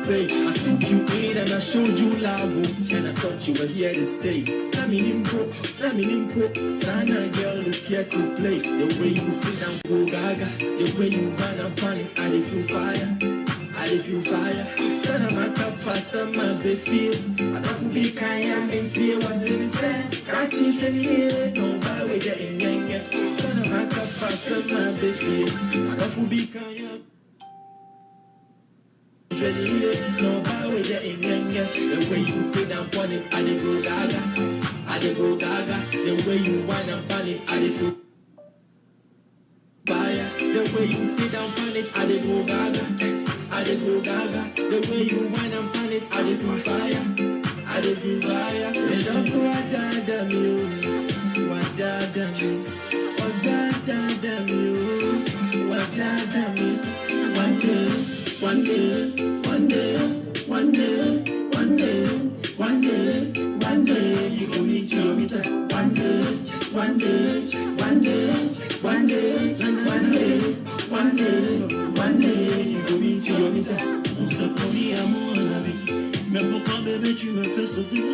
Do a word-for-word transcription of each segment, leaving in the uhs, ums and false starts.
Babe, I took you in and I showed you love, oh, and I thought you were here to stay. Na me nimpo, na me nimpo, saa na girl is here to play. The way you sit down, go gaga. The way you run and panic, I dey feel fire. I dey feel fire. Saa na maka fa saa mebɛfie. Adɔfo bi ka yɛ a mentie wɔ sene sɛ. Rakye hwɛ ne yie, na ɔbaa wei deɛ ɛnyɛnyɛ. Saa na maka fa saa mebɛfie. Adɔfo bi ka yɛ a The way you sit down on it, I dey go gaga. I dey go gaga. The way you wine and pan it, I dey go fire. The way you sit down on it, I dey go gaga. I dey go gaga. The way you wine and pan it, I dey feel fire. I dey feel fire. Ẹ dɔfo wadaadaa me o, wadaadaa me. Wadaadaa me o, wadaadaa me. One day, one day, one day, one day, one day, one day, one day, you go meet your meter. One day, one day, one day, one day, one day, one day, one day, you go meet your meter. On se connaît, à mon avis. Mais pourquoi, bébé, tu me fais souffrir?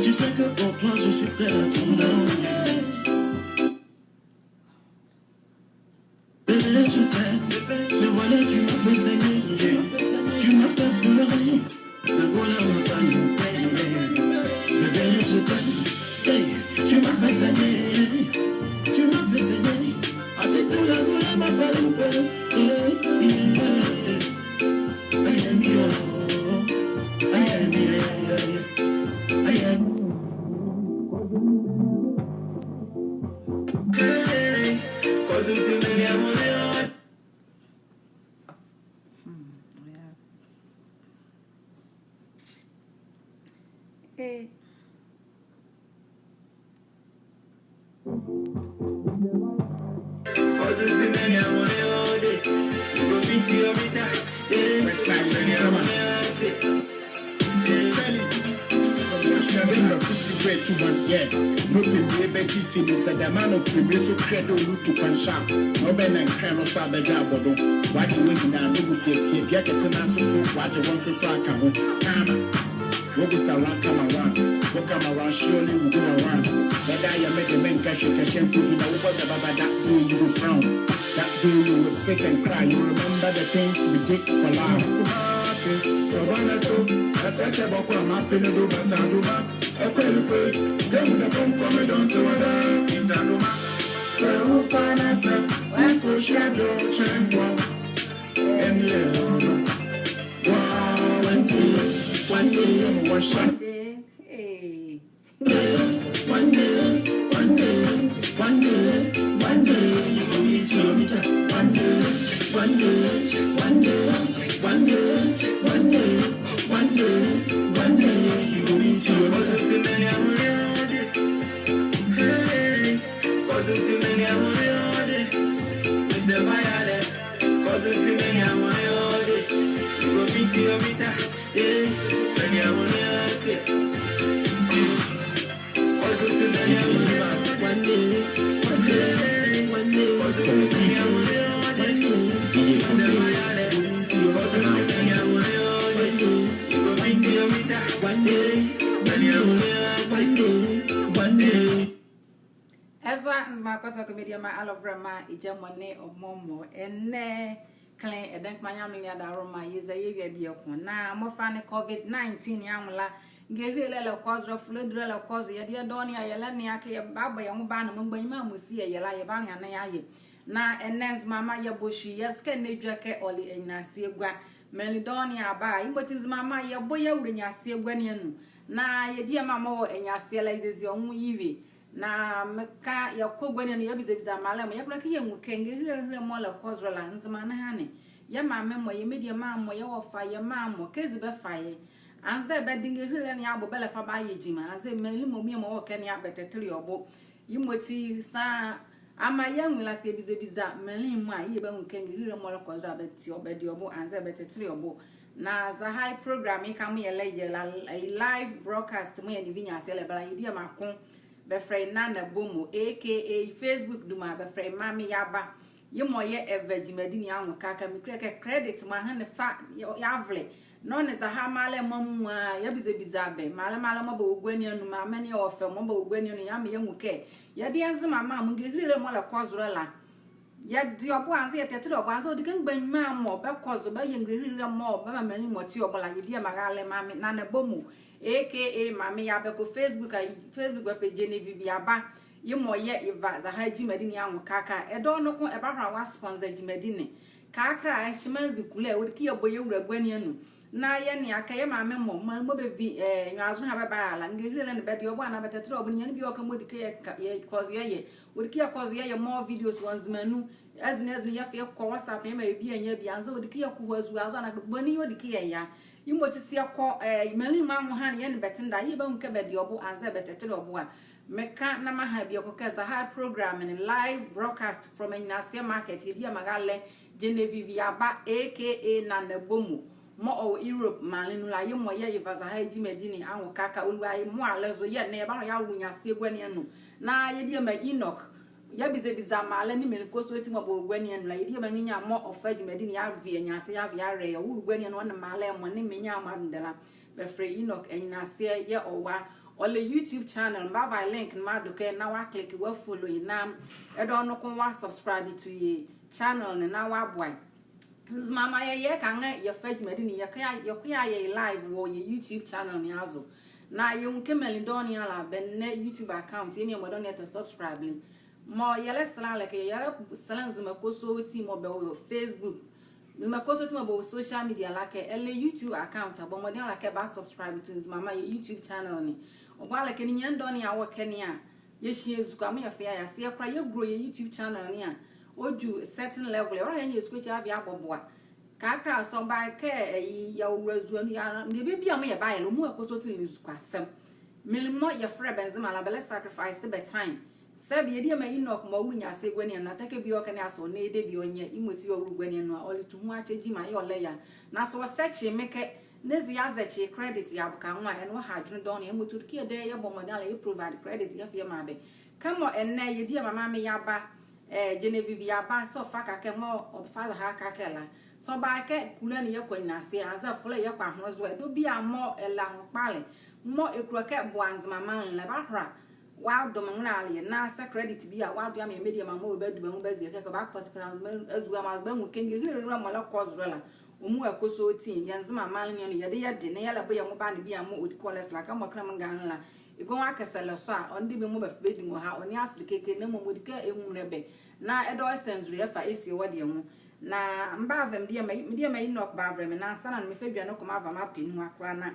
Tu sais que pour toi, je suis prêt à tout donner. Bébé, je t'aime. Mais voilà, tu m'as fait saigner. Tu m'as fait pleurer. La gola m'a pas loupé. Bébé, je t'aime. Hey, tu m'as fait saigner. Tu m'as fait saigner. Ati tu la gola m'a pas loupé. Hey, yeah. I am here. I am here. I am. Yeah, no pemie bɛgye fi ne sɛ dɛma no pemie so krɛ dɛ ɔlutu kwan sharp. Na ɔbɛ na nkran no so abɛdwa abɔdo. Wagye wɔ nyinaa ne bu fiafia dua kɛse no aso so wagye wɔn nso so aka ho. Ghana. What goes around, come around. What come around, surely will go around. Whether you make a man cash, cash and put in a over the baba, that way you will frown. That way you will sit and cry. You remember the things we did for love. Kumati, Toboneto, Asese Boko, I'm happy to do, but I do not. A quick, quick, come with a come, come, don't tell her. It's a no man. So, who can I say? When push your door, change one. And yeah, wow, one day, one day, wash up. Hey. One day, one day, one day, one day, you go meet your meter. One day, one day, one day, one day, one day, one day, one day, you go meet your meter. Hey, hey, hey. Eza Nzema Kotoko Media, ma alɔvolɛma, egya mɔ nee ɔmɔ mɔ. Ɛnɛ kenle ɛdɛnkpanyamle ne adaworoma, yɛza yɛwia bieko. Na mɔfa ne covid nineteen ne anwo la, ngehile ɛlɛkɔ zo, afuladulɛ ɛlɛkɔ zo, yɛdeɛ dɔɔnwo ne a yɛlɛnea kɛ yɛbabɔ yɛ nwo baa ne mɔɔ mgbanyima mɔɔ si yɛ yɛ la yɛbanlea ne yɛayɛ. Na ɛnɛ Nzemama yɛbɔ sui, yɛse kɛ ɛnɛ edwɛkɛ ɔle anyinaseɛ gua. Menli dɔɔnwo ne aba a, yemɔti Nzemama yɛbɔ yɛwule anyinaseɛ gua ne anu. Na yɛ diema mɔɔ wɔ anyinaseɛ la yɛziezie wɔ nwo yɛwie. Na meka yɛkɔ gua ne anu yɛbizabiza amala mɔ, yɛkpondɛ kɛ yɛnwu kɛ ngehilehile mɔɔ ɛlɛkɔ zo la, Nzema ne ɛhane. Yɛ maame mɔ, yɛ mediema mɔ, yɛ wɔfa, yɛ maa mɔ, kɛzi bɛfa yɛ. Anzɛɛ bɛde ngehile ne abo bɛlɛfa bɛayɛ gyima, anzɛɛ menli mɔ mɔɔ wɔ ɛkɛ ne a bɛtɛtele ɔ bo. Yemɔti saa amaa yɛanwu la saa yɛbizabiza menli mɔ a, yɛbanwu kɛ ngehile mɔɔ ɛlɛkɔ zo la bɛte ɔ, bɛde ɔ bo, anzɛɛ bɛtɛtele ɔ bo. Na zɛhae program ye ka mɔɔ yɛlɛyɛ la, live broadcast mɔɔ yɛ ne bi nyaseɛ la, ɛbɛ la yɛ diema ko bɛfɛlɛ ye Nana Bomo, A K A Facebook duma bɛfɛlɛ ye Maame Yaba. Yemɔ yɛ ɛva gyimadi ne anwo kɛkala, mekile kɛ credit mɔɔ ɛhane fa yɛ, yɛ avolɛ. Nɔne zɛhae mraalɛ mɔ amuala, yɛbizabiza bɛ mraalɛ, mraalɛ mɔɔ bɛwɔ gua ne anu, maame nee ɔfa mɔɔ bɛwɔ gua ne anu, yɛamaa yɛanwu kɛ yɛdayɛ Nzema maanle mɔ ngehilele mɔɔ ɛlɛkɔ zolɛ la, yɛde ɔ bo anzɛɛ yɛtɛtele ɔ bo anzɛɛ ɔdi kɛ mgbanyima mɔɔ bɛkɔ zo bɛyɛ ngehilele mɔɔ bɛmaa menli mɔɔ te ɔ bo la, yɛdiema raalɛ Maame Nana Bomo, A K A Maame Yaba, kɛ Facebook a, Facebook bɛfɛlɛ Genevieve Yaba. Yemɔ yɛɛ yeva zɛhae gyima dini anwo kɛkala. Ɛdawɔ noko ɛbahola wɔasponsor gyima dini. Kɛkala ɛhye manzi kulɛ, wɔdi kɛ yɛbɔ yɛwula gua ne anu. Na yɛnea kɛ yɛ maame mɔ, menli mɔɔ bɛvi, eh, nwiazole ha bɛba la, ngehilele ne bɛde ɔ bo anaa bɛtɛtele ɔ bo, ninyɛne biala ɔwɔ ɛkɛ mɔɔ ɔdi kɛ yɛkɔ zo yɛyɛ. Wɔdi kɛ yɛkɔ zo yɛyɛ more videos wɔ Nzema nu. Azinli azinli yɛfa yɛkɔ WhatsApp yɛmaa yɛ bie anyia bie, anzɛɛ wɔdi kɛ yɛkɔ hɔ azua zo anaa boni yɛ ɔdi kɛ yɛya. Yemɔti saa yɛkɔ, eh, menli mɔ anwo ha ne yɛnea bɛ tenda, yɛbanwu kɛ bɛde ɔ bo anzɛɛ bɛtɛtele ɔ bo a. Meka na meaha bieko kɛ zɛhae program ne live broadcast from Anyinaseɛ Market, yɛdiema raalɛ Genevieve Yaba, A K A Nana Bomo, mɔɔ ɔwɔ Europe maanle nu la, yemɔ yɛɛ yeva zɛhae gyima dini anwo kɛkala. Ɔlua ye mɔɔ ɛlɛzo yɛ ɛnɛ yɛbahola yɛawo nyaseɛ gua ne anu. Na yɛdiema Enoch, yɛbizabiza mraalɛ nee menli kɔsɔɔti mɔɔ bɛwɔ gua ne anu la, yɛdiema nrenyia mɔɔ ɔfa gyima dini yɛava yɛ nyaseɛ yɛava yɛara ye, ɔwolo gua ne anu ɔnee mraalɛ mɔ nee menli mɔɔ adendɛ la. Bɛfɛlɛ Enoch Anyinaseɛ, yɛɛ ɔwɔ, ɔlɛ YouTube channel, mebava ye link ne meado ɛkɛ na wɔaclick, wɔafollow ye, na ɛdawɔ noko wɔasubscribe to ye channel ne na wɔaboa ye. Nzemama yɛyɛ ɛkɛ anrɛɛ yɛfa gyima dini yɛkɔ yɛ, yɛkɔ yɛayɛ ye live wɔ yɛ YouTube channel ne azo. Na yɛnwu kɛ menli dɔɔnwo ne ala bɛnlɛ YouTube account, yɛɛ menli mɔ dɔɔnwo ne ɛtɛ subscribe le. Mɔɔ yɛlɛsɛlɛ a le kɛ yɛlɛsɛlɛ Nzema kɔsɔɔti mɔɔ bɛwɔ Facebook, Nzema kɔsɔɔti mɔɔ bɛwɔ social media la kɛ ɛlɛ YouTube account a, bɔ mɔdenle a le kɛ bɛasubscribe to Nzemama yɛ YouTube channel ne. Ɔboalekɛ ninyɛne dɔɔnwo ne a wɔ ɛkɛ ne a, yɛhyia ezukoa mɔɔ yɛfa yɛayɛ. Saa yɛkola yɛgrow yɛ YouTube channel ne a, ɔdwu certain level, yɛbaha yɛanyia ezukoa ekyi ava yɛabɔ boa. Kɛkala saa ɔbakɛ, eh, yɛwowula zua nu, yɛ, deɛ bie biala mɔɔ yɛbayɛ la, ɔmuala kɔsɔɔti ne ezukoasɛm. Menli mɔɔ yɛfɛlɛ bɛ Nzema la, bɛlɛ sacrifice bɛ time. Sɛbe yɛdiema Enoch mɔɔ ɔwolo nyaseɛ gua ne anu, tɛ kɛ bie ɔwɔ ɛkɛ ne asa ɔnlɛ ye debie ɔnyɛ, yemɔti yɛɛ ɔwolo gua ne anu a, ɔlɛtu ɛ ho akyɛ gyima yɛɛ ɔlɛyɛ a. Na saa ɔsɛkye me kɛ, na eza yɛazɛkye credit yɛabɔ ka nwo a, ɛnee ɔha adwenle dɔɔnwo ne a. Yemɔti ɔdi kɛ yɛdayɛ yɛbɔ mɔdenle a le yɛ provide credit yɛfa yɛmaa bɛ. Kɛmɔ ɛnɛ yɛdiema Maame Yaba, eh, Genevieve Yaba, saa ɔfa ɛkɛ mɔɔ ɔfa zɛhae ɛkɛ la. Saa ɔbakɛ kulɛ ne yɛkɔ Anyinaseɛ, anzɛɛ Folɛ yɛkɔ Ahonle zo a, debie biala mɔɔ ɛlɛ ahokpalɛ mɔɔ ɛkulo kɛ ɛboa Nzema maanle la, ɛbahola wɔado me nwolɛ a le ye, na saa credit bie a wɔado yeamaa yɛ mediema mɔɔ bɛbadu bɛ nwo bɛazie ɛkɛ, kɛ bɛakɔ saa kɛ Nzema azua mɔ a, bɛanwu kɛ ngehilele mɔɔ ɛlɛkɔ zolɛ la, ɔmuala kɔsɔɔti. Yɛ Nzema maanle ne anu yɛdayɛ ɛde, na yɛlɛbɔ yɛ nwo ba ne bie a mɔɔ ɔdi kɛ ɔlɛsɛlɛ. Kɛmɔ kenle me nganle la, ɛkɛ nwo akɛsɛlɛ sɔ a, ɔnle debie mɔɔ bɛfa bɛdi nwo ha, ɔnle asɛlɛ kɛkɛ, na mmom ɔdi kɛ ɛnwulɛ bɛ. Na ɛdawɔ ɛ saa nzule yɛfa ɛsie wɔ deɛ nwo. Na mebava mediema, mediema Enoch bavɛlɛ me, na ansaana no mefa edwɛne ko meava meapa ɛ nuhua kola na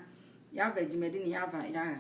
yɛava gyima dini yɛava yɛara.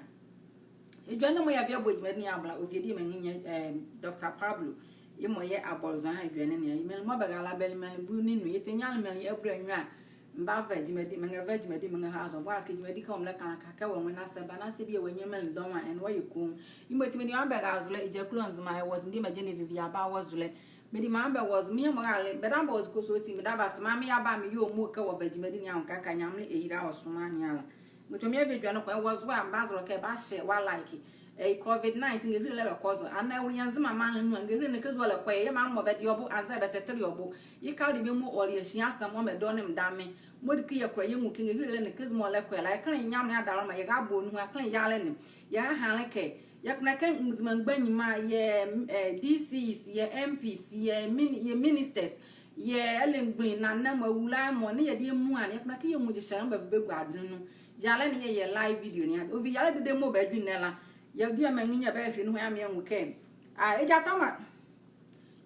Edwɛne mɔɔ yɛava yɛabɔ gyima dini yɛabɔ la, ɔvi yɛdiema nrenyia, eh, Doctor Pablo, yemɔ yɛɛ abɔlezɔhane edwɛne ne a. Menli mɔɔ bɛrale bɛle menli bulu ne nu, yɛtɛnyia menli abula nwiɔ a, mebava gyima dini, menrɛva gyima dini menrɛha azo. Ɔboalekɛ gyima dini kɛ wɔmɛlɛka la, kɛkala wɔ nwo ne, na saa ɛba na saa bie wɔanyia menli dɔɔnwo a, ɛnee wɔayɛ koonwu. Yemɔti mediema bɛra zolɛ, egyakulo Nzema ɛwɔ zo, mediema Genevieve Yaba ɛwɔ zolɛ. Mediema bɛwɔ zo, mediema bɛwɔ zo kɔsɔɔti, medabɛ ase, Maame Yaba, meyɛ ɔmu kɛ wɔva gyima dini anwo kɛkala, Nyamenle ɛyila wɔ somaa ne ala. Mɔti ɔmaa yɛva edwɛne ko, ɛwɔ zo a, mebazɛlɛ kɛ bɛahyɛ wɔalike. Eh, covid nineteen ngehilele ɛlɛkɔ zo. Ɛnɛ ɛwolo yɛ Nzema maanle nu a, ngehilele ne kɛ zo ɛlɛkɔ ye, yɛ maame mɔ bɛde ɔ bo anzɛɛ bɛtɛtele ɔ bo. Yeka debie mɔɔ ɔle yɛ hyia asɛm mɔɔ medɔ ne medame. Mɔɔ ɔdi kɛ yɛkola yɛnwu kɛ ngehilele ne kɛ zo mɔɔ ɛlɛkɔ ye la, yɛkenle nyamenle adalemɔlɛ, yɛrabo ɛ nuhua, yɛkenle yalɛ ne. Yɛraha le kɛ, yɛkpondɛ kɛ Nzema mgbanyima, yɛ, eh, D Cs, yɛ M Ps, yɛ min-, yɛ ministers, yɛ ɛlɛmgbunli, nana mɔ, awulae mɔ, nee yɛdayɛ muala ne, yɛkpondɛ kɛ yɛnwu gyesɛlɛ mɔɔ bɛva bɛgua adenle nu. Yalɛ ne yɛyɛ live video ne a. Ɔvi yalɛ dedee mɔɔ bɛdwu ɛnɛ la, yɛdiema nrenyia bɛhwehwɛ nuhua yeamaa yɛanwu kɛ, ah, egya tɔma.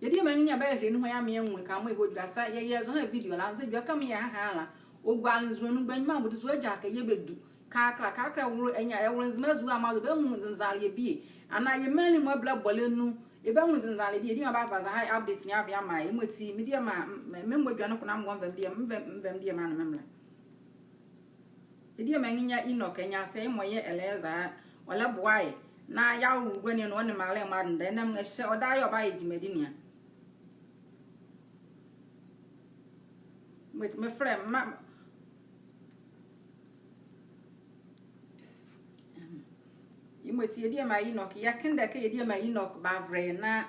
Yɛdiema nrenyia bɛhwehwɛ nuhua yeamaa yɛanwu kɛ mɔɔ ɛhɔ dwu la. Saa yɛyɛ zɔhane video la, anzɛɛ edwɛkɛ mɔɔ yɛhaha la, ɔgua le nzule nu, mgbanyima mɔɔ de zo agya kɛ yɛbɛdu. Kɛkala, kɛkala ɛwolo, ɛnyia, ɛwolo Nzema azua mɔ azo, bɛanwu nzenzenle ye bie. Anaa yɛ menli mɔɔ ɛbɛlɛbɔ la nu, yɛbanwu nzenzenle ye bie. Yɛdiema bava zɛhae update ne ava yɛamaa yɛ. Yemɔti mediema, me, me, memmɔ edwɛne ko na menva mediema, menva, menva mediema ne me mmra. Yɛdiema nrenyia Enoch Anyinaseɛ, yemɔ yɛɛ Eleazer, ɔlɛboa yɛ na yɛawo gua ne anu, ɔnle mraalɛ mɔ adendɛ, na ɛnɛ ɛhyɛ ɔdaye ɔbayɛ gyima dini a. Yemɔti mefɛlɛ, ma, yemɔti yɛdiema Enoch, yɛkpondɛ kɛ yɛdiema Enoch bavɛlɛ yɛ na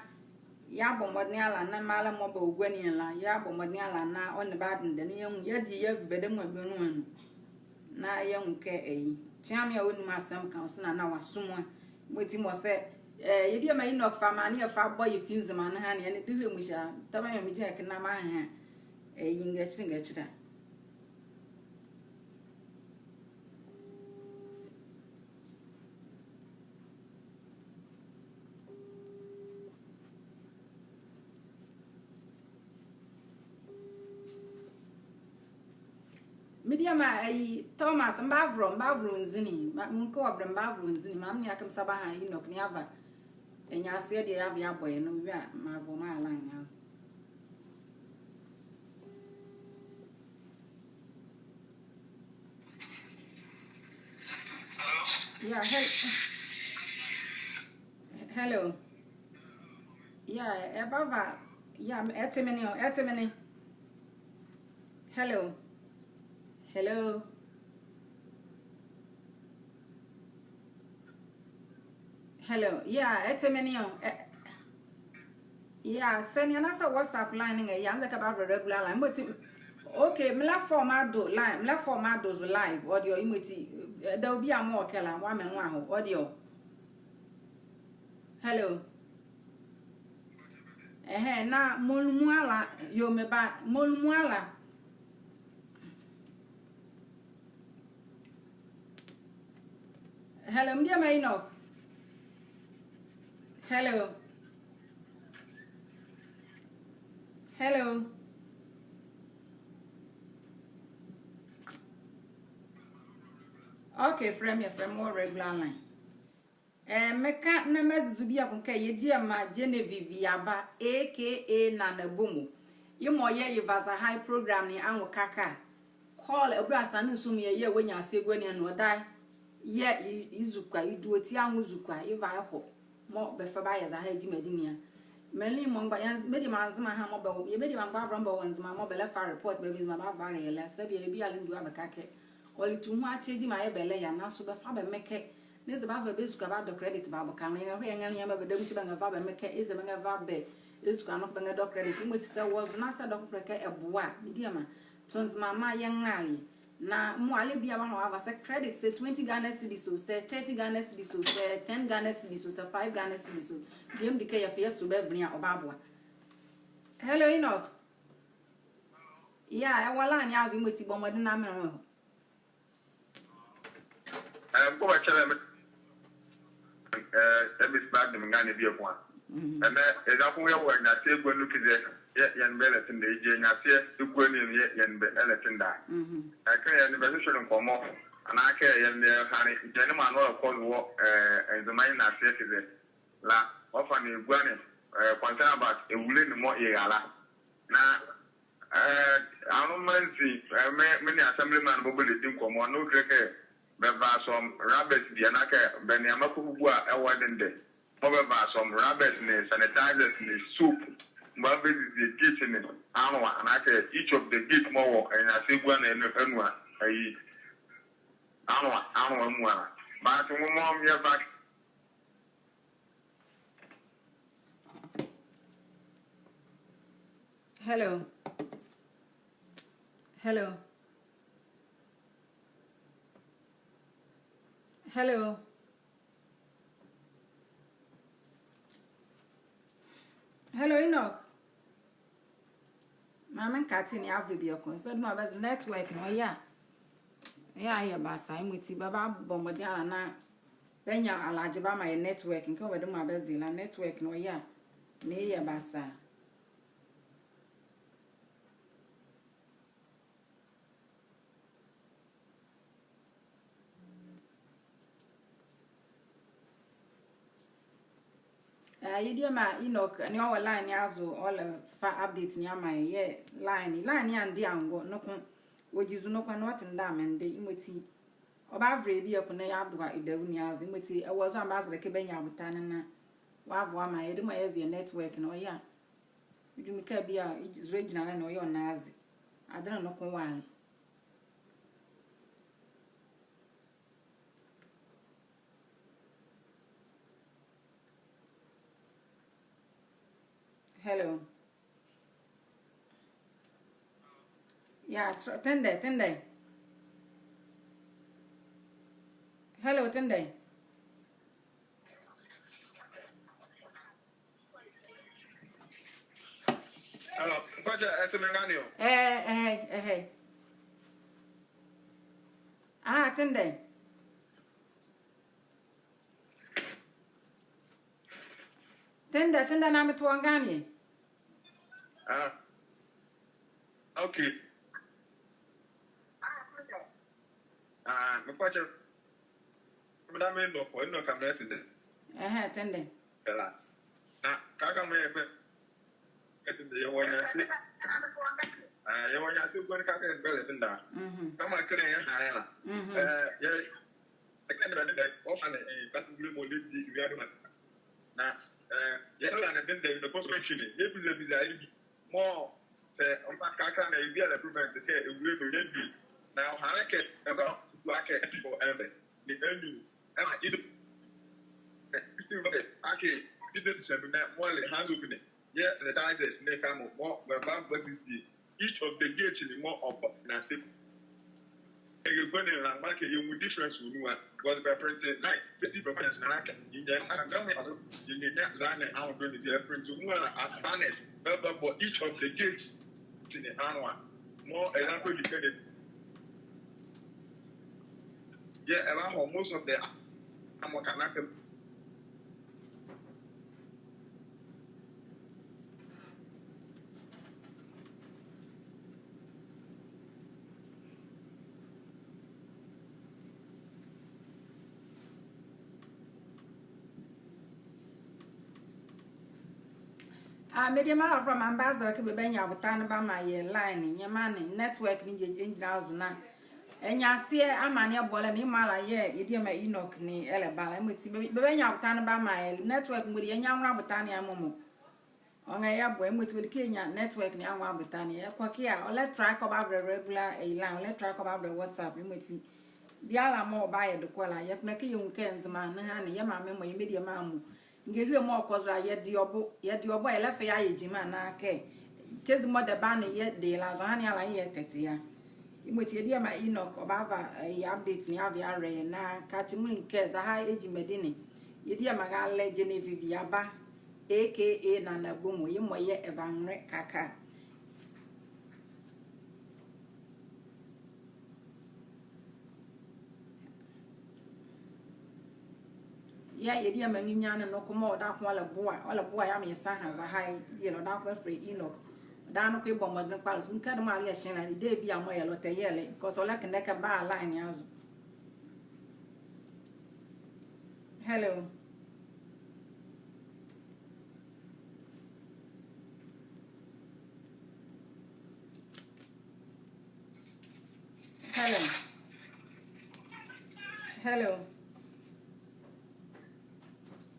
yɛabɔ mɔdenle ala na mraalɛ mɔɔ bɛwɔ gua ne anu la, yɛabɔ mɔdenle ala na ɔnle bɛ adendɛ, na yɛanwu, yɛadi yɛavi bɛdabɛ mɔɔ bɛ nwo anu. yɛnwu kɛ ɛyi. Kyeame a ɔnnim asɛm ka ɔ se na na wasom a. Yemɔti mɔɔ sɛ, eh, yɛ diema Enoch fa maa ne yɛfa bɔ yɛ fi Nzema ne ha ne, ɛnee debie mɔɔ hyia. Tɛmɛ yɛ megyina ɛke na maha. Ɛyi, ngɛkyerɛ, ngɛkyerɛ. Me diema, ɛyi, Thomas, mebavolo, mebavolo nzinli. Ma, mekɛ wɔ ɛvolɛ mebavolo nzinli. Maa me nea kɛ me sa baha Enoch ne yɛava. Ɛnyaseɛ deɛ yɛava yɛabɔ yɛ no, wie a, mavolo me ala nya. Yeah, he-, hello. Yeah, ɛbava. Yeah, ɛte me ne o, ɛte me ne. Hello. Hello. Hello. Yeah, ɛte me ne o. Ɛ-, yeah, sɛnea na sɛ WhatsApp line ne nge, yeah, nze kɛ bɛbɛla regular line. Yemɔti, okay, melɛfa wɔ meado line, melɛfa wɔ meado zo live, ɔdeɛ ɔ, yemɔti, eh, dawɔ bie a mɔɔ kɛ la, wɔamaa me nwo ahɔ, ɔdeɛ ɔ. Hello. Ɛhɛɛ, na mɔɔ lumua la, yoo meba, mɔɔ lumua la. Hello, me diema Enoch. Hello. Hello. Okay, frɛ me, frɛ me wɔ regular line. Eh, meka na mazuzu bieko kɛ yɛ diema Genevieve Yaba, A K A Nana Bomo. Yemɔ yɛ ye Vazaha ye program ne anwo kaka. Call abulasa ne nso mu yɛ, yɛ wɔ Nyaseɛ gua ne anu ɔdaye. Yɛ, ye, ye zu kwa, ye du ɔti anwo zu kwa, yeva yɛkɔ. Mɔɔ bɛfa bɛayɛ zɔhane gyima ne a. Mɛnli mɔɔ mgba, yɛ, mediema Nzema ha mɔɔ bɛ, yɛ mediema mgbavolɛ mɔɔ bɛwɔ Nzema mɔɔ bɛlɛfa report, bɛvi Nzema bɛava bɛara yɛ la, sɛdeɛ bie a le ndua bɛka kɛ. Ɔle tumivolɛ akyɛ gyima yɛ bɛlɛyɛ, nanso bɛfa bɛ mekɛ. Na eza bɛava bɛ zu kwa bɛadɔ credit bɛabɔ ka ne, yɛnrɛhwɛ yɛnrɛlea bɛ, bɛdabɛ mɔti bɛnrɛva bɛ mekɛ, eza bɛnrɛva bɛ zu kwa noko bɛnrɛdɔ credit. Yemɔti sɛ wɔ zo na sɛ dɔkɔ pɛ kɛ ɛboa, me diema. Tɔ Nzema mra yɛnrɛlea. Na mɔɔ ale bie a wɔaha wɔava sɛ credit, sɛ twenty Ghana cedis o, sɛ thirty Ghana cedis o, sɛ ten Ghana cedis o, sɛ five Ghana cedis o. Bie mɔɔ di kɛ yɛfa yɛso bɛ ɛvenle a ɔbaboa. Hello, Enoch. Yeah, ɛwɔ line ne azo, yemɔti bɔ mɔdenle na mɛnrɛhɔ. Eh, mekɔ bɛkyɛlɛ me, eh, eh, Miss Badem Ngane bieko a. Mhm. Ɛnɛ, eza ko yɛwɔ Nyaseɛ gua ne nu kɛzi yɛ, yɛ ne bɛ ɛlɛtendɛ, yɛgyi Nyaseɛ gua ne nu yɛ, yɛ ne bɛ ɛlɛtendɛ a. Mhm. Ɛkɛ yɛ ne bɛhwehwɛle nkɔmɔ, anaa kɛ yɛ ne bɛhane, yɛ ne mɔɔ ano ɛkɔ zo wɔ, eh, Nzema ye Nyaseɛ kɛzi la, wɔfa ne gua ne, eh, concern about ewule ne mɔɔ yɛra la. Na Eh, anwo mansin, eh, me, me nee assemblyman bɔ bɛlɛdi nkɔmɔ, na ɔkile kɛ bɛvale some rubbish bie, anaa kɛ bɛ nneɛma kɔbubu a ɛwɔ ɛdendɛ. Mɔɔ bɛvale some rubbish nee sanitizers nee soap. Mɔɔ bɛdidi gate ne ano a, anaa kɛ each of the gate mɔɔ wɔ Nyaseɛ gua ne anu a, ayi. Ano a, ano a mua. But mɔɔ mɔɔ yɛva Hello. Hello. Hello. Hello, Enoch. Maa me nkate ne ava bieko. Sɛ duma bɛze network ne ɔyɛ a. Ɛyɛ a ɛyɛ basaa, yemɔti bɛbabɔ mɔdenle ala na bɛnyia alagye bɛamaa yɛ network. Kɛ bɛduma bɛze la network ne ɔyɛ a. Na ɛyɛ basaa. Eh, yɛ diema Enoch, nea ɔwɔ line ne azo, ɔlɛfa update ne amaa yɛ, yɛ line, line ne andɛ angɔ, noko, ɔgyi zo noko, na ɔtendɛ a mendɛ, yemɔti, ɔbavɛlɛ bieko na yɛadoa edawɔ ne azo, yemɔti, ɛwɔ zo a mebazɛlɛ kɛ bɛnyia abotane na wɔavoa amaa yɛ, duma yɛze yɛ network ne ɔyɛ a. Edwɛkɛ bie a, zolɛ gyinalɛ ne ɔyɛ ɔ na aze. Adenle noko wɔ ale. Hello. Yeah, tr-, tendɛ, tendɛ. Hello, Tendai. Hello, Kwacha, ɛ, Tendai ngani o? Eh, eh, eh. Ah, Tendai. Tendai, Tendai, na mete wɔ ngani? Ah. Okay. Ah, me Kwacha. Meda me nɔfo, ɛnɔ ka me Tendai. Ɛhɛ, Tendai. Ɛla. Na, kaka me yɛ fɛ. Tendai, yɛwɔ nyaahye. Ah, yɛwɔ nyaahye, kaka yɛ fɛ Tendai. Mhm. Kama kɛlɛ yɛ ha yɛ la. Mhm. Eh, yɛ, ɛkɛ ne ba ne dɛ, ɔfa ne, eh, ba tendai mɔɔ lɛ di, wiade ma. Na, eh, yɛ la ne Tendai, ne kɔsɔ ɛhye ne, yɛbiza biza, yɛ bi. Mɔɔ, sɛ, ɔmba kaka na yɛbie la problem kɛ, ɛwule no, yɛbi. Na, ɔhanle kɛ, ɛba, ɔkua kɛ, ɛti fɔ, ɛbɛ. Ne, ɛnu, ɛma, ido. Eh, isi wɔ, akɛ, ido ti sɛ, bi na, mɔɔ le, handle bi ne. Yɛ, le, digest, ne, ka mɔ, mɔɔ, mɔɔ, ba, ba, bi, bi. Each of the gate ne mɔɔ ɔbɔ na se. Ɛgɛ gɔne la mba kɛ yɛnwu difference wɔ nu a. Because bɛ print na fifty percent na kɛ. Yɛnyɛ na dɛm yɛ so. Yɛnyɛ na ne ahodoɔ ne yɛ print wɔ nu a as banners. Bɛ bɛbɔ each of the gate ne ano a. Mɔɔ ɛla kɔ di kɛ ne. Yɛ ɛla hɔ most of the amɔ ka na kɛ. Ah, mediema alafoɔ, mebazɛlɛ kɛ bɛbanyia botanle bɛamaa yɛ line, nyɛmaa ne network ne gyɛ, gyinla zo na. Ɛnyaseɛ amaneɛ bɔlɛ ne, mɔɔ ala yɛ yɛ diema Enoch ne ɛlɛba la. Yemɔti bɛ, bɛbanyia botanle bɛamaa yɛ network mɔɔ de yɛnyia nwonla botanle a mɔmɔ. Ɔnrɛyɛ boɛ, yemɔti wɔde kɛ yɛnyia network ne anwo botanle. Ɛkɔ ɛkɛ a, ɔlɛ try kɛ ɔbavrɛ regular, eh, line, ɔlɛ try kɛ ɔbavrɛ WhatsApp, yemɔti. Biala mɔɔ ɔbayɛ dekɔ la, yɛkpondɛ kɛ yɛnwu kɛ Nzema ne ɛhane, yɛ maame mɔ, yɛ mediema mɔ. Ngehile mɔɔ ɔkɔ zo la, yɛde ɔ bo, yɛde ɔ bo a, yɛlɛfa yɛayɛ gyima na kɛ. Kɛ Nzema mɔɔ dɛba ne yɛde la zo, ɛhane ala yɛ tɛte a. Yemɔti yɛ diema Enoch, ɔbava, eh, yɛ update ne ava yɛavrɛ yɛ na, kɛkye mɔɔ kɛ, zɛhae gyima di ne. Yɛ diema Ralɛ Genevieve Yaba, A K A Nana Bomo, yemɔ yɛ Ɛvanwolɛ Kaka. Yɛ, yɛ diema Nginyane noko mɔɔ ɔdaye noko ɔlɛboa, ɔlɛboa yɛ amaa yɛsa ha zɛhae, yɛlɛ ɔdaye noko bɛfɛlɛ Enoch. Ɔdaye noko yebɔ mɔdenle kpalɛ zo. Mekɛ dɛmɔ a le yɛ ɛhye la, yɛdɛbi amɔ yɛlɛ ɔtɛ yɛlɛ, 'cause ɔlɛkpondɛ kɛ ɛba line ne azo. Hello. Hello. Hello.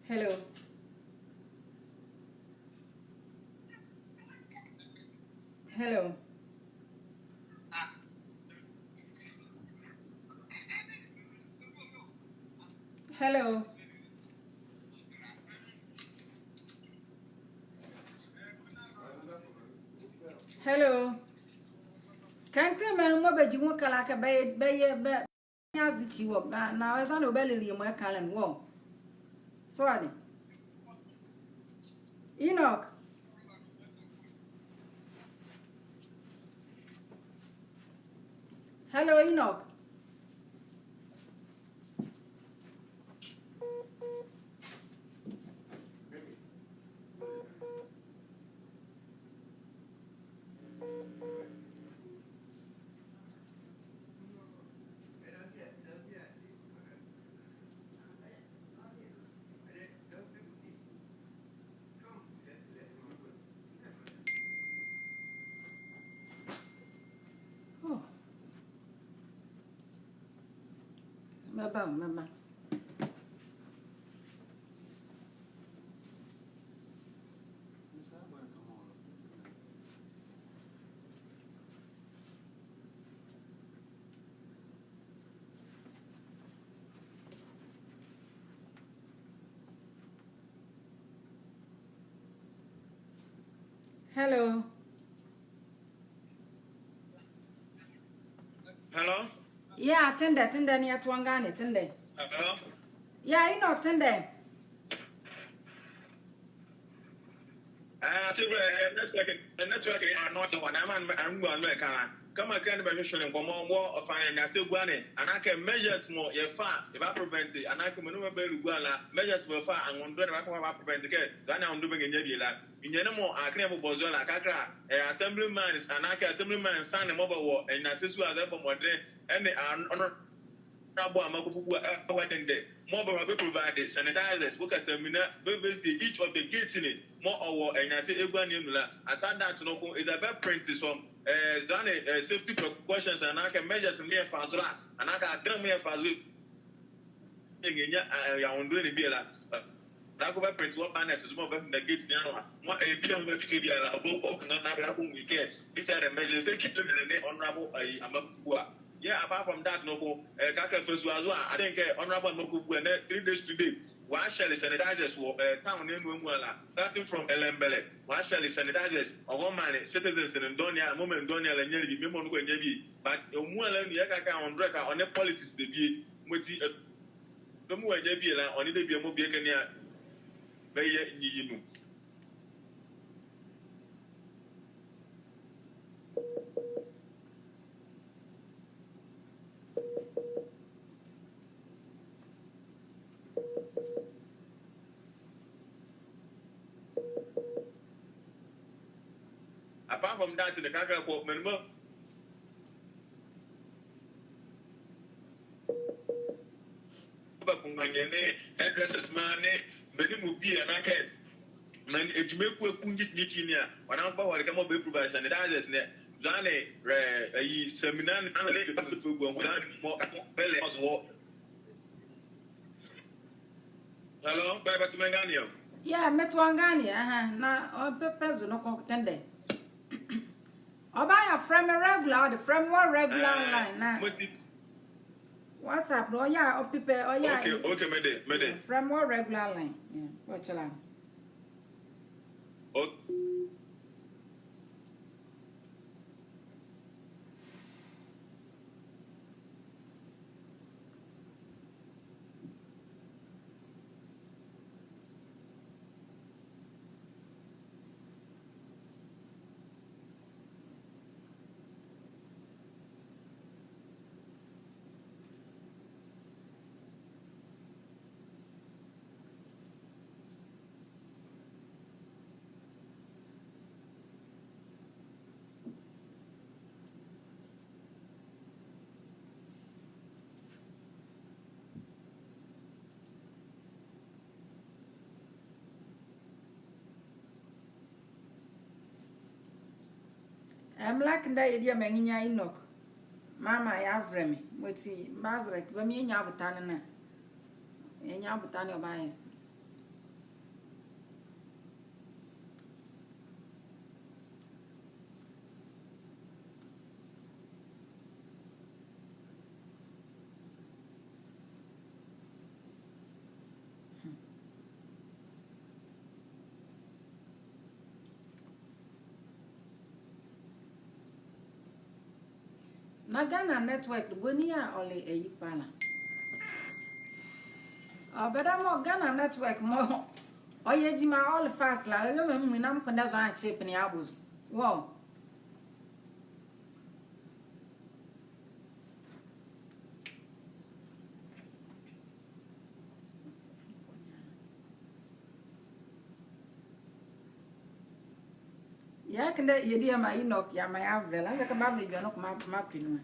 Hello. Hello. Hello. Hello. Kɛnkɛn mɛne mɔɔ bɛgyi nwo ɛkɛ la kɛ bɛyɛ, bɛyɛ, bɛ, bɛnyia aze kyi wɔ, na, na, ɛzɔ ne ɔbɛlele yɛ mɔɔ ɛkɛ la ne wɔ. So ade. Enoch. Hello, Enoch. Oh. Mɛba, mɛba. Hello. Hello? Yeah, Tendai, Tendai, ni atuangane, Tendai. Hello? Yeah, you know, Tende. Ah, ati bɛ, eh, network, eh, network, eh, ano te hɔ, na ama, ano, ano, ɛka. Kɛmɔ kɛ ne bɛhwehwele nkɔmɔ, wɔ, ɔfa, eh, ɛnase gua ne, anaakɛ measures mɔɔ yɛfa, yɛba prevent, anaakɛ mɔɔ ne bɛba ɛlugua la, measures mɔɔ yɛfa, anwondolɛ ne bɛfa ba prevent, kɛ, ɛzane anwondolɛ bɛnnyia bie la. Nyiene mɔɔ, akee ne bɛbɔ zo la, kɛkala, eh, assemblyman, anaakɛ assemblyman, sane mɔɔ bɛwɔ, eh, ɛnase sua, ɛzɛlɛ bɔ mɔdenle, ɛnee, ah, ɔno, Honorable Armah Kofi Buah, eh, wɔ ɛnɛ dɛ, mɔɔ bɛba bɛ provide sanitizers, wɔ kɛ samina, bɛ, bɛzie each of the gates ne, mɔɔ ɔwɔ, eh, ɛnase gua ne anu la. Aside that noko, ɛzɛlɛ bɛ print some, eh, ɛzɛlɛ, eh, safety precautions, anaakɛ measures mɔɔ yɛfa zo la, anaakɛ adenle mɔɔ yɛfa zo. Yɛnnyia, eh, yɛ anwondolɛ ne bie la. Anaakɛ bɛ print wɔ banners, so mɔɔ bɛhye gate ne ano a. Mɔɔ, eh, bie a mɔɔ bɛtweke biala, ɔbɔ, ɔbɔ, na, na, na, ɔbɔ, we kɛ, these are the measures taken, eh, ne Honorable, eh, Armah Kofi Buah. Yeah, apart from that, noko, eh, kɛkala fa sua zo a, I think, eh, Honorable Armah Kofi Buah, ɛnɛ three days today, wɔahyɛle sanitizers wɔ, eh, town ne anu amuala, starting from Ellembelle, wɔahyɛle sanitizers, ɔwɔ maa ne citizens ne dɔɔnwo a, mɔɔ mɔɔ dɔɔnwo a, ɛnyia bie, mɔɔ noko ɛnyia bie, but, eh, amuala anu yɛɛ kɛkala ɔnrɛlɛka ɔnle politics debie, mɔti, eh, dɔmɔ wɔannyia bie la, ɔnle debie mɔɔ bie ɛkɛ ne a, bɛyɛ nyiyi nu. Apart from that, ne kɛkala kɔ, mɛnɛ mɔ. Bɛkumanyiɛ ne, hairdressers mɔ ne, mɛnli mɔ bie anaakɛ, mɛnli gyima ekuu ekuu nyikyikyi ne a, wɔnam kpɔhɔle kɛ mɔɔ bɛ provide sanitizers ne, zɔhane, eh, ayi, samina ne, ana ne, bɛ provide, zɔhane mɔɔ, bɛlɛ, ɔzo wɔ. Hello, bɛ, bɛtɔ me nganeɛ o. Yeah, meto wo nganeɛ, aha, na, ɔ, pɛ, pɛ zo noko Tende. Ɔbayɛ frɛ me regular, ɔde frɛ me wɔ regular line na. Mɔti. WhatsApp no, ɔyɛ a, ɔpepɛ, ɔyɛ a. Okay, okay, mede, mede. Yeah, frɛ me wɔ regular line. Yeah, wɔkyɛla. Okay. Ɛmla kɛnda yɛ diema nginya Enoch. Mama yɛavɛlɛ me. Mɔti, mbazɛlɛ kɛ bɛmaa yɛanyia abotane ne a. Yɛanyia abotane ne a ɔbayɛ se. Na Ghana network, boni a ɔle ayi kpalɛ. Ɔbɛdamɔ Ghana network mɔɔ ɔyɛ gyima all fast la, ɔyɛ mɔɔ mimi na mekpondɛ zɔhane chip ne abo zo. Wɔ. Yɛɛ kɛnda yɛ diema Enoch, yɛamaa yɛavɛlɛ, ɛnga kɛ mebava edwɛkɛ noko mapɛ nu a.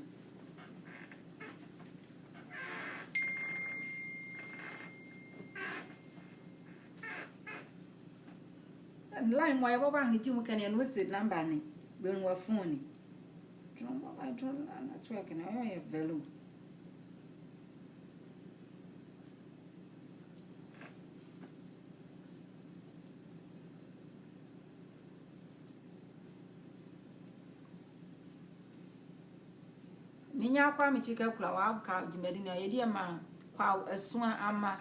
Line mɔɔ yɛbava yɛanyia gyima ɛkɛ ne, ɛnee wɔse number ne, bɛnwu wɔ phone ne. Tɔnɔ mɔɔ, tɔnɔ network ne, ɔyɛ very low. Ninyɛne Kwame Kyika Kula, wɔaboka gyima di ne a, yɛ diema Kwawu Asua Ama.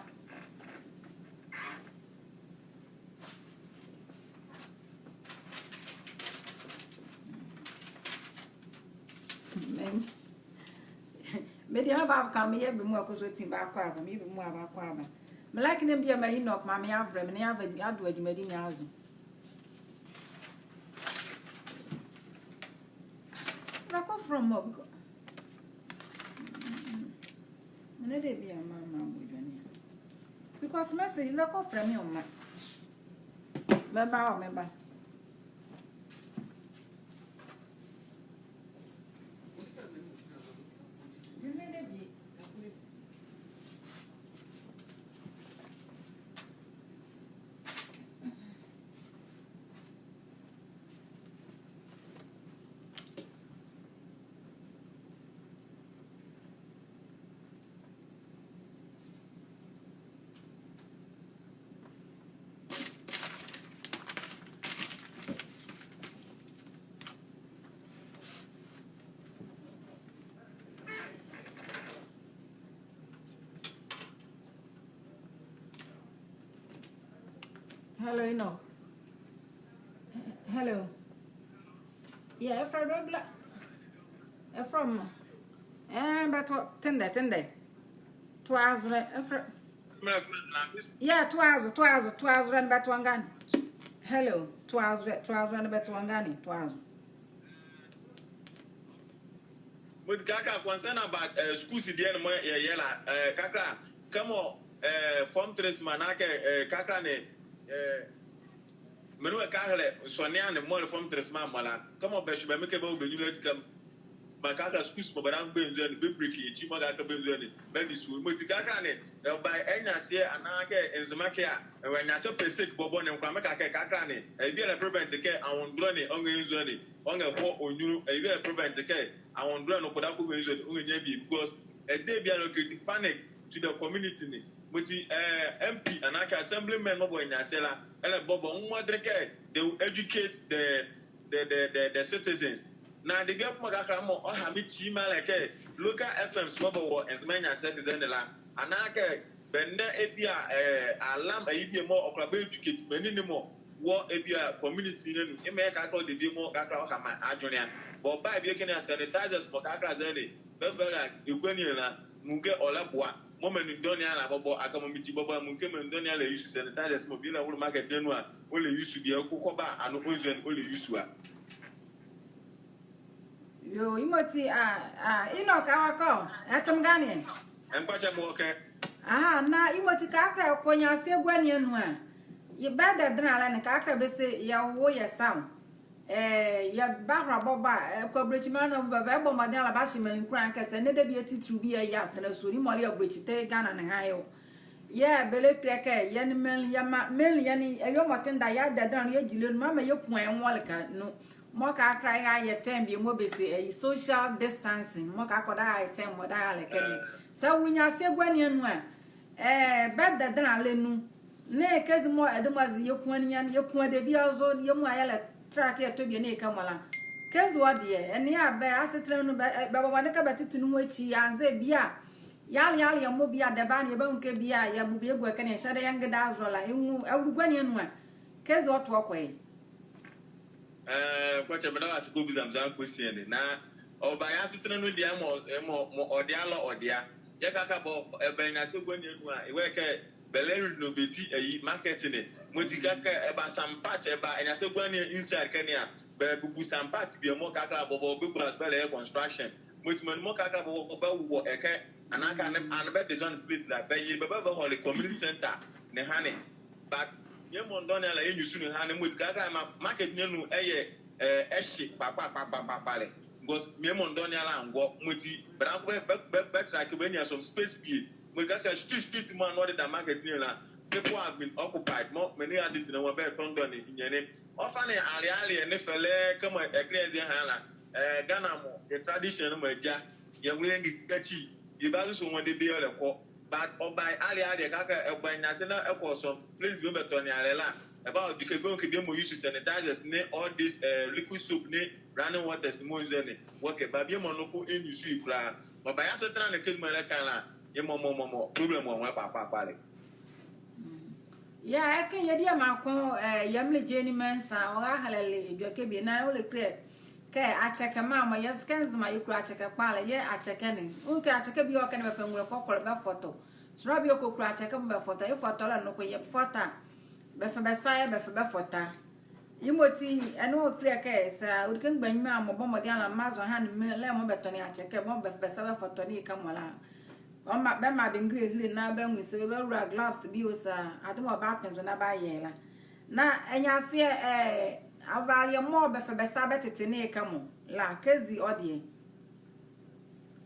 Men-, Ɛdeɛ mebava ka meyɛ bɛ muala kɔsɔɔti bakɔ aba, meyɛ bɛ muala bakɔ aba. Me like ne deɛ me Enoch, maa me avrɛ me na yɛava, yɛado gyima ne azo. Yɛkɔ from hɔ, because me ne dɛ bia maa, maa bɔ dwane a. Because message, yɛkɔ from me ɔma. Mɛba o, mɛba. Hello, Enoch. H-, hello. Yeah, ɛfrɛ regular. Ɛfrɛ m-, eh, but what, tendɛ, tendɛ. Toa zo, ɛfrɛ. Yeah, toa zo, toa zo, toa zo, ɛnee bɛtoa ngane. Hello, toa zo, toa zo, ɛnee bɛtoa ngane, toa zo. Mɔti kakra concern about, eh, schools deɛ ne mɔɔ yɛyɛ la, eh, kakra, kɛmɔ, eh, form three ma na kɛ, eh, kakra ne, eh, me ne wɔ ɛkɛ ahɛlɛ sɔne a ne mɔɔ le form three ma mɔ la, kɛmɔ bɛhwe bɛ me kɛ bɛwɔ bɛ nyunlu ati kɛ ma kakra schools mɔɔ bɛdabɛ bɛnzua ne, bɛ break ye kyi mɔɔ kakra bɛnzua ne, bɛde sua. Mɔti kakra ne, eh, ɔbaa ɛnyaseɛ anaa kɛ Nzema kɛ a, eh, ɛnyaseɛ pɛ sake bɔbɔ ne nkola mekakɛ kakra ne, eh, bie ɛlɛ prevent kɛ anwodolɛ ne, ɔnrɛnzua ne, ɔnrɛhɔ ɔ nyunlu, eh, bie ɛlɛ prevent kɛ anwodolɛ ne ɔkɔdabɛ kɔ ɔnrɛnzua ne, ɔnrɛnyia bie, because, eh, ɛdɛbie ɛlɛ create panic to the community ne. Mɔti, eh, M P anaa kɛ assemblymen mɔɔ bɛwɔ ɛnyaseɛ la, ɛlɛ bɔbɔ mɔdenle kɛ they will educate the, the, the, the, the citizens. Na debie mɔɔ kakra mɔɔ ɔha me kyi maa le kɛ local F Ms mɔɔ bɛwɔ Nzema ɛnyaseɛ kɛzɛ ne la, anaa kɛ bɛnlɛ bie a, eh, alarm, eh, bie mɔɔ ɔkola bɛ educate menli ne mɔɔ wɔ bie a community ne anu. Yemɔ yɛɛ kakra debie mɔɔ kakra ɔha me adwenle a. Bɛ ɔbaa bie ɛkɛ ne a, sanitizers mɔɔ kakra zɛ ne, bɛva la ɛgua ne anu la, melu kɛ ɔlɛboa. Mɔɔ menli dɔɔnwo ne ala bɔbɔ, akee mɔɔ megyi bɔbɔ, melu kɛ menli dɔɔnwo ne ala use sanitizers mɔɔ bie ɛlɛwolo market ne anu a, ɔlɛ use bie a, ɔkɔ kɔ ba a, ɔnrɛnzua ne, ɔlɛ use a. Yoo, yemɔti, ah, ah, Enoch, awɔ ɛkɛ o, ɛte me ɛgane. Ɛnkwɛkyɛ mewɔ ɛkɛ. Aha, na yemɔti kakra kɔ ɛnyaseɛ ɛgua ne anu a, yɛbɛdɛdɛnla ne kakra bɛse yɛwo yɛ sa o. Eh, yɛbahola bɔbɔ a, eh, kɔ abulokyima ne anu a, bɛbɔ mɔdenle ala bɛahye menli nkulanlɛ kɛ saa ɛnɛ debie titili bie a yɛtɛnla sua ne mɔɔ le abulokyitɛ Ghana ne ɛha ye o. Yɛɛ bɛlɛkile kɛ yɛ nee menli, yɛmaa menli yɛ nee awie mɔɔ tendɛ a yɛdɛdɛnla ne yɛgyile nu, mɔɔ maa yɛkua yɛ nwo ɛleka nu. Mɔɔ kakra ɛha yɛ term bie mɔɔ bɛse, eh, social distancing. Mɔɔ kakra ɔdaha yɛ term mɔɔ ɔdaha ɛleka ne. Saa ɛwolo ɛnyaseɛ ɛgua ne anu a, eh, bɛdɛdɛnla nu. Nee kɛzi mɔɔ ɛdawɔ mɔɔ aze yɛkua ne nyane, yɛkua debie azo, yɛ muala yɛlɛtra kɛ yɛtɔ bie nee yɛka muala. Kɛzi ɔ deɛ, ɛnee a bɛ asetɛnla nu bɛ, eh, bɛbɔ mɔdenle kɛ bɛtete ne nwo ekyi, anzɛɛ bie a yɛale, yɛale yɛ mɔ bie a dɛba ne yɛbanwu kɛ bie a yɛbo bie yɛgu ɛkɛ ne, yɛhyɛdɛ yɛnrɛda azo la, ɛnwu, ɛwolo ɛgua ne anu a, kɛzi ɔto ɔ kɔ ye. Eh, Kwakyɛ, meda wɔ ase kɛ ɔbiza me saa question ne. Na ɔbaa yɛ asetɛnla nu deɛ mɔɔ, mɔɔ, mɔɔ ɔdea la ɔdea. Yɛɛ kakra bɔ, eh, ɛbɛ ɛnyaseɛ ɛgua ne anu a, ɛwɔ kɛ bɛlɛ renovate ayi market ne. Mɔti kakra ɛbaa some part, ɛbaa ɛnyaseɛ ɛgua ne inside ɛkɛ ne a, bɛbubu some part bie mɔɔ kakra bɔbɔ bɛgu azo bɛlɛyɛ construction. Mɔti menli mɔɔ kakra bɔbɔ bɛwowɔ ɛkɛ, anaa kɛ anee, anee bɛ design place la, bɛye bɛ bɛbɛhɔle community center ne ɛhane. But yemɔ dɔɔnwo ne ala yɛ nyusu ne ɛhane, mɔti kakra ma market ne anu ɛyɛ, eh, ɛhye kpakpakpakpalɛ. Because yemɔ dɔɔnwo ne ala ɛnwɔ, mɔti bɛdabɛ bɛ, bɛ, bɛ, bɛtra kɛ bɛnyia some space bie. Mɔti kakra street, street mɔɔ anwo ɔdeda market ne la, people have been occupied. Mɔɔ menli adendɛ ne wɔ bɛ tɔndɔ ne nyɛne. Ɔfa ne alealeɛ ne fɛlɛ kɛmɔ ɛkɛ ne ɛze ɛha la, eh, Ghana mɔ, yɛ tradition mɔɔ agya, yɛnwolɛ ngikakyi, yɛbazoso nwo debie ɔlɛkɔ. But ɔbaa alealeɛ kakra, ɛbɔ ɛnyaseɛ na ɛkɔ some place bie mɔɔ bɛtɔne alɛ la, ɛbawɔ dikɛ bɛnwu kɛ bie mɔɔ use sanitizers nee all this, eh, liquid soap nee running waters mɔɔ nzue ne, wɔ kɛ ba bie mɔɔ noko ɛnuse ye kola. Ɔbaa yɛ asetɛnla ne kɛzi mɔɔ ɛlɛka la, yemɔ mɔ, mɔ, mɔ problem wɔ nwo kpakpakpalɛ. Yeah, ɛkɛ yɛɛ diema ko, eh, yɛɛ mele Jenny Mensah, ɔrahɛlɛle edwɛkɛ bie na ɔlɛkile Kɛ akyɛkɛ maa mɔ, yɛze kɛ Nzema yɛkulo akyɛkɛ kpalɛ, yɛɛ akyɛkɛ ne. Ɔnwu kɛ akyɛkɛ bie ɔkɛ ne bɛfa nwolɛ kɔkɔlɛ bɛfɔtɔ. Saa bie ɔkɔkulo akyɛkɛ mɔ bɛfɔtɔ, yɛfɔtɔ la noko yɛfɔtɔ a, bɛfa bɛ sa yɛɛ bɛfa bɛfɔtɔ a. Yemɔti, ɛnee ɔkile kɛ saa, ɔdi kɛ mgbanyima mɔ bɔ mɔdenle a, mmazo ɛhane melɛ mɔɔ bɛtɔne akyɛkɛ, mɔɔ bɛfa bɛ sa bɛfɔtɔ ne yeka mɔ la. Bɛmaa, bɛmaa bɛ ngilehile na bɛanwu se bɛbawula gloves bie ɔ saa, ade mɔɔ bɛapɛ zo na bɛayɛ la. Na ɛnyaseɛ, eh, avaleɛ mɔɔ bɛfa bɛ sa bɛtete ne yeka mɔ la, kɛzi ɔ deɛ.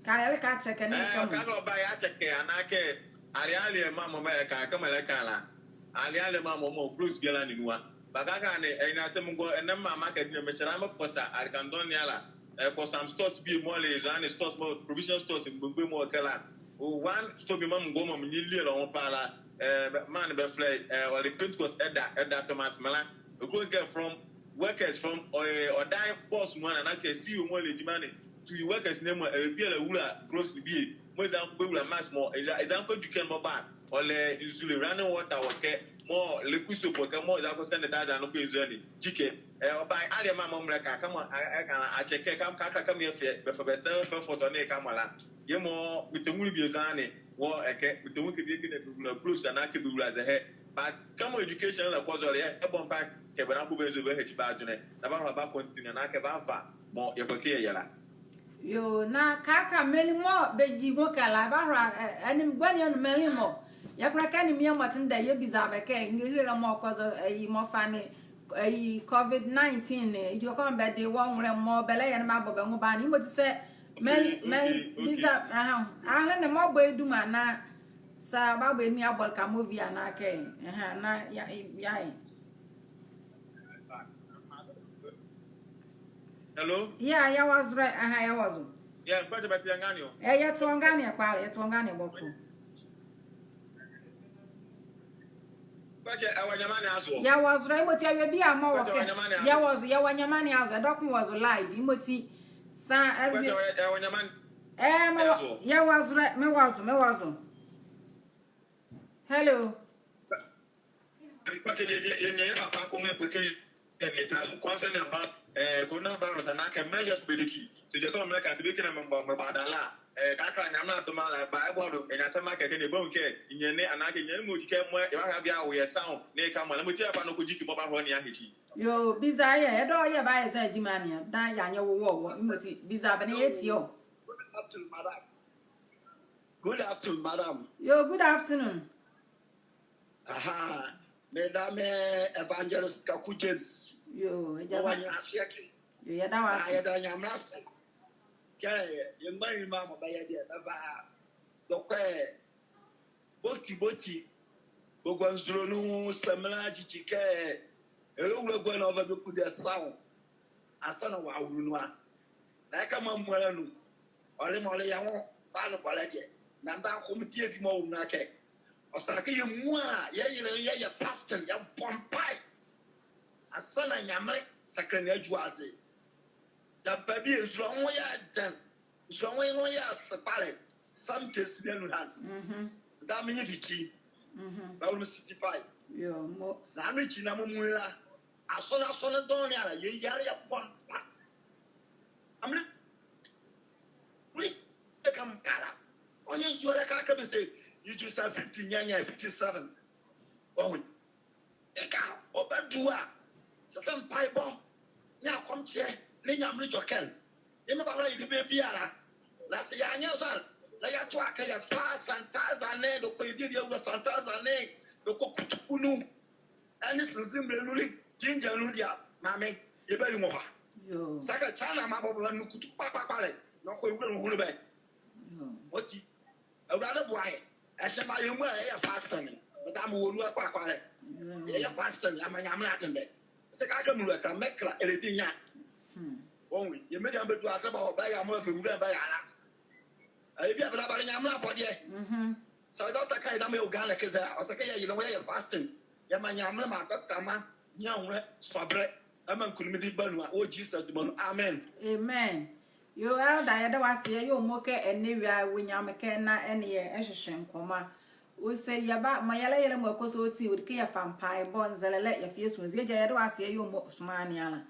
Kɛ aleɛ ɛlɛka akyɛkɛ ne yeka mɔ. Kɛ ɔba yɛ akyɛkɛ, anaa kɛ aleɛ aleɛ maa mɔ mɔɔ ɛlɛka, kɛmɔ ɛlɛka la. Aleɛ aleɛ maa mɔ mɔɔ clothes biala ne nu a. Bɛkakɛɛ ne, ɛnyaseɛ mengɔ ɛnɛ mmaa market ne, mehyɛ la mekɔ sa, alekandɔne ne ala. Eh, kɔ some stores bie mɔɔ le zɔhane stores mɔɔ, provision stores mgbomgbom mɔɔ ɛkɛ la. Ɔ one store bie mɔɔ mengɔ mɔɔ menyilie la ɔ nwo pa la. Eh, bɛ, maa ne bɛfɛlɛ, eh, ɔle Pentecost Elder, Elder Thomas Mela. Ɔkulo kɛ from workers from, eh, ɔdaye boss mɔ anaa kɛ C E O mɔɔ le gyima ne. To ye workers ne mɔ, eh, biala wula gross ne bie. Mɔɔ eza bɛwula mass mɔɔ, eza, eza kɔ dukan mɔɔ ba. Ɔle nzule, running water wɔ ɛkɛ, mɔɔ liquid soap wɔ ɛkɛ, mɔɔ eza kɔ sanitizer noko nzule ne, gyikɛ. Eh, ɔba, aleɛ maa mɔɔ melɛka, kɛmɔ, a, a, a, akyɛkɛ, kɛmɔ, kɛkala kɛmɔ yɛfa, bɛfa bɛ sa bɛfɔtɔ ne yeka mɔ la. Yemɔ, metɛnwunle bie zɔhane, wɔ ɛkɛ, metɛnwu kɛ bie kɛ ne bɛwula clothes anaa kɛ bɛwula zɛhae. But, kɛmɔ education la kɔ zɔhane, yɛ, yɛbɔ mpae, kɛ bɛnle bɛ nzo bɛhakyi bɛ adwenle, na bɛahola bɛ continue, anaa kɛ bɛava, mɔɔ, yɛkpɔke yɛyɛ la. Yoo, na kɛkala menli mɔɔ bɛgyi nwo ɛkɛ la, bɛahola, eh, ɛnee mgbanyima ne menli mɔ. Yɛkpondɛ kɛ ɛnee mɔɔ tendɛ yɛbiza bɛ kɛ, ngilehile mɔɔ kɔ zɔ, eh, ye mɔɔ fane, eh, ye covid nineteen ne, edwɛkɛ mɔɔ bɛde wɔ nwolɛ mɔɔ bɛlɛyɛ ne bɛabɔ bɛ nwo bɛanee, yemɔti saa, menli, menli, biza, aha, ahane ne mɔɔ bɔ ye duma na, saa bɛabɔ ye duma yeabɔ ɛleka mɔɔ vie anaa kɛ, aha, na, ya, ya, ya. Hello? Yeah, yɛwɔ zo, ɛhɛe, yɛwɔ zo. Yeah, mekpɔkyɛ bɛte yɛ nganeɛ ɔ. Eh, yɛte ɔ nganeɛ kpalɛ, yɛte ɔ nganeɛ bɔkɔ. Mekpɔkyɛ, ɛwɔ nyɛma ne azo ɔ. Yɛwɔ zo, yemɔti awie bie a mɔɔ wɔ ɛkɛ. Mekpɔkyɛ, ɛwɔ nyɛma ne azo. Yɛwɔ zo, yɛwɔ nyɛma ne azo, ɛdɔkɔ wɔ zo live, yemɔti. Saa, ɛlɛbi. Mekpɔkyɛ, ɛwɔ, ɛwɔ nyɛma ne azo ɔ. Eh, mɔɔ, yɛwɔ zo, mewɔ zo, mewɔ zo. Hello. Mekpɔkyɛ yɛ, yɛ, yɛ, yɛ papa ko mɔɔ ɛkpondɛ kɛ yɛ ne ta zo concerning about, eh, coronavirus anaa kɛ measures bɛdie ki. So, yɛ kɛ mɔɔ mɛlɛka, te bie kɛ na mebɔ, mebɔ adalɛ a. Eh, kɛkala Nyamenle adom a la, bɛbɔ ado, ɛnyaseɛ mɔɔ kɛkɛ ne, bɛhu kɛ, ɛnyɛne, anaa kɛ ɛnyɛne mɔɔ ɔti kɛ mɔɔ, yɛbahwɛ bie a wɔ yɛ sa ɔ, ne yeka mɔ la, yemɔti yɛfa noko gyikɛ mɔɔ bahɔ ne yɛahakyi. Yoo, biza yɛ, ɛdawɔ yɛ bɛayɛ zɔ gyima ne a, na yɛanyɛ wowɔ wɔ, yemɔti, biza bɛ ne yɛtie ɔ. Good afternoon, madam. Good afternoon, madam. Yoo, good afternoon. Aha, meda me Evangelist Kaku James. Yoo, egya. Mewɔ Nyaseɛ ke. Yoo, yɛda wɔ ase. Na yɛda Nyamenle ase. Kɛ yɛ mgbanyima mɔɔ bɛyɛ deɛ bɛva a, dɔkɔ ɛ, boti boti, bɛgua nzule nu sɛmela gyigyi kɛ, ɛlɛwula gua na ɔva bɛkude sa ɔ. Ansaana wɔawulu nu a. Na ɛkɛ mɔɔ amuala nu. Ɔle mɔɔ ɔle yɛ nwo, bɛanle bɔlɛ deɛ. Na meda nko medie adi mɔɔ wɔ mu nu akɛ, ɔsa kɛ yɛmua yɛyɛlɛ yɛyɛ fasting, yɛbɔ mpae. Ansaana Nyamenle sɛkɛlɛ ne adwu aze. Dapɛ bie nzule nwo yɛ den. Nzule nwo yɛ nwo yɛ ase kpalɛ. Some cases bie anu ɛhane. Mhm. Meda me nye fifty. Mhm. Bɛwolo me sixty-five. Yoo, mo. Na ɛno akyi na memu la. Asɔle, asɔle dɔɔnwo ne ala, yɛyale yɛbɔ mpae. Amele. Wuli, ɛka mekala. Ɔnyɛ nsuo ɛlɛka kɛ me se, yɛdwu sa fifty, nyɛnyɛ fifty-seven. Ɔnwu. Ɛka, ɔbadu a. Ɛsɛ sɛ mpaebɔ ne akɔmkyerɛ ne Nyamenle gyɔkɛl. Yɛmɛbahola yɛdie bɛbiala. Na sɛ yɛanyɛ zɔ a, na yɛato a kɛ yɛfa sanitizer ne, dɔkɔ yɛdie deɛ wula sanitizer ne, dɔkɔ kutuku nu. Ɛnee senze mele nu le, ginger nu deɛ a, maame, yɛbali nwɔhɔ a. Yoo. Saa kɛ China mɔɔ bɛbɔ nu kutuku kpalɛ kpalɛ, na ɔkɔ ɛwula nu hono bɛ. Yoo. Ɔti, Awurade boa yɛ. Ɛhyɛ ma yɛmua a yɛyɛ fasting. Meda mo wɔ nu ɛkɔ akɔ alɛ. Yɛyɛ fasting, yɛama Nyamenle adendɛ. Sɛ kɛkala mewula kɛkala, mɛkala ɛlɛdi nya. Hmm. Ɔnwu, yɛ medium bɛdu adebɔ, bɛyɛ mɔɔ bɛwula bɛyɛ ala. Ɛyɛ bie a bɛlɛbale Nyamenle abɔdeɛ. Mhm. Sɛ dɔketa ka yɛ na meyɛ ɔ Ghana kɛ zɛ a, ɔsɛ kɛ yɛyɛlɛ nwo yɛyɛ fasting. Yɛma Nyamenle ma dɔketama nyia nwolɛ, sɔbelɛ. Ɛma nkunimdi ba nu a, wɔ Jesus dima nu. Amen. Amen. Yoo, Elder, yɛda wɔ ase, yɛyɛ ɔ mɔ kɛ ɛnɛ wia wɔ Nyamenle kɛ na ɛnee yɛhwehwɛ nkɔmɔ a. Ɔse yɛba, mɔɔ yɛlɛyɛlɛ mɔɔ ɛkɔ sɔɔti, ɔdi kɛ yɛfa mpaebɔ, nzɛlɛlɛ, yɛfa yɛsu. Ɔse egya, yɛda wɔ ase, yɛyɛ ɔ mɔ somaa ne ala.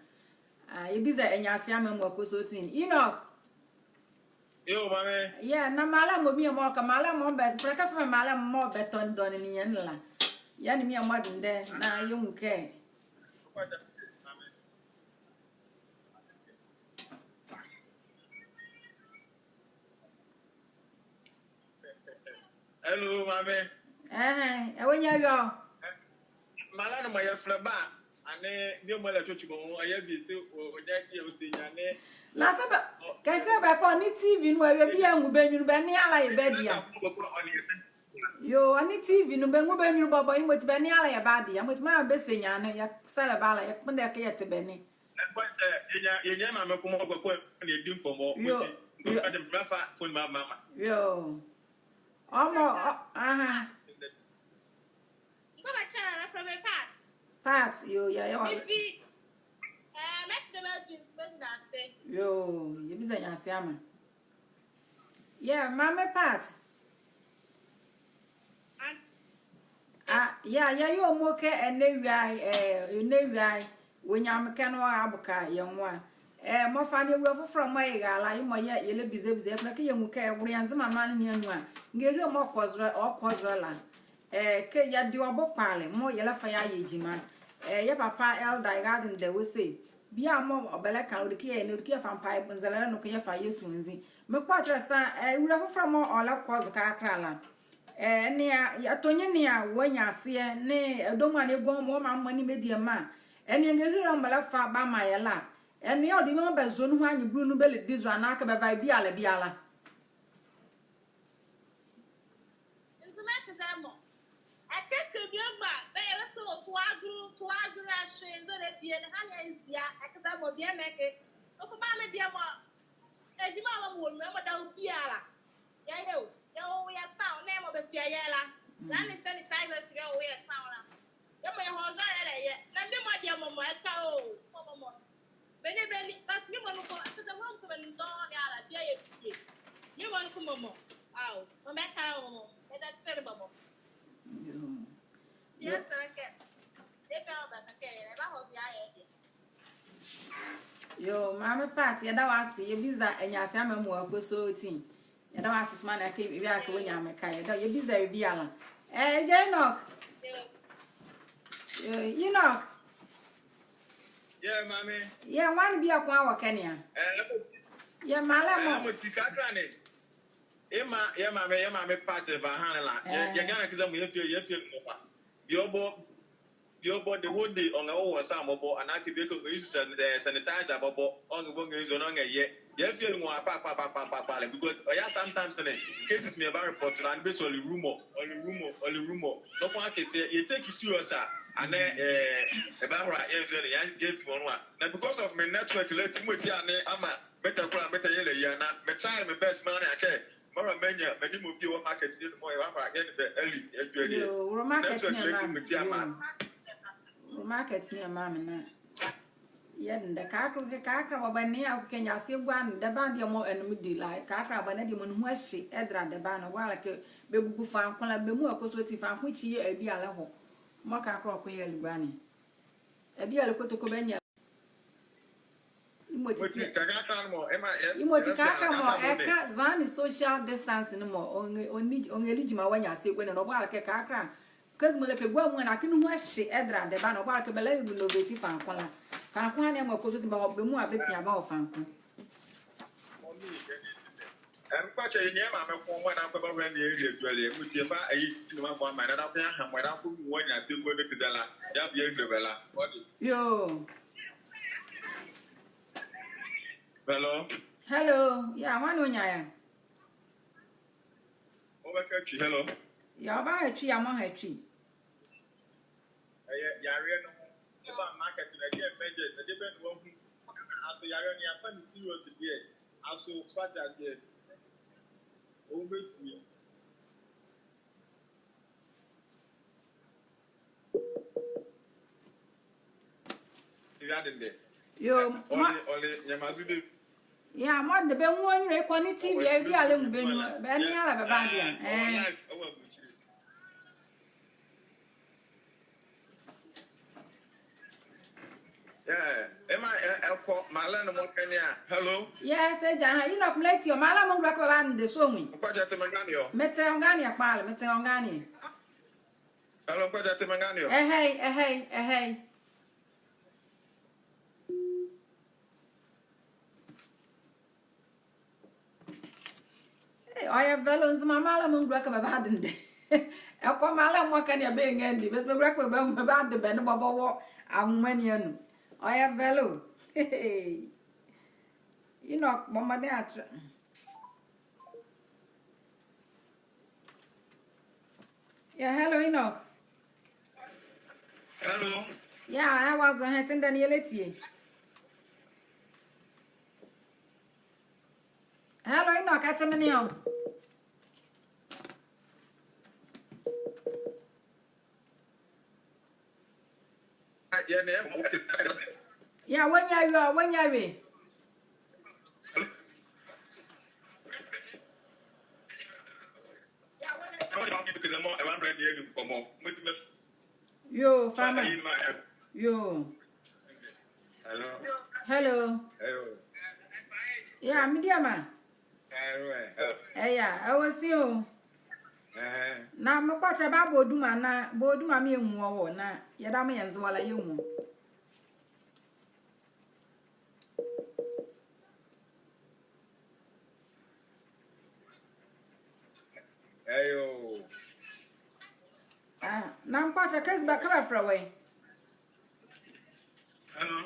Ah, yɛbiza Nyasaye amaa mɔɔ kɔ sɔɔti. Enoch. Yo, mame. Yeah, na malɛ mɔ bie mɔɔ ka, malɛ mɔ bɛ, prɛkɛ fɛɛ malɛ mɔ bɛtɔne dɔne ne nyɛne la. Yɛɛ ne mɔɔ dendɛ, na yɛnwu kɛ. Hello, mame. Ɛhɛe, ɛwɔ nyɛ awie ɔ? Mraalɛ ne mɔɔ yɛfɛlɛ bɛ a, ɛnee bie mɔ ɛlɛtwetwe bɛ nwo, ɛyɛ bie se, ɔ, ɔnyɛ kɛ ɔse nyane. La saa bɛ, kɛkala bɛkɛ ɔ nee TV ne awie bie a ɛnwu bɛ nyunlu, bɛnea ala yɛ bɛdie a. Yoo, ɔ nee TV ne bɛnwu bɛ nyunlu bɔbɔ, yemɔti bɛnea ala yɛ bɛdie a, yemɔti maa bɛse nyane, yɛsɛlɛ bɛ ala, yɛkpondɛ kɛ yɛte bɛ ne. Ɛkpondɛ, yɛnyia, yɛnyia mame ko mɔɔ kɔ ne yɛdi nkɔmɔ. Yoo, mɔti, yoo. Mɔti, mraalɛ fa phone maa mame. Yoo. Ɔmɔ, ɔ, aha. Nko bɛkyɛ, mefɛlɛ me Pat. Pat, yoo, yɛyɛ wɔ. Bibi, eh, mɛte dɛ mɛdi, mɛdi ase. Yoo, yɛbiza Nyasaye amaa. Yeah, mame Pat. An- Ah, yeah, yeah, yɛyɛ ɔ mɔɔ kɛ ɛnɛ awia, eh, ɛnɛ awia, wɔ Nyamenle kɛ ne ɔraboka yɛ nwo a. Eh, mɔɔ fa ne awulafofolɛ mɔɔ ɛyɛ la, yemɔ yɛɛ yɛlɛbizabiza, yɛfɛlɛ kɛ yɛnwu kɛ ɛwole yɛ Nzema maanle ne anu a. Ngehile mɔɔ kɔ zolɛ, ɔkɔ zolɛ la. Eh, kɛ yɛde ɔ bo kpalɛ, mɔɔ yɛlɛfa yɛayɛ gyima. Eh, yɛ papa Elder, yɛradendɛ wɔ se. Bie a mɔɔ ɔbɛlɛka, ɔde kɛ yɛ, ɔde kɛ yɛfa mpaebɔ nzɛlɛlɛ noko yɛfa yɛsu nzi. Me kpɔkyelɛ sa, eh, awulafofolɛ mɔɔ ɔlɛkɔ zo kɛkala la. Eh, nea, yɛto nye nea wɔnyia aseɛ, nee ɛdɔm a na ɛgu ɔ mɔ, ɔmaa mɔ ne mediema. Ɛnea ngehile mɔɔ bɛlɛfa bɛamaa yɛ la. Ɛnea ɔde bie mɔɔ bɛzo ne nwo a nye bulu ne bɛlɛdi zo anaa kɛ bɛva ye biala biala. Nzema ɛke zɛ mɔ. Ɛke kɛ bie mɔ a, bɛyɛ bɛ se ɔ toa adwo, toa adwo la hwe, nze ɔlɛbie ne, ɛhane ɛnzia, ɛke zɛ mɔ bie mɔ ɛke. Ɔkɔ maa me bie mɔ, ɛgyima mɔɔ mewɔ nu, ɛmɔ dawɔ biala. Yɛyɛ ɔ, yɛwowɔ yɛ sa ɔ, na ɛmɔ bɛsia yɛ la. La ne sanitizer si bɛwowɔ yɛ sa ɔ la. Yɛmɔ yɛhɔzɔ yɛlɛyɛ. Na me mɔ deɛ mɔmɔ ɛka ɔ, mɔmɔ mɔ. Bɛnle, bɛnle, but me mɔ noko, ɛke zɛ mɔ noko bɛnle dɔɔnwo ne ala, bie a yɛbie. Me mɔ noko mɔmɔ. Ao, mɔmɔ ɛka ɔ, mɔmɔ. Ɛda tere mɔmɔ. Yoo. Bie a sɛlɛ kɛ. Bie a ɔbɛka kɛ, ɛbahɔzɔ yɛ deɛ. Yoo, mame Pat, yɛda wɔ ase, yɛbiza Nyasaye amaa mɔɔ kɔ sɔɔti. Yɛda wɔ ase soma na kɛ, bie a kɛ wɔnyia meka, yɛda, yɛbiza bie biala. Eh, Enoch. Yoo, Enoch. Yeah, mame. Yeah, nwane bie ko a wɔkɛ ne a. Eh, yeah, mraalɛ mɔ. Eh, mɔti kakra ne. Yɛ ma, yɛ mame, yɛ mame Pat ɛva ɛhane la. Yɛ, eh, yɛ Ghana ɛke zɛ mɔ yɛfie, yɛfie nwo a. Bie ɔbɔ, bie ɔbɔ the whole day, ɔnrɛhohɔ sa mɔbɔ, anaa kɛ bie kɛ ɔnrɛ-use san-, eh, sanitizer mɔbɔ, ɔnrɛbɔ, ɔnrɛ-use, ɔnrɛyɛ. Yɛfie nwo a kpalɛ, kpalɛ, kpalɛ, kpalɛ, kpalɛ, because ɔyɛ a sometimes ne, cases mɔɔ yɛba report la, ne bɛse ɔle rumor, ɔle rumor, ɔle rumor. Noko akɛse, yɛ take serious a, ɛnee, eh, ɛbahora, yɛnhwɛ ne, yɛ, yɛnsi mɔ nwo a. Na because of me network la, ti mɔti a ne ama, meta kola, meta yɛlɛyia na, me try me best maa ne akɛ, mara manyia, manyia mɔ bie wɔ market ne nu mɔɔ yɛbahora yɛ nee bɛ ali adwelie. Yoo, wɔ market ne a, network la, ti mɔti a maa. Wɔ market ne a maa me na. Yɛdendɛ, kakra, kakra, bɛbɔ ne a, kɛ nyaseɛ gua ne, dɛba deɛ mɔɔ ɛnee medi la, kakra, bɛbɔ ne deɛ mɔɔ ne nwo ɛhye, ɛdɛla dɛba ne, ɔboalekɛ, bɛbubu Faako la, bɛmua kɔ sɔɔti Faako ekyi yɛ bie a ɛlɛhɔ. Mɔɔ kakra ɔkɔ yɛ alegua ne. Bie a ɛlɛ Kotoko bɛnyia. Yemɔti se. Yemɔti kakra mɔɔ, ɛka zane social distance ne mɔɔ, ɔnrɛ-, ɔnrɛli gyima wɔ nyaseɛ gua ne, ɔboalekɛ kakra. Kɛzi mɔɔ ɛlɛkɛ gua mɔ ne, akee ne nwo ɛhye ɛdɛla dɛba ne, ɔboalekɛ bɛlɛ renovate Faako la. Faako ɛhane mɔɔ ɛkɔ sɔɔti bɛhɔ, bɛmua bɛpia bɛhɔ Faako. Ɛmkpɔkyɛ yɛ nyia mame ko mɔɔ ɛnanko ɛbahora ne ali adwelie, mɔti ɛfa ayi ne mɔɔ ɛbahɔ amaa ye, na ɛnanko yɛaha mɔɔ ɛnanko wɔ nyaseɛ gua ne kɛzi la, yɛabie yɛahile bɛ la. Ɔde. Yoo. Hello. Hello. Yeah, nwane ɔnyia ye a? Ɔbɛka Twi, hello. Yeah, ɔbaha Twi, yɛaha Twi. Ɛyɛ yareɛ ne ho. Ɔba market ne, ɛdeɛ measures, ɛdeɛ bɛn na wahu? Aso yareɛ ne yɛafa ne serious deɛ? Aso, so ate aseɛ? Ɔbɛtumi. Yoo, mɔɔ, ɔle, ɔle, nyɛma so de. Yeah, mɔɔ de bɛnwu ɔ nyunlu, ɛkɔ ne TV, bie a ɛlɛnwu bɛ nyunlu, bɛnea ala bɛba deɛ. Eh. Ɛɛ, ɛma, ɛ, ɛ, Kɔ, mraalɛ ne mɔɔ kɛ ne a. Hello? Yes, egya, ha, Enoch, melɛtie o, mraalɛ mɔɔ ngolua kɛ bɛbadendɛ, sɔ nwi? Nkwagya, te me nganeɛ o. Mete ɔ nganeɛ kpalɛ, mete ɔ nganeɛ. Hello, nkwagya, te me nganeɛ o. Ɛhɛe, ɛhɛe, ɛhɛe. Ei, ɔyɛ vɛlɛ o, Nzema mraalɛ mɔɔ ngolua kɛ bɛbadendɛ. Ɛkɔ mraalɛ mɔɔ kɛ ne a bɛnrɛndi, bɛse bɛ ngolua kɛ bɛbade bɛ ne bɔbɔ wɔ anwoma ne anu. Ɔyɛ vɛlɛ o. Enoch, bɔ mɔden a tra. Yeah, hello, Enoch. Hello. Yeah, ɛwɔ zo, ɛhɛe, tendɛ ne yɛlɛtie. Hello, Enoch, ɛte me ne ɔ? Yeah, wɔnyia awie, wɔnyia awie. Yoo, Fama. Yoo. Hello. Hello. Hello. Yeah, mediema. Ɛyɛ a, ɛwɔ se o. Na mekpɔkyɛ bɛ a bɔ duma na, bɔ duma mɔɔ yɛnwu wɔ na yɛdayɛ mɔɔ yɛnze wɔ la yɛnwu. Ɛyɛ o. Ah, na mekpɔkyɛ kɛ zi bɛ kɛ bɛfɛlɛ wɔ ɛ. Hello.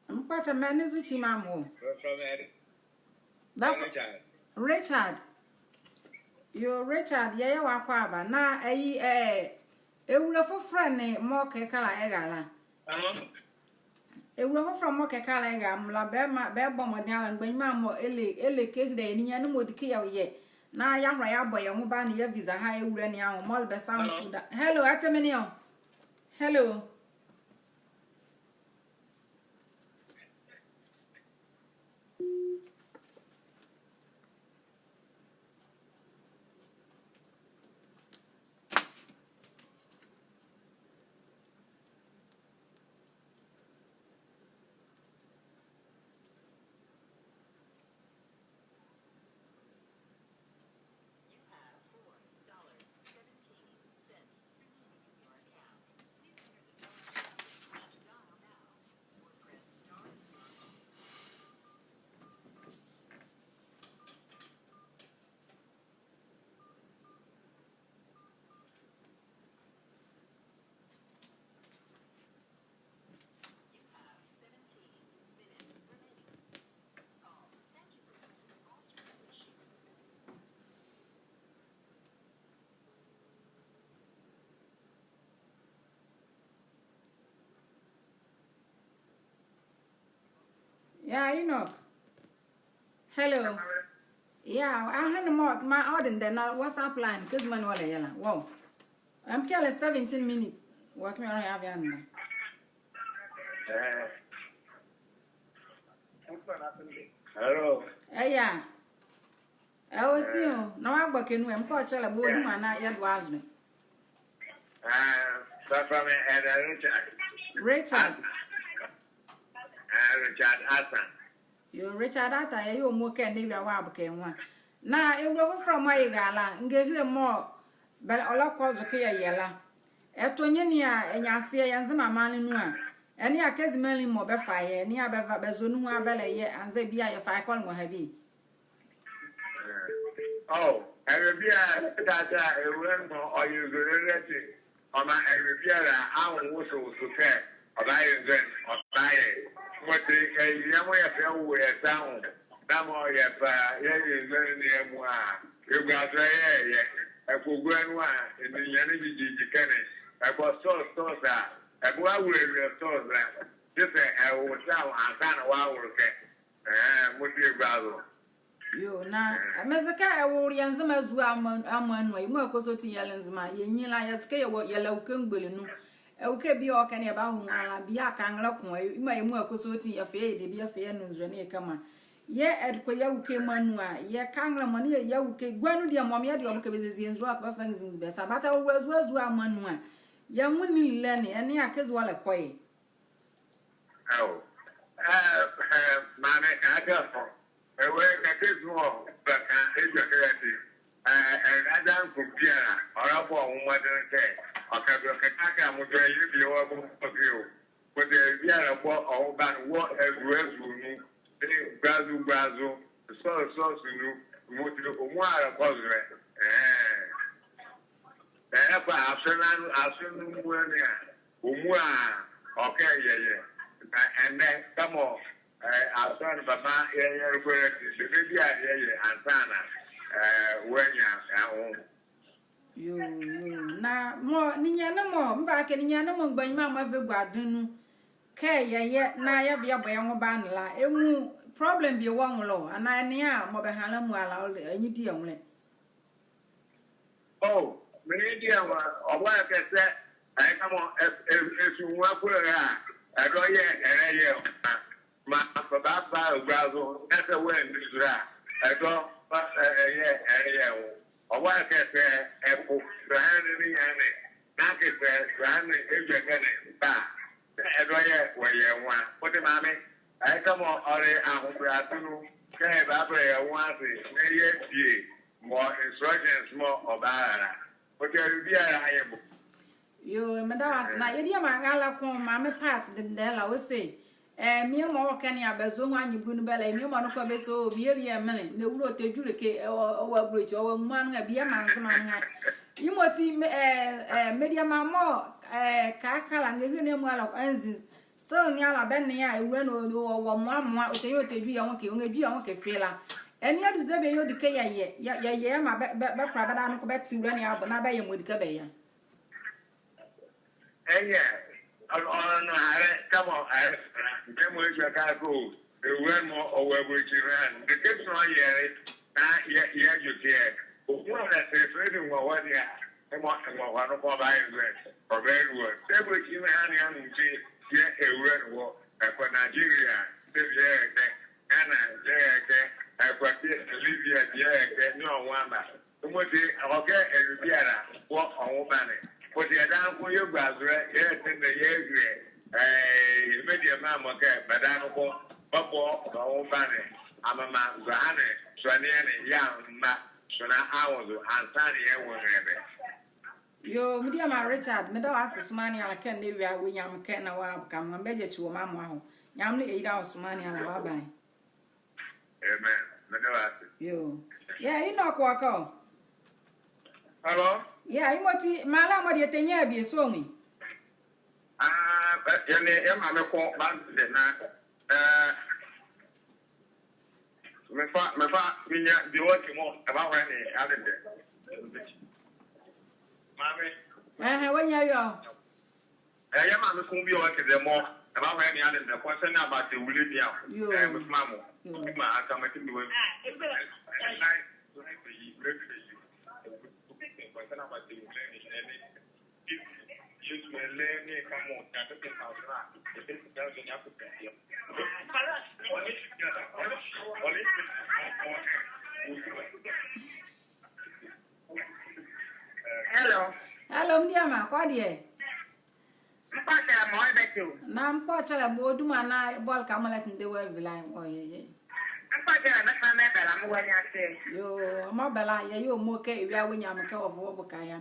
Mekpɔkyɛ, mɛne zo kyi maa mo. Bɛfɛlɛ Richard. Yoo, Richard, yɛyɛ wɔ akwaaba. Na ayi, eh, ewule fofolɛ ne mɔɔ kɛkala ɛra la. Ewule fofolɛ mɔɔ kɛkala ɛra la, bɛmaa, bɛbɔ mɔden ala mgbanyima mɔɔ ɛlɛ, ɛlɛkɛ ɛhile yɛ ninyɛne ne mɔɔ di kɛ yɛyɛ. Na yɛahola yɛabɔ yɛ nwo bɛanea yɛ visa ɛha ewule ne anwo, mɔɔ le bɛ sa nwo kuda. Hello, ɛte me ne ɔ? Hello. Yeah, Enoch. Hello. Yeah, ahene mɔɔ, maa ɔdendɛ na WhatsApp line, kɛ zuma ne ɔlɛyɛ la. Wow. Ɛmpɛ kɛ ɛlɛ seventeen minutes. Wɔ kɛ mɛyɛ ɔlɛyɛ awie anɛ. Hello. Ɛyɛ a. Ɛwɔ se o, na wɔagbɔke nu ɛ, mekpɔkyɛ la, bɔ duma na yɛdoa zo. Ah, bɛfɛlɛ me Elder Richard. Richard. Ah, Richard Arthur. Yoo, Richard Arthur, yɛyɛ ɔ mɔ kɛ ne wia wɔ abɔkɛ nwo a. Na ewule fofolɛ mɔɔ ɛra la, ngehile mɔɔ bɛ ɔlɛkɔ zo kɛ yɛyɛ la. Ɛtɔ nyɛne a, ɛnyaseɛ yɛ Nzema maanle nu a. Ɛnee a kɛ zi menli mɔɔ bɛfa yɛ, ɛnee a bɛva, bɛzɔ nuhua bɛlɛyɛ, anzɛɛ bie a yɛfa yɛkɔ nwo ha bie. Oh, ɛnee bie a, ɛda ase a, ewule ne mɔ, ɔyɛ zolelɛ te. Ɔmaa ɛnee biala anwo wosowoso kɛ, ɔbayɛ nzɔne, ɔbayɛ. Mɔti, ɛyi, yɛ mɔɔ yɛfa yɛwo yɛ sa nwo. Na mɔɔ yɛfa yɛyɛ nzɔne ne yɛmɔ a, ɛgua zo a yɛyɛ. Ɛkɔ gua nu a, ɛninyɛne gyigyi kɛ ne. Ɛkɔ stores, stores a, ɛboa wɔ ɛwia stores a. Te sɛ ɛwo sa nwo ansa na wɔawo kɛ. Ɛɛ, mɔti ɛgua zo. Yoo, na meze kɛ ɛwole yɛ Nzema azuo amoa, amoa nu a, yɛmɔ a yɛkɔ sɔti yɛle Nzema, yɛnyia la, yɛze kɛ yɛwɔ, yɛlɛ ɛwuke mgbole nu. Ɛwuke bie a ɔkɛ ne yɛbahɔ nu ala, bie a kangelɛ ko, yɛmɔ a yɛmɔ a yɛkɔ sɔti yɛfa yɛ debie, yɛfa yɛnu nzule nee yɛ kɛmɔ a. Yɛɛ ɛkɔ yɛ ɛwuke mɔ nu a, yɛ kangelɛ mɔ nee yɛ, yɛ ɛwuke gua nu deɛ mɔɔ medeɛ ɔbokɛ bɛziezie nzule a kɛ bɛfa ngizi ngizi bɛsa. But ɛwole azuo azuo amoa nu a, yɛ nwo ne lilɛ ne, ɛnee a kɛzi ɔlɛkɔ yɛ. Ao. Ɛɛ, ɛɛ, maame, ɛɛ, kɛkala. Ɛwɔ, kɛkala azuo bɛka edwɛkɛ ati. Ɛɛ, ɛɛ, ɛrale noko biala ɔrɛbɔ ɔ nwo mɔdenle kɛ ɔkɛ bie, ɔkɛka kɛ amoa dwɛkɛ bie wɔ bɔ bie o. Kɔsɛ biala bɔ ɔ nwo bane wɔ azuo azuo nu, gua azo gua azo, sɔɔse sɔɔse nu, mɔti ɔmuala kɔ zolɛ. Ɛɛ. Ɛɛ, ɛkɔ aso nu, aso nu mua ne a, ɔmuala ɔkɛ yɛyɛ. Na ɛnɛ, kɛmɔ, ɛɛ, aso ne bɛmaa yɛyɛ ɛlekɔ la ati, bɛbɛ biala yɛyɛ ansaana, ɛɛ, wɔanyia ɛnwo. Yoo, yoo. Na mɔɔ, ninyɛne mɔɔ, mebakɛ ninyɛne mɔɔ mgbanyima mɔɔ ɛva ɛguade nu kɛ yɛyɛ na yɛva yɛbɔ yɛ nwo bane la, ɛnwu problem bie wɔ nwo la o, anaa ɛnee a mɔɔ bɛha la amuala, ɛnye di ɛ nwolɛ? Oh, menle deɛ wa, ɔboalekɛ sɛ, ɛɛ, kɛmɔ, ɛ, ɛ, ɛsu nwo akola a, ɛdɔ yɛɛ ɛlɛyɛ nwo a, maa bɛbabɔ ɔ gua zo, na sɛ wɔandi zolɛ a, ɛdɔ, ɛ, ɛyɛ ɛlɛyɛ nwo. Ɔboalekɛ sɛ ɛpo, zɔhane ne ninyɛne, na kɛ sɛ zɔhane edwɛkɛ ne ba a, ɛdɔ yɛɛ wɔyɛ nwo a. Ɔti maame, ɛɛ, kɛmɔ ɔle ahobolase nu, kɛ ɛbabɛlɛ yɛ nwo ase, na yɛadie mɔɔ instructions mɔɔ ɔbaha la. Ɔti awie biala a yɛbɔ. Yoo, meda wɔ ase. Na yɛ diema raalɛ ko, Maame Pat Dendela, ɔse, ɛɛ, mie mɔɔ wɔ ɛkɛ ne a bɛzo ɔ nwo anyebulu ne bɛ la, mie mɔɔ noko bɛse o, mie le yɛ menle, na Ewule ɔtɛdwu le kɛ, ɛɛ, ɔ, ɔwɔ abulokyiri, ɔwɔ Nzema ne a, bie maa Nzema ne a. Yemɔti, me, ɛɛ, ɛɛ, mediema mɔɔ, ɛɛ, kɛkala, ngehile ne amuala, ɛnzi, still ne ala bɛnea Ewule ne ɔ, ɔ, ɔwɔ moa moa, ɔtɛnyia ɔtɛdwu yɛ nwo kɛ, ɔnrɛdwu yɛ nwo kɛ fee la. Ɛnee a du zɛ bie yɛɛ ɔdi kɛ yɛyɛ, yɛ, yɛyɛ maa bɛ, bɛ, bɛkola bɛdabɛ noko bɛte Ewule ne abo, na bɛyɛ mɔɔ ɔdi kɛ bɛyɛ a. Ɛyɛ, ɔ, ɔ, nɔhalɛ, kɛmɔ, ɛɛ, kɛmɔ ɛhye a kɛkala kɛ o, Ewule mɔɔ ɔwɔ abulokyiri ne a, ɛkɛ sua yɛle, na yɛ, yɛdwu kɛ ɔmuala sɛ fɛlɛ di nwo wɔ deɛ a, kɛmɔ, kɛmɔ nwo noko ɔbayɛ zolɛ, ɔbayɛ zolɛ. Sɛ abulokyiri ne a ne a nu nti, yɛɛ Ewule ne wɔ, ɛkɔ Nigeria, sɛ bie ɛkɛ, Ghana, bie ɛkɛ, ɛkɔ Libya, bie ɛkɛ, ne ɔ nwo amba. Mɔti, ɔkɛ ɛlɛ biala, wɔ ɔ nwo bane. Mɔti, ɛdane ko yɛgua zolɛ, yɛtendɛ, yɛhile, ɛɛ, mediema mɔ kɛ, bɛdane ko, bɛbɔ ɔ nwo bane, amɛmaa zɔhane, sɔneɛ ne, yɛammaa, sɔne anwo zo, ansaana yɛanwu ɛnrɛlɛ bɛ. Yoo, mediema Richard, meda wɔ ase somaa ne ala kɛ ɛnɛ ɛwia, wɔnyia mekɛ na wɔaboka me, mebɛgyakyi wɔ me amoa ho. Nyamenle ɛyila wɔ somaa ne ala, bye bye. Amen. Meda wɔ ase. Yoo. Yeah, Enoch Walker. Hello? Yeah, yemɔti, maanle mɔɔ deɛ tɛnyia bie sɔɔ nwi. Ah, ɛɛ, yɛ nee yɛ maame ko bɛandendɛ na, ɛɛ, mefa, mefa, menyia bie wɔ ɛkɛ mɔɔ ɛbahɔle ne adendɛ. Maame. Ɛhɛ, wɔnyia awie ɔ. Ɛɛ, yɛ maame ko bie wɔ ɛkɛ dɛ mɔɔ ɛbahɔle ne adendɛ, concern about Ewule ne a. Yoo. Ɛɛ, mefa maa mo. Yoo. Bi ma aka ma ti mi wɔ. Ɛɛ, nice, nice, yi, great, yi. Concern about Ewule ne, ɛɛ, ne. Hello. Hello, mediema, kɔ deɛ. Mekpɔkyɛlɛ mɔɔ, ɛbɛte o. Na mekpɔkyɛlɛ mɔɔ, duma na bɔlɛ kɛ mɔɔ ɛlɛtendɛ wɔ ɛvila, ɔ, yɛ, yɛ. Mekpɔkyɛlɛ, mekpɔkyɛlɛ, mewɔ nyɛsɛɛ. Yoo, mɔɔ bɛla, yɛyɛ ɔmɔ kɛ ɛwia wɔnyia mekɛ ɔvɔ boka yɛ.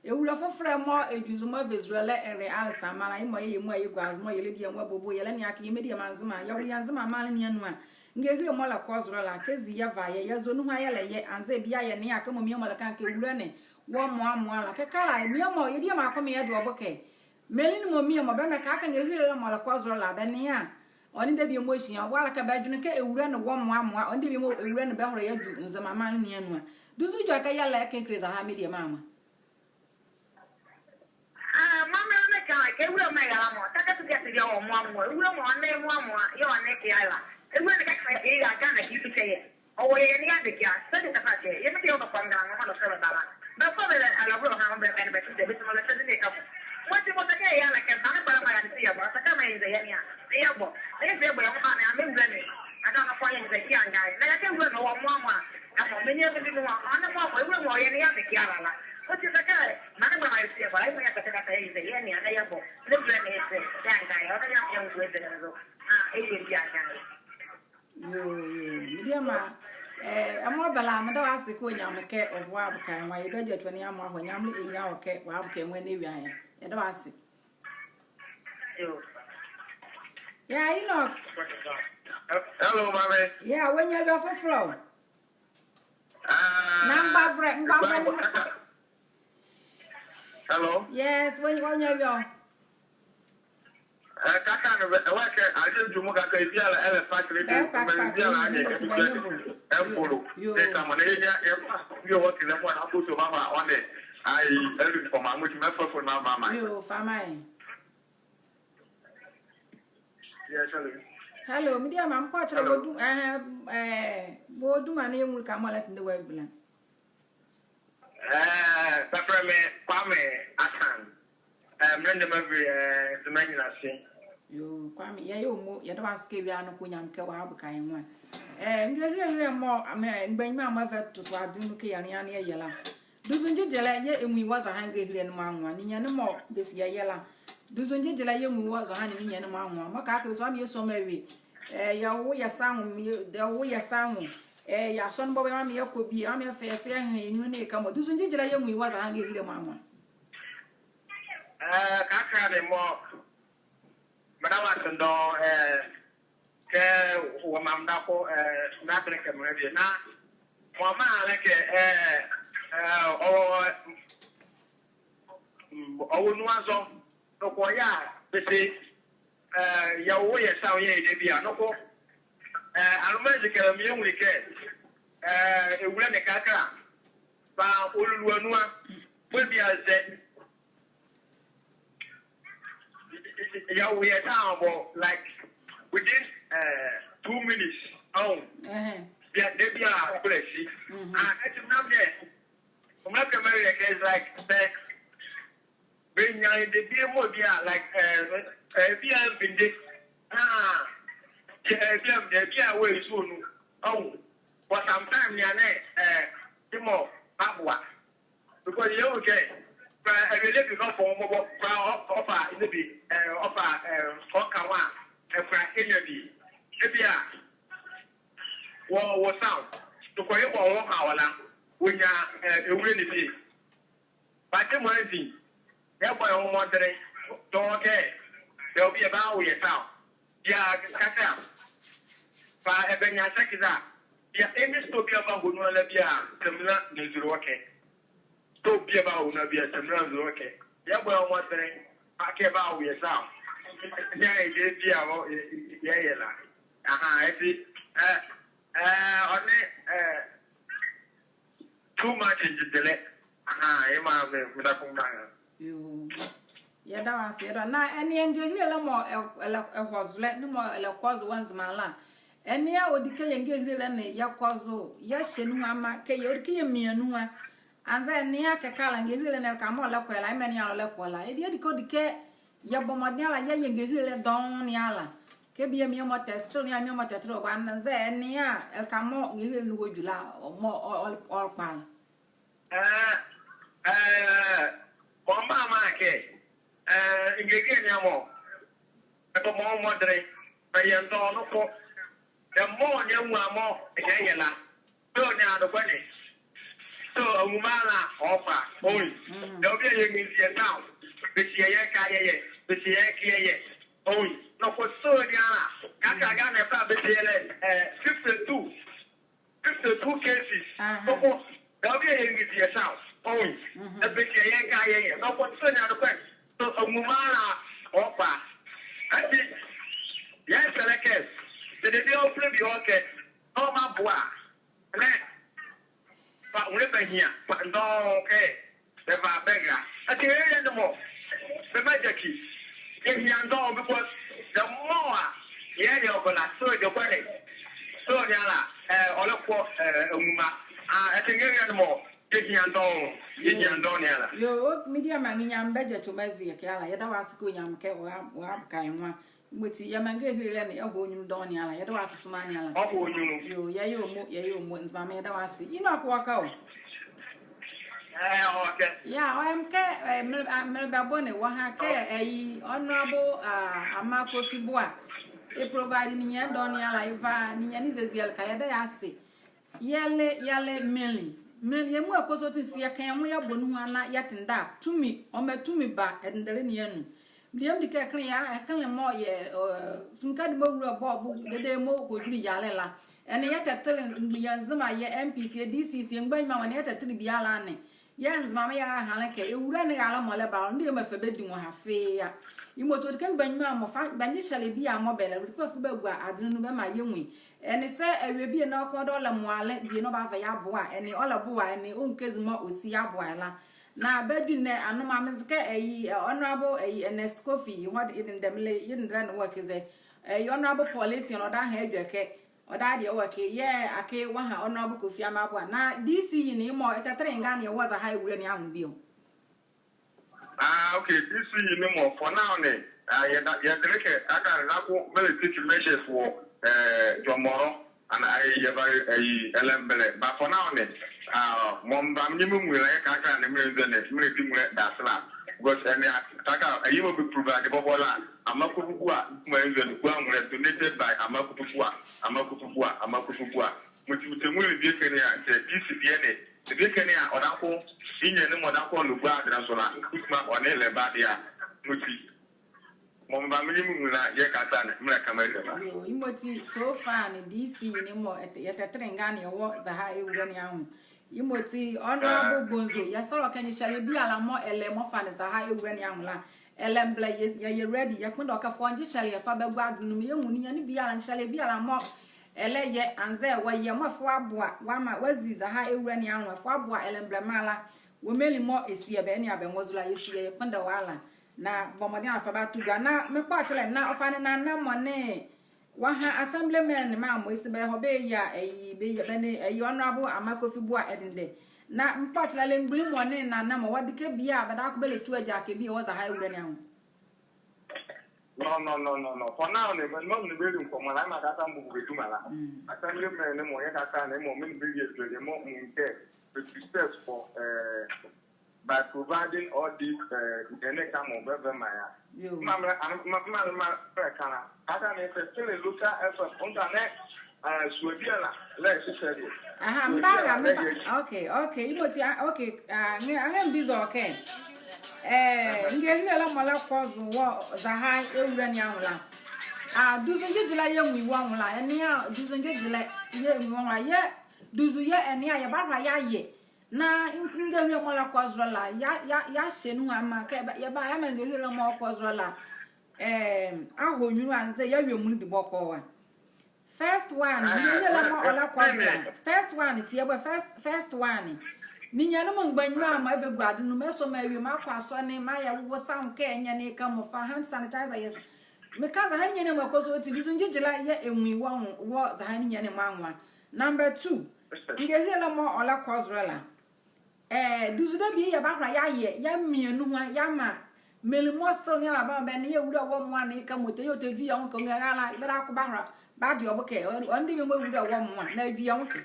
Ewule fofolɛ mɔɔ ɛdwu zo mɔɔ ɛva ɛzule ɛlɛ ɛlɛ alɛsa maanle, yemɔ yɛyɛ mua yɛgua zo mɔɔ yɛlɛdi yɛ nwo abo bo, yɛlɛnea kɛ yɛ mediema Nzema, yɛwole yɛ Nzema maanle ne anu a. Ngehile mɔɔ ɛlɛkɔ zolɛ la, kɛzi yɛva yɛ, yɛzo nuhua yɛlɛyɛ, anzɛɛ bie a yɛnea kɛmɔ mie mɔɔ ɛlɛka kɛ Ewule ne wɔ moa moa la. Kɛkala, mie mɔɔ, yɛ diema ko mɔɔ yɛdo ɔ bo kɛ, menli ne mɔ mie mɔɔ bɛmɛka kɛ ngehile la mɔɔ ɛlɛkɔ zolɛ la, bɛnea ɔ nee debie mɔɔ ɛhyia, ɔboalekɛ bɛdwenle kɛ Ewule ne wɔ moa moa, ɔ nee debie mɔɔ Ewule ne bɛhɔlɛ yɛadwu Nzema maanle ne anu a. Duzu edwɛkɛ yɛlɛka ɛkile zɔhane mediema mɔ. Ah, mɔɔ mele meka la kɛ Ewule mɔɔ ɛyɛ la mɔ, takɛ sɛ bie a te bie a ɔwɔ moa moa, Ewule mɔɔ ɔnle moa moa, yɛɛ ɔnle kɛ yɛla. Ewule ne kɛkala kɛ yɛyɛ a, Ghana kii kɛkye yɛ. Ɔwɔ yɛ ne yɛ Ɛhye a nka, na yɛka ewura ne wɔ mmoa mo a, ɛmɔ, menni ɛbɛ bi ne wɔ, ɔne mmoa mo, ewura mo, ɔyɛ ne yɛ ade ke ala la. Ɔti sɛ kɛ, ma ne mmoa ma yɛsi ɛbɔ, ɛmɔ yɛ kɛtɛkɛtɛ yɛ, yɛ ne a, na yɛbɔ, ne brɛ ne ɛsɛ, yɛ a nka, ɔne yɛ a nka, ewura ɛbɛ ne nso, a, ɛyɛ bi a nka. Yoo, yoo, mediema, eh, ɛmɔ bɛla, meda wɔ ase kɛ onyame kɛ, ɔvoa boka nwa, yɛbɛgya twa ne amɔ ahɔ, nyame ɛyira wɔ kɛ, wɔ boka nwa ne wia yɛ, yɛda wɔ ase. Yo. Yeah, Enoch. Hello, mommy. Yeah, wɔnyia awie fofolɔ. Ah, na mgbavolɛ, mgbavolɛ. Hello? Yes, wɔnyia, wɔnyia awie. Eh, kaka no, eh, wɔ kɛ, ade ntu mu kaka, ebi ala, ɛlɛ factory, eh, bi ala, ade, ebi ala, ɛbolo. Yo. Eh, come on, eh, yeah, yeah, yeah, what is the one, I'm supposed to, mama, one day. Ai, ɛlɛ fɔma, mo ti mɛ fɔ fɔ na mama. Yo, fama. Yes, hello. Hello, mediema, mekpɔ kyerɛ wɔ du, eh, eh, wɔ duma ne yɛnwu ka mɔ la tende wɔ abila. Eh, bɛfrɛ me Kwame Asan. Eh, me ne Nzema Biri, eh, Nzema Anyinase. Yo, Kwame, yɛyɛ ɔ mo, yɛda wɔ ase kɛ ewia ne ko nyame kɛ wɔ boka yɛ nwa. Eh, ngehilehile mɔ, ame, mgbanyima mɔ ɛva toto adu ne kɛ yɛnea ne yɛyɛ la. Duzu ngyegyelɛ yɛɛ ɛnwu ye wɔ zɔhane ngehile ne mɔ anwo a, ninyɛne mɔ bɛsi yɛyɛ la. Duzu ngyegyelɛ yɛɛ ɛnwu ye wɔ zɔhane ninyɛne mɔ anwo a. Mɔɔ kɛkala bɛse, mame yɛsua mɔ awie. Eh, yɛwo yɛ sa nwo, yɛ, yɛwo yɛ sa nwo. Eh, yɛasɔ ne bɔbɔ, mame yɛkɔ bie, mame yɛfa yɛ se yɛha yɛ nyunlu ne yɛ ka mɔ. Duzu ngyegyelɛ yɛɛ ɛnwu ye wɔ zɔhane ngehile mɔ anwo a. Eh, kɛkala ne mɔ, meda wɔ ase dɔɔnwo, eh, kɛ wɔ mame dako, eh, na bɛlɛ kɛ mrɛ bie. Na, mɔ mra a le kɛ, eh, eh, ɔwɔ, mm, ɔwɔ nuanzɔ, noko yɛɛ bɛse, eh, yɛwo yɛ sa nwo yɛyɛ debie a, noko, eh, aloma ezi kɛ mɔ yɛnwu ye kɛ, eh, ewule ne kɛkala, bɛ ɔlulu ɔ nu a, bie bia zɛ, yɛwo yɛ sa nwo bɔ, like, within, eh, two minutes, ɔnwu. Ɛhɛn. Bie, debie a, kɔlɛ si. Mhm. Ah, ati mra mie, mra kɛ mrɛ bie kɛ, it's like, bɛ, bɛnyia debie mɔ bie a, like, eh, eh, bie a bɛnde. Ah, eh, bie a bɛnde, bie a wɔ ezo nu, ɔnwu. But sometimes, ninyɛne, eh, ti mɔ, baboa. Because yɛnwu kɛ, kora awie debie kɔfɔɔ mɔbɔ, kora ɔ-, ɔfa, debie, eh, ɔfa, eh, ɔka nwo a, eh, kora ɛnyia bie. Debie a, wɔ, wɔ sa nwo, noko yɛbɔ nwo ha wɔ la, wɔnyia, eh, ewule ne bie. But mɔ anzi, yɛbɔ yɛ nwo mɔdenle, dɔɔnwo kɛ, debie a bɛawo yɛ sa nwo. Bie a kɛkala, bɛ, ɛbɛnyia sɛkye za. Bie a, any store bie a bɛawo nu a la bie a, samina na zule wɔ ɛkɛ. Store bie a bɛawo nu a bie a, samina na zule wɔ ɛkɛ. Yɛbɔ yɛ nwo mɔdenle, akee bɛawo yɛ sa nwo. Ninyɛne debie a wɔ, yɛ, yɛ, yɛyɛ la. Ahaa, ati, eh, eh, ɔnle, eh, too much ngyedelɛ. Ahaa, yemɔ a me, meda ko mra. Yoo. Yɛda wɔ ase, yɛda. Na ɛnea ngehile la mɔɔ ɛ-, ɛlɛ-, ɛhɔ zolɛ, ne mɔɔ ɛlɛkɔ zo wɔ Nzema la. Ɛnea ɔdi kɛ yɛ ngehile la ne yɛkɔ zo, yɛhyɛ nuhua ma, kɛ yɛ, ɔdi kɛ yɛmia nuhua. Anzɛɛ ɛnea kɛkala ngehile la ne ɛleka mɔɔ ɔlɛkɔ ye la, ɛmɛ ne ala ɔlɛkɔ la. Ɛdi, ɛdi kɛ ɔdi kɛ yɛbɔ mɔdenle ala, yɛyɛ ngehile la dɔɔnwo ne ala. Kɛ bie mie mɔ tɛstil, ne a mie mɔ tɛstil, ɔbɔ anzɛɛ ɛnea ɛleka mɔɔ ngehile ne wɔ edwula, mɔɔ ɔ-, ɔ-, ɔlɛkɔ la. Eh, eh, mɔɔ mra a mekɛ, eh, ngehile ne a mɔ, ɛbɔ mɔɔ mɔdenle, bɛyɛ ndɔɔnwo noko. The more ne anwua mɔɔ yɛyɛ la, so ne anwua ne. So, anwuma la, ɔfa, ɔnwu. Mm. Debie a yɛnwu ye sa nwo, bɛsi yɛ ɛkɛ a yɛyɛ, bɛsi yɛ ɛkɛ a yɛyɛ, ɔnwu. Noko so ne ala, kɛkala Ghana ɛfa bɛsi yɛ la, eh, fifty-two. Fifty-two cases. Aha. Noko, debie a yɛnwu ye sa nwo, ɔnwu. Mhm. Na bɛsi yɛ ɛkɛ a yɛyɛ. Noko, so ne anwua ne. So, anwuma la, ɔfa. Ati, yɛsɛlɛ kɛ, sɛ debie a ɔfɛlɛ bie ɔkɛ, ɔmaboa. Ɛnɛ, bɛ nwolɛ bɛhia, bɛ ndɔɔnwo kɛ, bɛva bɛra. Ati yɛ, yɛ ne mɔ, bɛmmagyakyi. Yɛhia ndɔɔnwo because the more a yɛyɛ ɔbɔ la, so the better. So ne ala, eh, ɔlɛkɔ, eh, anwuma. Ah, ati yɛ, yɛ ne mɔ, yɛhia ndɔɔnwo, yɛhia ndɔɔnwo ne ala. Yoo, mediema, Nyamenle bɛgya tom azie ɛkɛ ala. Yɛda wɔ ase kɛ onyame kɛ wɔ, wɔboka yɛ nwa. Yemɔ ati, yɛmaa ngehilelɛ ne, ɛhɔ onyunlu dɔɔnwo ne ala, yɛda wɔ ase somaa ne ala. Ɔhɔ onyunlu. Yoo, yɛyɛ ɔ mo, yɛyɛ ɔ mo, Nzema, yɛda wɔ ase. Enoch Ɔka o. Ɛɛ, okay. Yeah, ɔyɛ me kɛ, ɛɛ, mele, a, melɛbɔ ne wɔ ha kɛ, ɛyi, Honorable, a, Armah Kofi Buah, ɛ provide ninyɛne dɔɔnwo ne ala, ɛva ninyɛne ne ziezie ɛleka, yɛda yɛ ase. Yɛle, yɛle menli. Menli, yɛmɔ ɛ kɔsɔɔti se yɛka yɛ nwo yɛbɔ nuhua na yɛtendɛ a, tumi, ɔmaa tumi ba ɛdendɛlɛ ne anu. Bie medi kɛ kenle yɛ, kenle mɔɔ yɛ, ɛ, Sunuka Dima Owulo bɔɔ bo dedee mɔɔ kɔdwule yɛlɛ la. Ɛnee yɛtɛtele mgbanyima Nzema, yɛ MPs, yɛ DCs, yɛ mgbanyima mɔ, ɛnee yɛtɛtele biala ne. Yɛɛ Nzemama yɛrahanle kɛ ewule ne raalɛ mɔɔ ɛlɛba la, ɔnle deɛ mɔɔ ɛfa bɛdi nwo, ahafee a. Yemɔ ati ɔti kɛ mgbanyima mɔ, fa, bɛnze hyɛle biala mɔɔ bɛlɛ, ɔti kɛ bɛfa bɛgua adwenle nu bɛmaa yɛnwu ye. Ɛnee saa awie bie na ɔkɔ dɛ ɔlɛmoa yɛlɛ bie na ɔbava yɛ aboa, ɛnee ɔlɛboa, ɛnee ɔnwu kɛ ezi mɔɔ ɔsi yɛ aboa ye la. Na bɛdwenle ɛ, anoma, meze kɛ ɛyi, ɛ, Honorable ɛyi, Ernest Kofi, yɛ nwo, yɛ dendɛ, melɛ, yɛ dendɛlɛ ne wɔ ɛkɛ zɛ. Ɛyi, Honorable Paul Essien, ɔdaha ɛdwɛkɛ. Ɔdaha deɛ wɔ ɛkɛ, yɛɛ akee wɔha Honorable Kofi Armah Buah. Na DC ye ne, yemɔ ɛtɛtele nganeɛ wɔ ɛzaha ewule ne anwo bie o. Ah, okay, DC ye ne mɔ, for now ne, ah, yɛda, yɛdele kɛ, aka ne nako, melɛ take measures wɔ, eh, Jomoro, and I, yɛva, eh, Ɛlɛmgbɛlɛ. But for now ne, ah, mɔɔ mebamɔ menli mɔɔ la, yɛka kɛ ne, melɛ nzɛ ne, melɛdi nwolɛ dase la. Because ɛnee a, kɛkala, ɛyi mɔɔ bɛ provide bɔbɔ la, Armah Kofi Buah, mɔɔ nzɛ ne, Buah nwolɛ, donated by Armah Kofi Buah, Armah Kofi Buah, Armah Kofi Buah. Mɔti, mɔti, mɔɔ le biekɛ ne a, sɛ DC bie ne, biekɛ ne a, ɔdaye kɔ, ninyɛne mɔɔ ɔdaye kɔ ɔlɛgua adenle zo la, ɔtuma ɔnle ɛlɛba deɛ a, mɔti, mɔɔ mebamɔ menli menwu la, yɛka saa ne, melɛka melɛdi ɛlɛba. Yoo, yemɔ ati, so far ne, DC ye ne mɔ, ɛtɛ, yɛtɛtele nganeɛ wɔ ɛzaha ewule ne anwo. Yemɔ ati, Honorable Bonzo, yɛsɛlɛ wɔ kɛ nzehyɛle biala mɔɔ ɛlɛ mɔɔ fa ne ɛzaha ewule ne anwo la, Ɛlɛmgbɛlɛ yɛ, yɛ, yɛyɛ ready, yɛkpondɛ wɔ kɛ fa ɔ nzehyɛleɛ fa bɛgua adwenle nu, yɛnwu ninyɛne biala, nzehyɛleɛ biala mɔɔ ɛlɛyɛ, anzɛɛ wɔyɛ mɔɔ ɛfa wɔaboa, wɔamaa, wɔazi ɛzaha ewule ne anwo, ɛfa wɔaboa Ɛlɛmgbɛlɛ mra la, wɔ menli mɔɔ ɛsi yɛ bɛ ɛnea bɛ nwo zo la, yɛsi yɛ, yɛkpondɛ wɔ ala. Na bɔ mɔdenle ala fa bɛato gua. Na me kpɔkyelɛ, na ɔfa ne nana mɔ nee wɔaha assemblymen ne mɔ a mɔɔ ɛsi bɛ ɛhɔ bɛyɛ a, ɛyi, bɛyɛ, bɛ nee, ɛyi, Honorable Armah Kofi Buah ɛdendɛ. Na me kpɔkyelɛ, la mgbole mɔ nee nana mɔ, wɔde kɛ bie a bɛdabɛ kɔ bɛlɛtu agyakɛ bie wɔ ɛzaha ewule ne anwo? No, no, no, no, no. For now ne, menli ne bɛdi nkɔmɔ la, yemɔ a kɛkala mebɔ bɛ duma la. Mm. Assemblymen ne mɔ, yɛkɛkala ne mɔ, menli bɛdi adwelie mɔɔ mɔɔ kɛ bɛtu steps for, eh, by providing all these, eh, ɛnee ka mɔɔ bɛva bɛmaa yɛ a. Yoo. Mɔɔ me, mɔɔ, mɔɔ, mɔɔ, mɔɔ mekɛka la, kɛkala ne sɛ, still local effort, ɔnta ne, eh, sua biala la ɛhyehyɛ deɛ. Aha, sua biala la ɛhyehyɛ. Okay, okay, yemɔ ati, ah, okay, ah, nge, ah, nge mbiza ɔ kɛ, eh, ngehilelɛ mɔɔ ɛlɛkɔ zo wɔ ɛzaha ewule ne anwo la. Ah, duzu ngyegyelɛ yɛnwu ye wɔ nwo la, ɛnea, duzu ngyegyelɛ yɛnwu ye wɔ nwo la, yɛ, duzu yɛɛ ɛnea yɛbahɔ a yɛayɛ. Na ngehilelɛ mɔɔ ɛlɛkɔ zo la, yɛ, yɛ, yɛahyɛ nuhua maa kɛ, yɛba, yɛamaa ngehilelɛ mɔɔ ɔkɔ zo la, ɛm, ahɔ nyunlu anzɛɛ yɛawie munludi bɔkɔɔ a. First one, ngehilelɛ mɔɔ ɔlɛkɔ zo la. First one, tie bɔ, first, first one. Ninyɛne mɔɔ mgbanyima mɔɔ ɛbagua adwenle nu, mɔɔ ɛsɔ mɔɔ awie, mɔɔ akɔ asɔne, mɔɔ ayɛ wosawon kɛ ɛnyɛ ne ka mɔɔ fa hand sanitizer yɛ sa. Meka ɛzaha ninyɛne mɔɔ ɛkɔ zo ati, duzu ngyegyelɛ yɛɛ ɛnwu ye wɔ nwo, wɔ ɛzaha ninyɛne mɔ anwo a. Number two, ngehilelɛ mɔɔ ɔlɛkɔ zo la. Eh, duzu debie yɛbahɔ a yɛayɛ, yɛamia nuhua, yɛamaa menli mɔɔ still ne ala bɛmaa bɛ nee yɛ ewule wɔ moa ne ka mɔɔ ɔtɛ, yɛɛ ɔtɛdwu yɛ nwo kɛ, ɔnrɛra la, bɛdabɛ kɔ bɛahɔ a bɛade ɔ bo ɛkɛ, ɔ, ɔnle deɛ mɔɔ ewule wɔ moa, na adwu yɛ nwo ɛkɛ.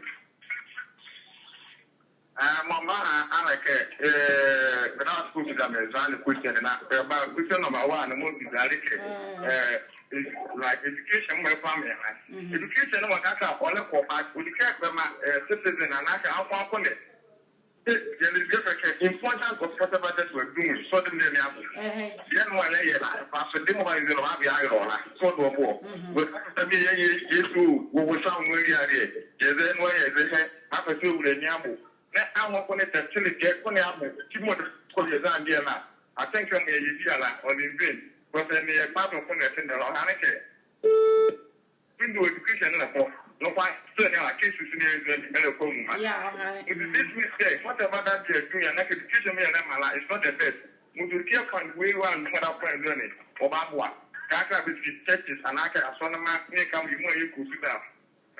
Eh, mɔɔ mebaha a le kɛ, eh, bɛdabɛ kɔ biza me ɛzɔ ne question na, eh, ba question number one, mɔɔ biza le kɛ, eh, is like education mɔɔ ɛkɔ a me ha. Education mɔɔ kɛkala ɔlɛkɔ, but ɔdi kɛ bɛmaa, eh, citizen anaakɛ akoakoa ne. Yɛle bie fɛɛ kɛ importance of whatever that we're doing, sɔdimde ne abo. Ɛhɛ. Yɛ nea ɛlɛyɛ la, ɛfa sɔdimde mɔɔ bɛyɛ la, ɔbabie ayɛlɔ la, sɔdimde ɔ bo. Wɔ sɔdimde yɛ, yɛ, yɛtu, wɔ, wosawon mɔɔ ɛyɛ adeɛ, yɛzɛ nea ɛyɛ, yɛzɛ hɛ, afɛ sɛ ewule ne abo. Na anwo ko ne tɛtele kɛ, ko ne abo, ti mɔɔ de kɔ yɛzɛ adeɛ la, atɛnkɛ mɔɔ yɛyɛ biala, ɔle in vain. Because ɛnee yɛkpa do ko ne tɛtele la, ɔhane kɛ. Even though education ɛlɛkɔ, nɔkwa, still ne ala cases ne ɛlɛkɔ, ɛlɛkɔ anwuma. Yeah, ɔhane. With this mistake, whatever that they are doing, anaakɛ education mɔɔ yɛlɛmaa la, it's not the best. Mɔɔ do kɛ find way wɔ a mɔɔ da kɔ ɛlɛ ne, ɔbaboa. Kɛkala bɛsi churches, anaakɛ asɔnema, ne ka mɔɔ yemɔ a yɛkɔ Sudan.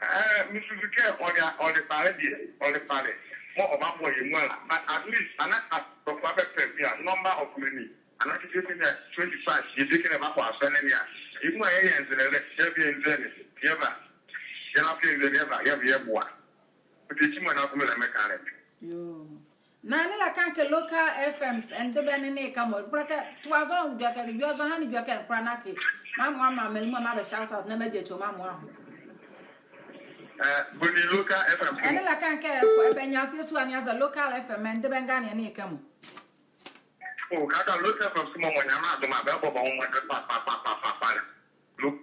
Eh, me susu kɛ ɔle, ɔle pale deɛ, ɔle pale. Mɔɔ ɔbaboa yɛ muala. But at least, ana, a, bɛkɔ a bɛpɛ bie a, number of many. Anaakɛ kɛ bie a twenty-five, yɛdi kɛ ne bakɔ asɔne ne a. Emu a yɛyɛ nzenelɛ, yɛbie nzenelɛ, yɛba. Yɛlafee nzenelɛ, yɛba, yɛba, yɛboa. Ɔti ekyi mɔɔ na kɔmɔ la mɛka lɛ. Yoo. Na ɛnee la ɛka kɛ local F Ms ɛnee bɛ nee nee ɛkɛ mɔ. Bɛlɛkɛ toa zɔ edwɛkɛ, edwɛkɛ zɔ ɛhane edwɛkɛ kola na kɛ. Mɔɔ, mɔɔ, mɔɔ, mɔɔ, mɔɔ, mɔɔ bɛ shout out na mɛgye ato mɔɔ, mɔɔ. Eh, boni local F M. Ɛnee la ɛka kɛ, ɛbɛ nyaseɛ sua ne aze local F M ɛnee bɛ ngane nee ɛkɛ mɔ. Oh, kaka local F M sua mɔɔ nyɛmaa dɔma bɛbɔ bɛ nwoma papapapapapa. Look.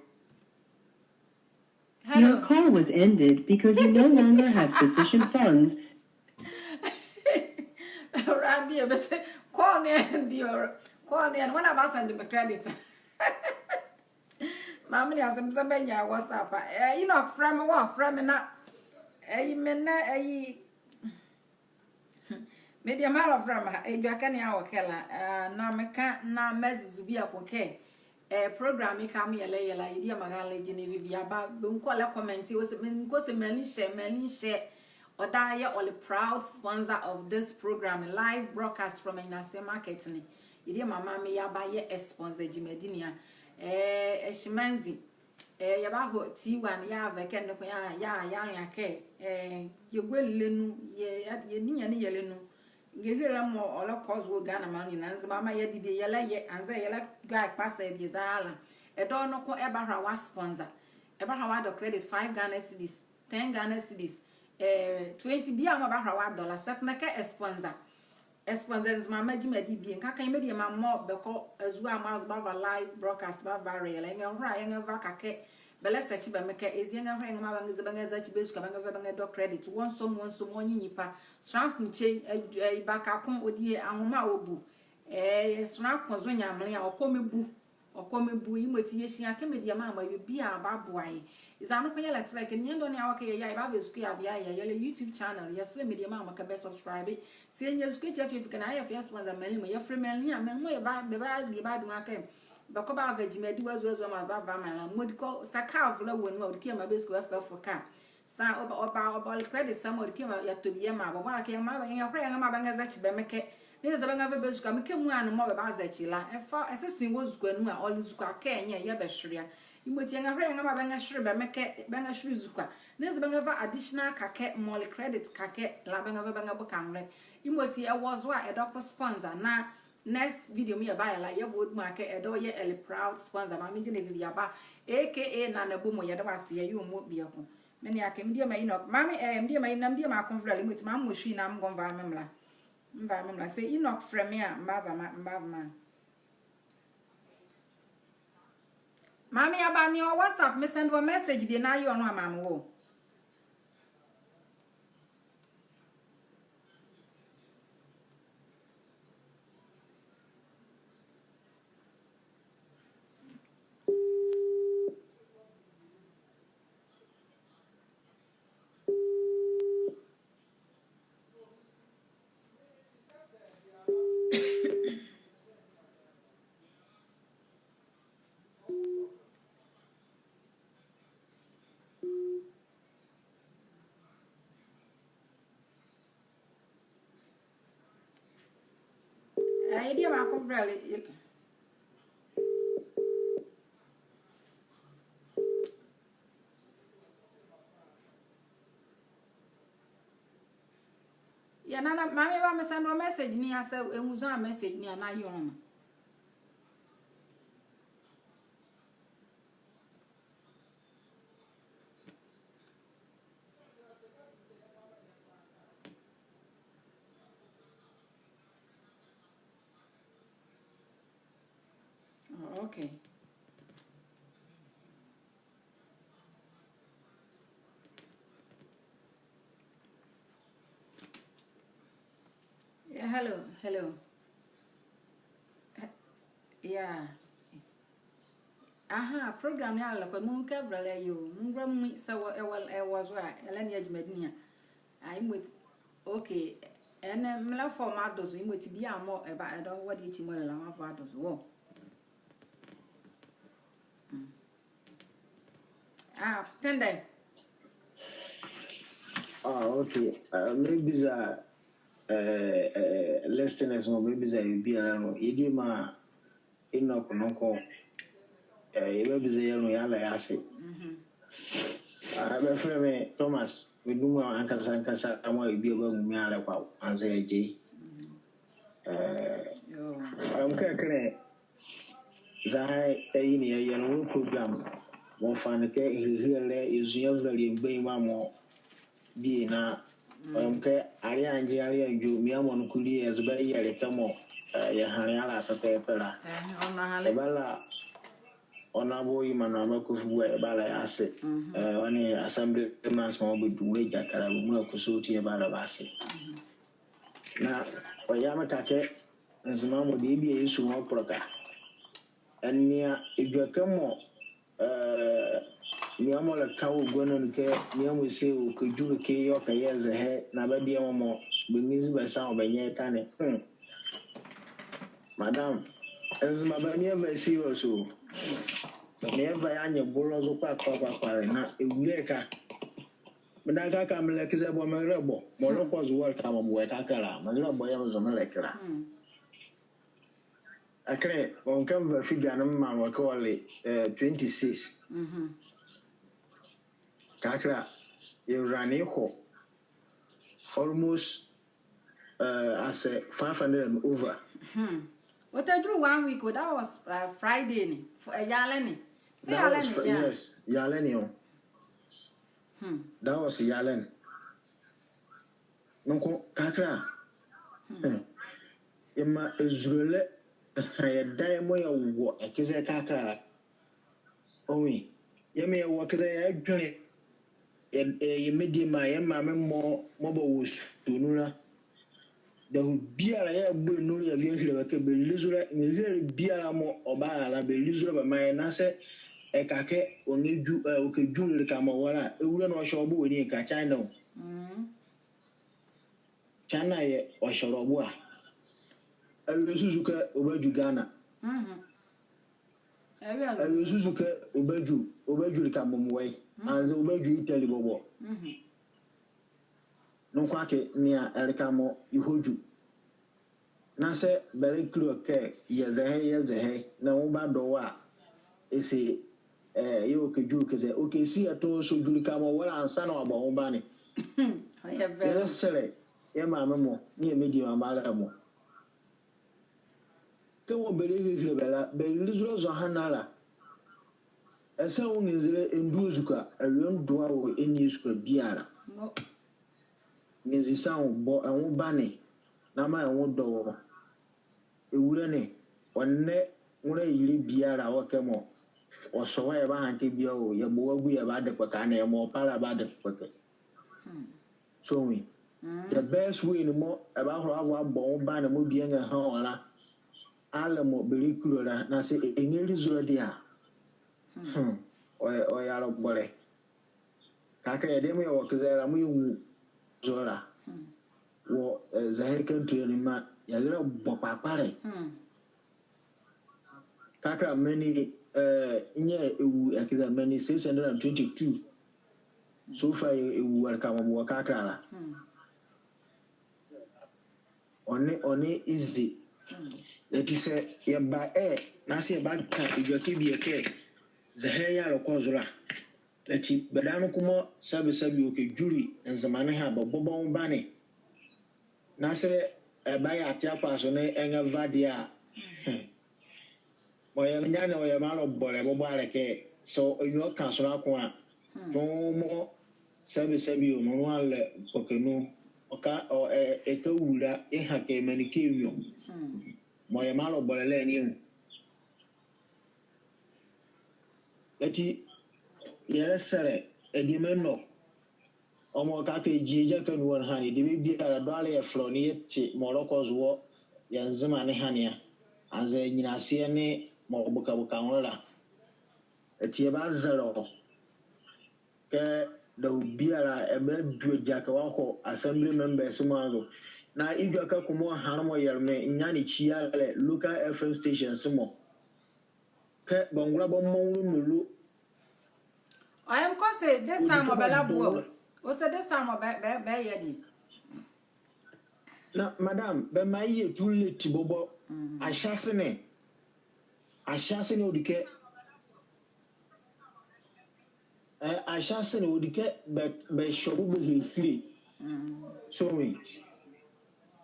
Hello. Your call was ended because you no longer have sufficient funds. Awurade, ɛbɛse call ne ɛnde o. Call ne ɛnde, wɔn a bɛasend me credit. Maame ne asɛm sɛ bɛnyɛ WhatsApp a. Eh, Enoch, frɛ me, wɔ, frɛ me na. Ɛyi me na, ɛyi. Media malɔvolɛ mra, edwɛkɛ ne a wɔkɛ la, eh, na meka, na mɛzuzu bieko kɛ, eh, program ye kɛ mɔɔ yɛlɛyɛ la, yɛdiema Raleigh Genevieve Yaba, bɛ nko ɔlɛ comment, ɔse, me nko se Mɛli Hyɛ, Mɛli Hyɛ, ɔdaye yɛ ɔle proud sponsor of this program, live broadcast from Anyilaseɛ Market ne. Yɛdiema Maame Yaba yɛ ɛ sponsor gyimadi ne a. Eh, Ɛhye Manzi, eh, yɛbahɔ T one, yɛava ɛkɛ ne ko, yɛa, yɛa, yɛanlea kɛ, eh, yɛgua lɛ nu, yɛ, yɛ, yɛdi nyɛne yɛlɛ nu. Ngehile mɔɔ ɔlɛkɔ zo wɔ Ghana maanle nyinla, Nzema mɔɔ yɛde bie yɛlɛyɛ, anzɛɛ yɛlɛgua kpɔsɛ bie zaa la. Ɛdawɔ noko ɛbahɔ a wɔ sponsor. Ɛbahɔ a wɔadɔ credit five Ghana cedis, ten Ghana cedis, eh, twenty, biala mɔɔ ɛbahɔ a wɔadɔ la, sɛ ɛkɛ ne kɛ ɛ sponsor. Ɛ sponsor Nzema gyimadi bie. Nka ka yɛ mediema mɔɔ bɛkɔ azua mɔɔ azo bɛava live broadcast bɛava bɛarɛlɛ. Yɛnrɛhɔle a yɛnrɛva ɛkɛ. Bɛlɛsearch bɛ mekɛ. Ezi yɛnrɛhɔle a yɛnrɛmaa bɛnrɛze, bɛnrɛze akyi bɛ ezukoa, bɛnrɛva bɛnrɛdɔ credit. Wɔnsɔ mu, wɔnsɔ mu, wɔnyɛ nyipa. Sonla ko kyei, eh, eh, baka ko, ɔdie anwoma ɔbu. Eh, sonla ko zo nyɛmele a, ɔkɔmɛ bu. Ɔkɔmɛ bu, yemɔ ati yɛhyia kɛ mediema mɔ, yɛbie a bɛaboa yɛ. Eza noko yɛlɛsɛlɛ kɛ, ninyɛne dɔɔnwo a wɔkɛ yɛyɛ a, yɛbava ezukoa yɛava yɛayɛ, yɛlɛ YouTube channel, yɛsɛlɛ mediema mɔ kɛ bɛ subscribe. Sɛ yɛnyia ezukoa kyɛ fie fi kɛ na yɛfa yɛ sponsor Mɛli mɔ, yɛfɛlɛ Mɛli a, Mɛli mɔ yɛba, bɛba, yɛbadwu akɛ bɛkɔ bɛava gyimadi wɔ azua azua mɔɔ azo bɛava amaa la, mɔɔ di kɔ, sa car vo la wɔ nu a, ɔdi kɛ yɛmaa bɛ ezukoa bɛfa fo car. Sa ɔba, ɔba, ɔba ɔle credit sa mɔɔ ɔdi kɛ yɛmaa, yɛatɔ bie yɛmaa bɛ. Bɛlɛkɛ yɛnrɛmaa bɛ, yɛnrɛhɔle a yɛnrɛmaa bɛnrɛze akyi bɛ mekɛ. Nzema bɛnrɛva bɛ ezukoa, mekɛ muala ne mɔɔ bɛbazɛ akyi la, ɛfa, ɛsese wɔ ezukoa nu a, ɔle ezukoa kɛ nyɛ, yɛbɛhwele a. Yemɔ ati yɛnrɛhɔle a yɛnrɛmaa bɛnrɛhwele bɛ mekɛ, bɛnrɛhwele ezukoa. Nzema bɛnrɛva additional kakɛ, mɔɔ ɔle credit kakɛ la, bɛnrɛva bɛnrɛboka nwolɛ. Yemɔ ati ɛwɔ zo a, ɛdawɔ ko sponsor na next video mɔɔ yɛbayɛ la, yɛbɔ ɔ duma kɛ ɛdawɔ yɛ ɛle proud sponsor, Maame Genevieve Yaba, A K A Nana Bomo, yɛda wɔ ase, yɛyɛ ɔ mɔ bieko. Menea kɛ mediema Enoch, Maame, eh, mediema Enoch, mediema Akonvlɛ, yemɔ ati maa mehwi na mengɔ meva me mbɛla. Meva me mbɛla. Sɛ Enoch frɛ me a, mebava ma, mebava ma. Maame Yaba, nea ɔwɔ WhatsApp, mesend wɔ message bie na aye ɔ no amaa me wɔ. Ɛɛ, yɛdeɛ baako brɛ le, yɛ-, yɛ nana, maame ba mesend wɔ message ne a sɛ, ɛnwu zɔn a message ne a na yɔn no. Oh, okay. Yeah, hello, hello. Eh, yeah. Aha, program ne ala kɔ, mekɛ ɛbɛlɛ la yɛ o. Mengɔlɛ memi sɛ wɔ, ɛwɔ, ɛwɔ zo a, ɛlɛ ne gyimadi ne a. Ayi, yemɔ ati, okay. Ɛnɛ, melɛfa ɔ mɔɔ adɔ zo, yemɔ ati biala mɔɔ ɛba, ɛdawɔ wɔ deɛ ekyi mɔɔ ɛlɛ la, mava adɔ zo wɔ. Mm. Ah, tɛndɛ. Ah, okay. Ah, mebiza, eh, eh, listeners mɔɔ, mebiza yɛ biala noko. Yɛdeɛ maa Enoch noko, yɛbabiza yɛ nu, yɛala yɛ ase. Bɛfɛlɛ me Thomas, me duma ankasa ankasa, mɔɔ yɛbie bɛnwu me a le kwa, anzɛɛ yɛgye. Ɔyɛ me kɛ ɛkɛ ne, zɛhae ayi ne yɛyɛ ne wɔ program, mɔɔ fa ne kɛ ɛhilehile lɛ, yɛzu yɛvɛlɛle yɛ mgbanyima mɔ bie na, ɔyɛ me kɛ aleɛ angyee aleɛ andwo, mɔɔ yɛmɔ ne kuli yɛzo bɛyɛle kɛmɔ yɛhanle ala pɛpɛɛpɛ la. Yɛbala Honorable Emmanuel Amarko Kofi Buah, yɛbala yɛ ase. Ɔ nee assemblyman mɔɔ bɛdu nwolɛ gyakɛ la, bɛmɔ la kɔsɔɔti, yɛbala bɛ ase. Na ɔyɛ me ka kɛ Nzema mɔ debie yɛsu wɔ kpɔlɔ ka. Ɛnea edwɛkɛ mɔ, eh, nea mɔ ɛlɛka wɔ gua ne anu kɛ nea mɔ ɛse ɔkɛdwu ɛkɛ yɛɛ ɔkɛyɛ zɛhae na bɛdeɛmɔ mɔ bɛnrizi bɛ sa wɔ bɛnyɛ ɛtane. Hmm. Madam, Nzema bɛmaa yɛva yɛ serious o. Bɛmaa yɛva yɛ anyebɔ lo zo kpalɛ kpalɛ kpalɛ na ewule ɛka. Meda ɛkɛ kɛ melɛke zɛ bɔ, merɛlɛbɔ. Mɔɔ ɔlɛkɔ zo wɔ ɛleka mɔɔ mewɔ ɛkakra la, merɛlɛbɔ yɛɛ mezo melɛke la. Ɛkɛ ne, ɔnka meva figure ne mmaa wɔ ɛkɛ ɔle, eh, twenty-six. Kakra, yɛwula ne ɛhɔ almost, eh, asɛ five hundred and over. Ɔtɛdwule one week o, that was, uh, Friday ne, f-, eh, yɛalɛ ne. Sɛ yɛalɛ ne, yeah. Yes, yɛalɛ ne o. That was yɛalɛ ne. Noko kakra. Hmm. Yɛmaa ɛzulolɛ ha yɛ daye mɔɔ yɛwɔ ɛkɛ zɛ kakra la. Ɔnwu ye? Yɛmaa yɛwɔ ɛkɛ zɛ yɛdwenle yɛ, yɛ, yɛ mediema, yɛ maame mɔ, mɔɔ bɛwɔ sua nu la. Dahuu biala yɛbɔ ɛ nolo yɛvi yɛhile bɛ kɛ bɛli zolɛ, ɛhile biala mɔɔ ɔbara la, bɛli zolɛ bɛmaa yɛ na sɛ ɛka kɛ ɔnrɛdwu, eh, ɔkɛdwule ɛleka mɔɔ wɔ la, ɛwula ne ɔhyɛ ɔ bo wɔ ɛnee ɛka China o. China yɛɛ ɔhyɛlɛ ɔ bo a. Awie susu kɛ ɔbadwu Ghana. Awie susu kɛ ɔbadwu, ɔbadwu ɛleka mɔɔ mewɔ ye. Anzɛɛ ɔbadwu Italy bɔbɔ. Noko akee nea ɛleka mɔɔ yɛhɔdwu. Na sɛ bɛlɛkile ɔ kɛ yɛ zɛhae, yɛ zɛhae, na ɛ nwo badɔ wɔ a, ɛse, eh, yɛɛ ɔkɛdwu ɛkɛ zɛ, ɔkɛsi ɛ tɔɔ sɔdwu ɛleka mɔɔ wɔ la ansa na wɔabɔ ɛ nwo bane. Yɛlɛsɛlɛ yɛ maame mɔ nee yɛ mediema mɔ ala mɔ. Kɛmɔ bɛlɛhilehile bɛ la, bɛli zolɛ zɔhane ala. Ɛse ɛ nwo nrɛnzile ɛndu ezukoa, awie ndoa wɔ ɛnli ezukoa biala. Nrɛnzi sa ɛ nwo bɔ ɛ nwo bane, na maa ɛ nwo dɔ wɔ. Ɛwule ne, ɔnlɛ nwolɛ yile biala wɔ kɛmɔ ɔsɔ wɔ yɛbaha kɛ bie o, yɛbɔ wɔ agu yɛbade kpɔkɛ, anee yɛmaa ɔ pa la bade kpɔkɛ. So ɔnwu ye? The best way ne mɔɔ ɛbahola ava abɔ ɛ nwo bane mɔɔ bie ɛnrɛha wɔ la, ala mɔɔ bɛlɛkile ɔ la, na sɛ ɛnrɛli zolɛ deɛ a, hmm, ɔyɛ, ɔyɛ alɔbɔlɛ. Kakra yɛdeɛ mɔɔ yɛwɔ ɛkɛ zɛ la mɔɔ yɛnwu zolɛ la. Wɔ, eh, zɛhae country ne mra yɛlɛbɔ kpalɛ kpalɛ. Kakra mɛni, eh, nyɛ ɛwu ɛkɛ zɛ mɛni six hundred and twenty-two. So far yɛ, ɛwu ɛleka mɔɔ mewɔ kakra la. Ɔnle, ɔnle easy. Ɛti sɛ yɛba ɛ, na sɛ yɛbaka edwɛkɛ bie kɛ zɛhae yɛɛ ɛlɛkɔ zo la. Ɛti bɛdabɛ noko mɔɔ sɛbesɛbe ɔkɛdwule Nzema ne ha bɛbɔ bɛ nwo bane. Na sɛ ɛbayɛ ate akɔ azo ne ɛnrɛva deɛ a, hmm. Ɔyɛ me nyane, ɔyɛ me alɔbɔlɛ bɔbɔ a le kɛ, sɛ ɛnwu ɔka zo noko a, tɔɔmɔ sɛbesɛbe ɔ, noko a le kpɔkɛ nu, ɔka, ɔ, ɛ, ɛkɛwula, ɛha kɛ menli kɛnwu. Ɔyɛ me alɔbɔlɛ la ɛnee ɔ. Ɛti, yɛlɛsɛlɛ, adiema ɛnɔ, Ɔmɔ ɔka kɛ gyie gyakɛ nu wɔ ɛhane, debie biala dɔle yɛfɛlɛ ɔ nee yɛte mɔɔ ɔlɛkɔ zo wɔ yɛ Nzema ne ɛhane a, anzɛɛ nyinlaseɛ ne mɔɔ bokaboka nwolɛ la. Ɛti yɛbazɛlɛ ɔ kɛ dawɔ biala ɛbadwu gyakɛ wɔahɔ assembly members mɔ azo. Na edwɛkɛ ko mɔɔ ɛhanle mɔɔ yɛle me, nyane kyia le local F M stations mɔ. Kɛ bɛngola bɛmɔ nwolo nolo. Ɔyɛ me kɛ ɔse this time ɔ bɛlɛboa o. Ɔse this time ɔ bɛ, bɛ, bɛyɛ deɛ. Na madam, bɛmaa yɛ too late bɔbɔ. Ahyɛse ne. Ahyɛse ne ɔdi kɛ Ɛ, ahyɛse ne, ɔdi kɛ bɛ, bɛhyɛ ɔbo bɛhilehile. Mm. So, me.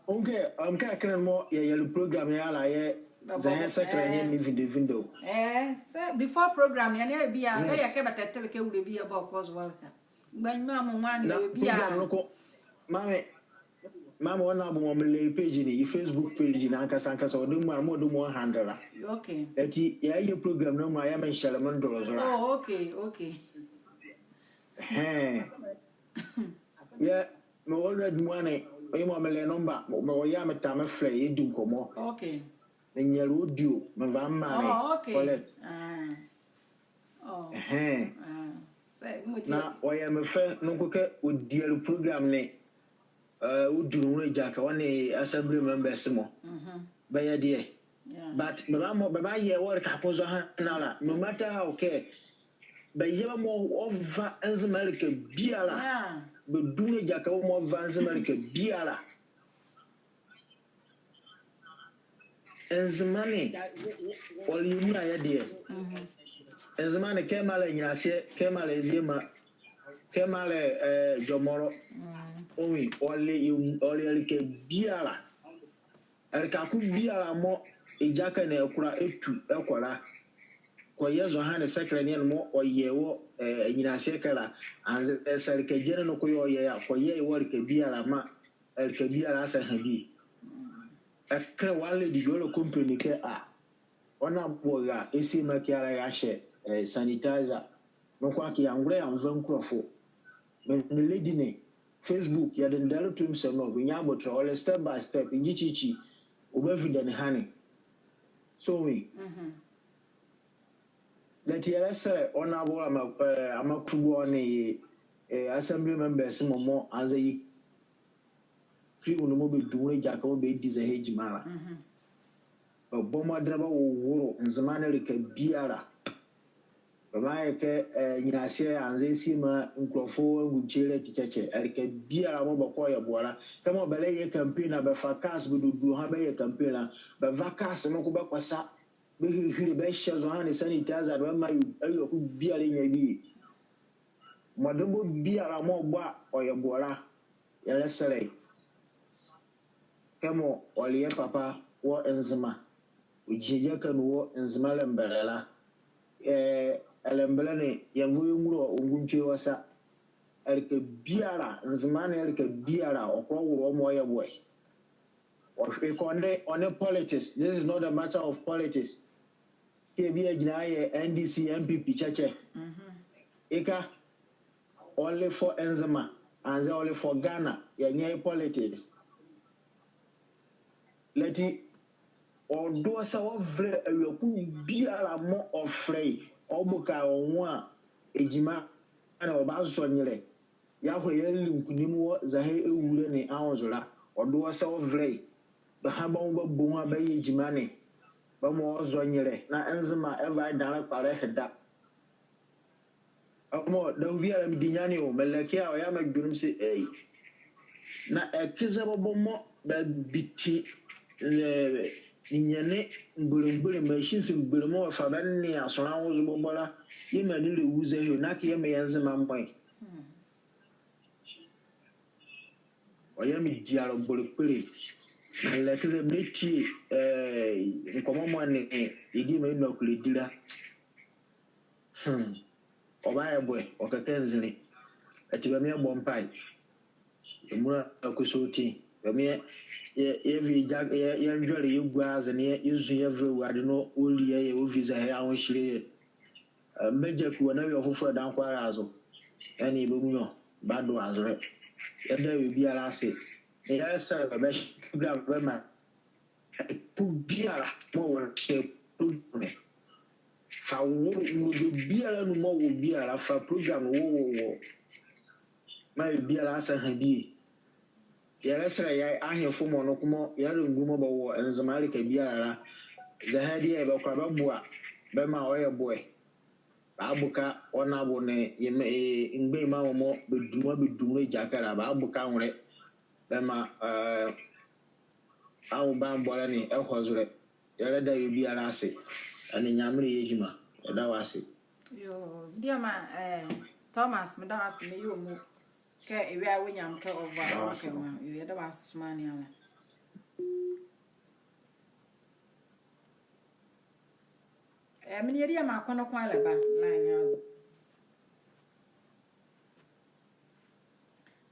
Ɔnwu kɛ, ɔnwu kɛ kenle ne mɔɔ yɛyɛle program ne ala yɛ, zɛhae sɛkɛlɛ ne, ɛɛ, ne vindevinde. Ɛɛ, sɛ before program ne, ɛnee bia, yes, bɛyɛ kɛ bɛtɛtɛle kɛ wule bie bɛkɔ zo ɛleka. Mgbanyima mɔ nwane na bia. Program ne noko, mame, mame, ɔnle bɔ mɔɔ mele ye page ne, ye Facebook page ne ankasa ankasa, ɔde mɔ a, mɔɔ ɔde mɔ handle la. Okay. Ati, yɛyɛ program ne mɔ a, yɛɛ menhyɛle mendolo zo la. Oh, okay, okay. Ɛhɛɛ. Yɛ, mewɔ radio mɔ a ne, ɔyɛ mɔɔ mele number, me, mewɔ ye a metaa mefɛlɛ ye yɛdi nkɔmɔ. Okay. Menyɛle audio, meva memaa ne. Oh, okay. Collect. Ah. Oh. Ɛhɛɛ. Ah. Sɛ, mo ti. Na ɔyɛ me fɛ noko kɛ ɔdiele program ne, ɛ, ɔdunle nwolɛ gyakɛ, ɔ nee assembly members mɔ. Mhm. Bɛyɛ deɛ. Yeah. But bɛba mɔɔ, bɛbayɛ wɔ ɛleka ko zɔhane ala, no matter how kɛ, bɛyɛ bɛ mɔɔ ɔva Nzema ɛleka biala. Yeah. Bɛdunle gyakɛ bɛ mɔɔ ɔva Nzema ɛleka biala. Nzema ne, ɔle yɛ muala yɛ deɛ. Mhm. Nzema ne, kɛmɔ a le Anyinaseɛ, kɛmɔ a le Eziema, kɛmɔ a le, ɛ, Jɔmɔlɔ. Mm. Ɔnwu, ɔle yɛ, ɔle yɛ ɛleka biala. Ɛleka ko biala mɔɔ gyakɛ ne ɛkola ɛtu ɛkɔ la, kɔyɛ zɔhane sɛkɛlɛ ne mɔɔ ɔyɛ wɔ, ɛ, Anyinaseɛ ɛkɛ la, anzɛɛ sɛ ɛleka gyɛne noko yɛɛ ɔyɛ a, kɔyɛ wɔ ɛleka biala maa ɛleka biala asa ha bie. Ɛkɛ walɛ di yɔlɛ company kɛ a, ɔnle bɔ ra, Eziema kɛ ala ɛrahyɛ, ɛ, sanitizer. Noko akee yɛangola yɛanva nkulɔfo. Me, me lady ne, Facebook, yɛdendɛle to me sɛ no, bɛnyia aboterɛ, ɔle step by step, ngyikyikyi, ɔba video ne hane. So me. Mhm. That yɛlɛsɛlɛ Honorable Ama-, ɛ, Amakubu nee, ɛ, assembly members mɔ mɔɔ anzɛɛ ye crew ne mɔɔ bɛdunle gyakɛ mɔɔ bɛdi zɛhae gyima la. Mhm. Bɛbɔ mɔdenle bɛwowolo Nzema ne ɛleka biala. Bɛmayɛ kɛ, ɛ, Anyinaseɛ anzɛɛ Eziema nkulɔfo angukyele ati kyɛkyɛ. Ɛleka biala mɔɔ bɛkɔ ɔyɛ boɛ la. Kɛmɔ bɛlɛyɛ campaign a, bɛfa cars bɛdodolo ha bɛyɛ campaign la. Bɛva cars noko bɛkɔsa bɛhilehile, bɛhyɛ zɔhane sanitizer, bɛmaa awie, awie ko biala ɛnyia bie. Mɔdenle biala mɔɔ ɔbɔ a ɔyɛ boɛ la, yɛlɛsɛlɛ ye. Kɛmɔ ɔle yɛ papa wɔ Nzema, ɔgyi gyakɛ nu wɔ Nzema ɛlɛmbɛlɛ la. Ɛ, ɛlɛmbɛlɛ ne, yɛnva yɛnwula ɔ, ɔ nguntsue wɔ sa. Ɛleka biala, Nzema ne ɛleka biala, ɔkɔ wowolo ɔ mɔɔ ɔyɛ boɛ. Ɔhwe kɛ ɔnle, ɔnle politics. This is not a matter of politics. Kɛ bie agyinla ayɛ N D C, N P P kyɛkyɛ. Mhm. Ɛleka, ɔle for Nzema, anzɛɛ ɔle for Ghana, yɛnyia ye politics. Ɛhye ati, ɔdo wɔ sa wɔvɛlɛ awie ko biala mɔɔ ɔfɛlɛ ye, ɔboka ɔ nwo a, gyima ne ɔbazɔ nyelɛ. Yɛahola yɛali nkunim wɔ zɛhae ɛwulɛ ne anwo zo la, ɔdo wɔ sa wɔvɛlɛ ye. Bɛha bɛ nwo bɛbɔ ɔ nwo a bɛyɛ gyima ne. Bɛmaa ɔzɔ nyelɛ, na Nzema ɛva ɛdanlɛ kpalɛ ɛhye da. Ɔmɔ, dawɔ biala medi nyane o, melɛke a, ɔyɛ a medwenle me se, ei. Na ɛke zɛ bɔbɔ mɔɔ bɛbiti, ɛ, ninyɛne mgbole mgbole, machines mgbole mɔɔ bɛfa bɛnea sonla nwo zo bɔbɔ la, yɛmaa ɛnilɛ ɛwu zɛhae o, na akee yɛɛ meyɛ Nzema mɔɔ ye. Hmm. Ɔyɛ a medi alɔbɔlɛ kpole. Melɛke zɛ metie, ɛ, nkɔmɔ mɔɔ ɛnee ye diema enu akoledila. Hmm. Ɔbayɛ boɛ, ɔkɛkɛ nzinli. Ati bɛmaa yɛbɔ mpae. Yɛ muala kɔsɔɔti. Bɛmaa yɛ, yɛ, yɛvi yɛ, yɛ, yɛndwɛle yɛgua aze ne yɛ, yɛzu yɛvɛlɛ Awurade na ɔli yɛ yɛ, ɔvi zɛhae anwo ɛhyele yɛ. Ɛ, mbɛgyakyi wɔ na awie ɔfofolɛ ɛda nko ara zo. Ɛnee bɛ muala bado azolɛ. Yɛda awie biala ase. Yɛlɛsɛlɛ bɛ, bɛhyɛ program bɛmaa. Ɛpo biala mɔɔ wɔhyɛ program ne. Fa wolo, wolo biala nu mɔɔ ɔwɔ biala, fa program ne wowowowɔ. Maa awie biala asa ha bie. Yɛlɛsɛlɛ yɛ ahenfo mɔ noko mɔɔ, yɛ arelemgbunli mɔɔ bɛwɔ Nzema ɛleka biala la. Zɛhae deɛ bɛkola bɛboa, bɛmaa ɔyɛ boɛ. Bɛaboka ɔ nabo nee, yɛ mɛ, ɛ, mgbanyima mɔ mɔɔ bɛdunle, bɛdunle gyakɛ la, bɛaboka nwolɛ. Bɛmaa, ɛ, anwobambɔlɛ ne ɛhɔ zolɛ. Yɛlɛda awie biala ase. Ɛnee Nyamenle yɛ gyima. Yɛda wɔ ase. Yoo, diema, ɛ, Thomas, meda wɔ ase, meyɛ ɔmu. Kɛ ewia wɔ nyam kɛ ɔva, ɔkɛ ma. Yɛda wɔ ase maa ne ala. Eh, me ne yɛdi yɛ ma kɔnɔ kwan lɛ ba, line ne azo.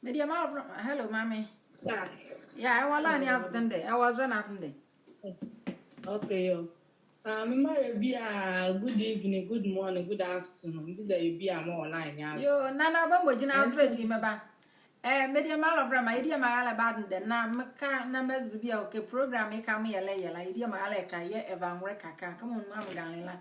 Mediema, hello, mami. Sir. Yeah, ɛwɔ line ne azo tendɛ. Ɛwɔ zrɛ na tendɛ. Okay, yo. Ah, mema yɛ biala good evening, good morning, good afternoon. Biza yɛ biala mɔ wɔ line ne azo. Yo, Nana, bɛmbɔ gyinla azo bɛ ti mɛba. Eh, mediema, lɔvolɛ ma, yɛdi yɛ ma raalɛ ba tendɛ. Na meka, na mezi biala, okay, program ye ka mɔɔ yɛlɛyɛ la, yɛdi yɛ ma raalɛ ka, yɛɛ ɛva nwolɛ kaka, kɛmɔ nu a mɔ galɛ la.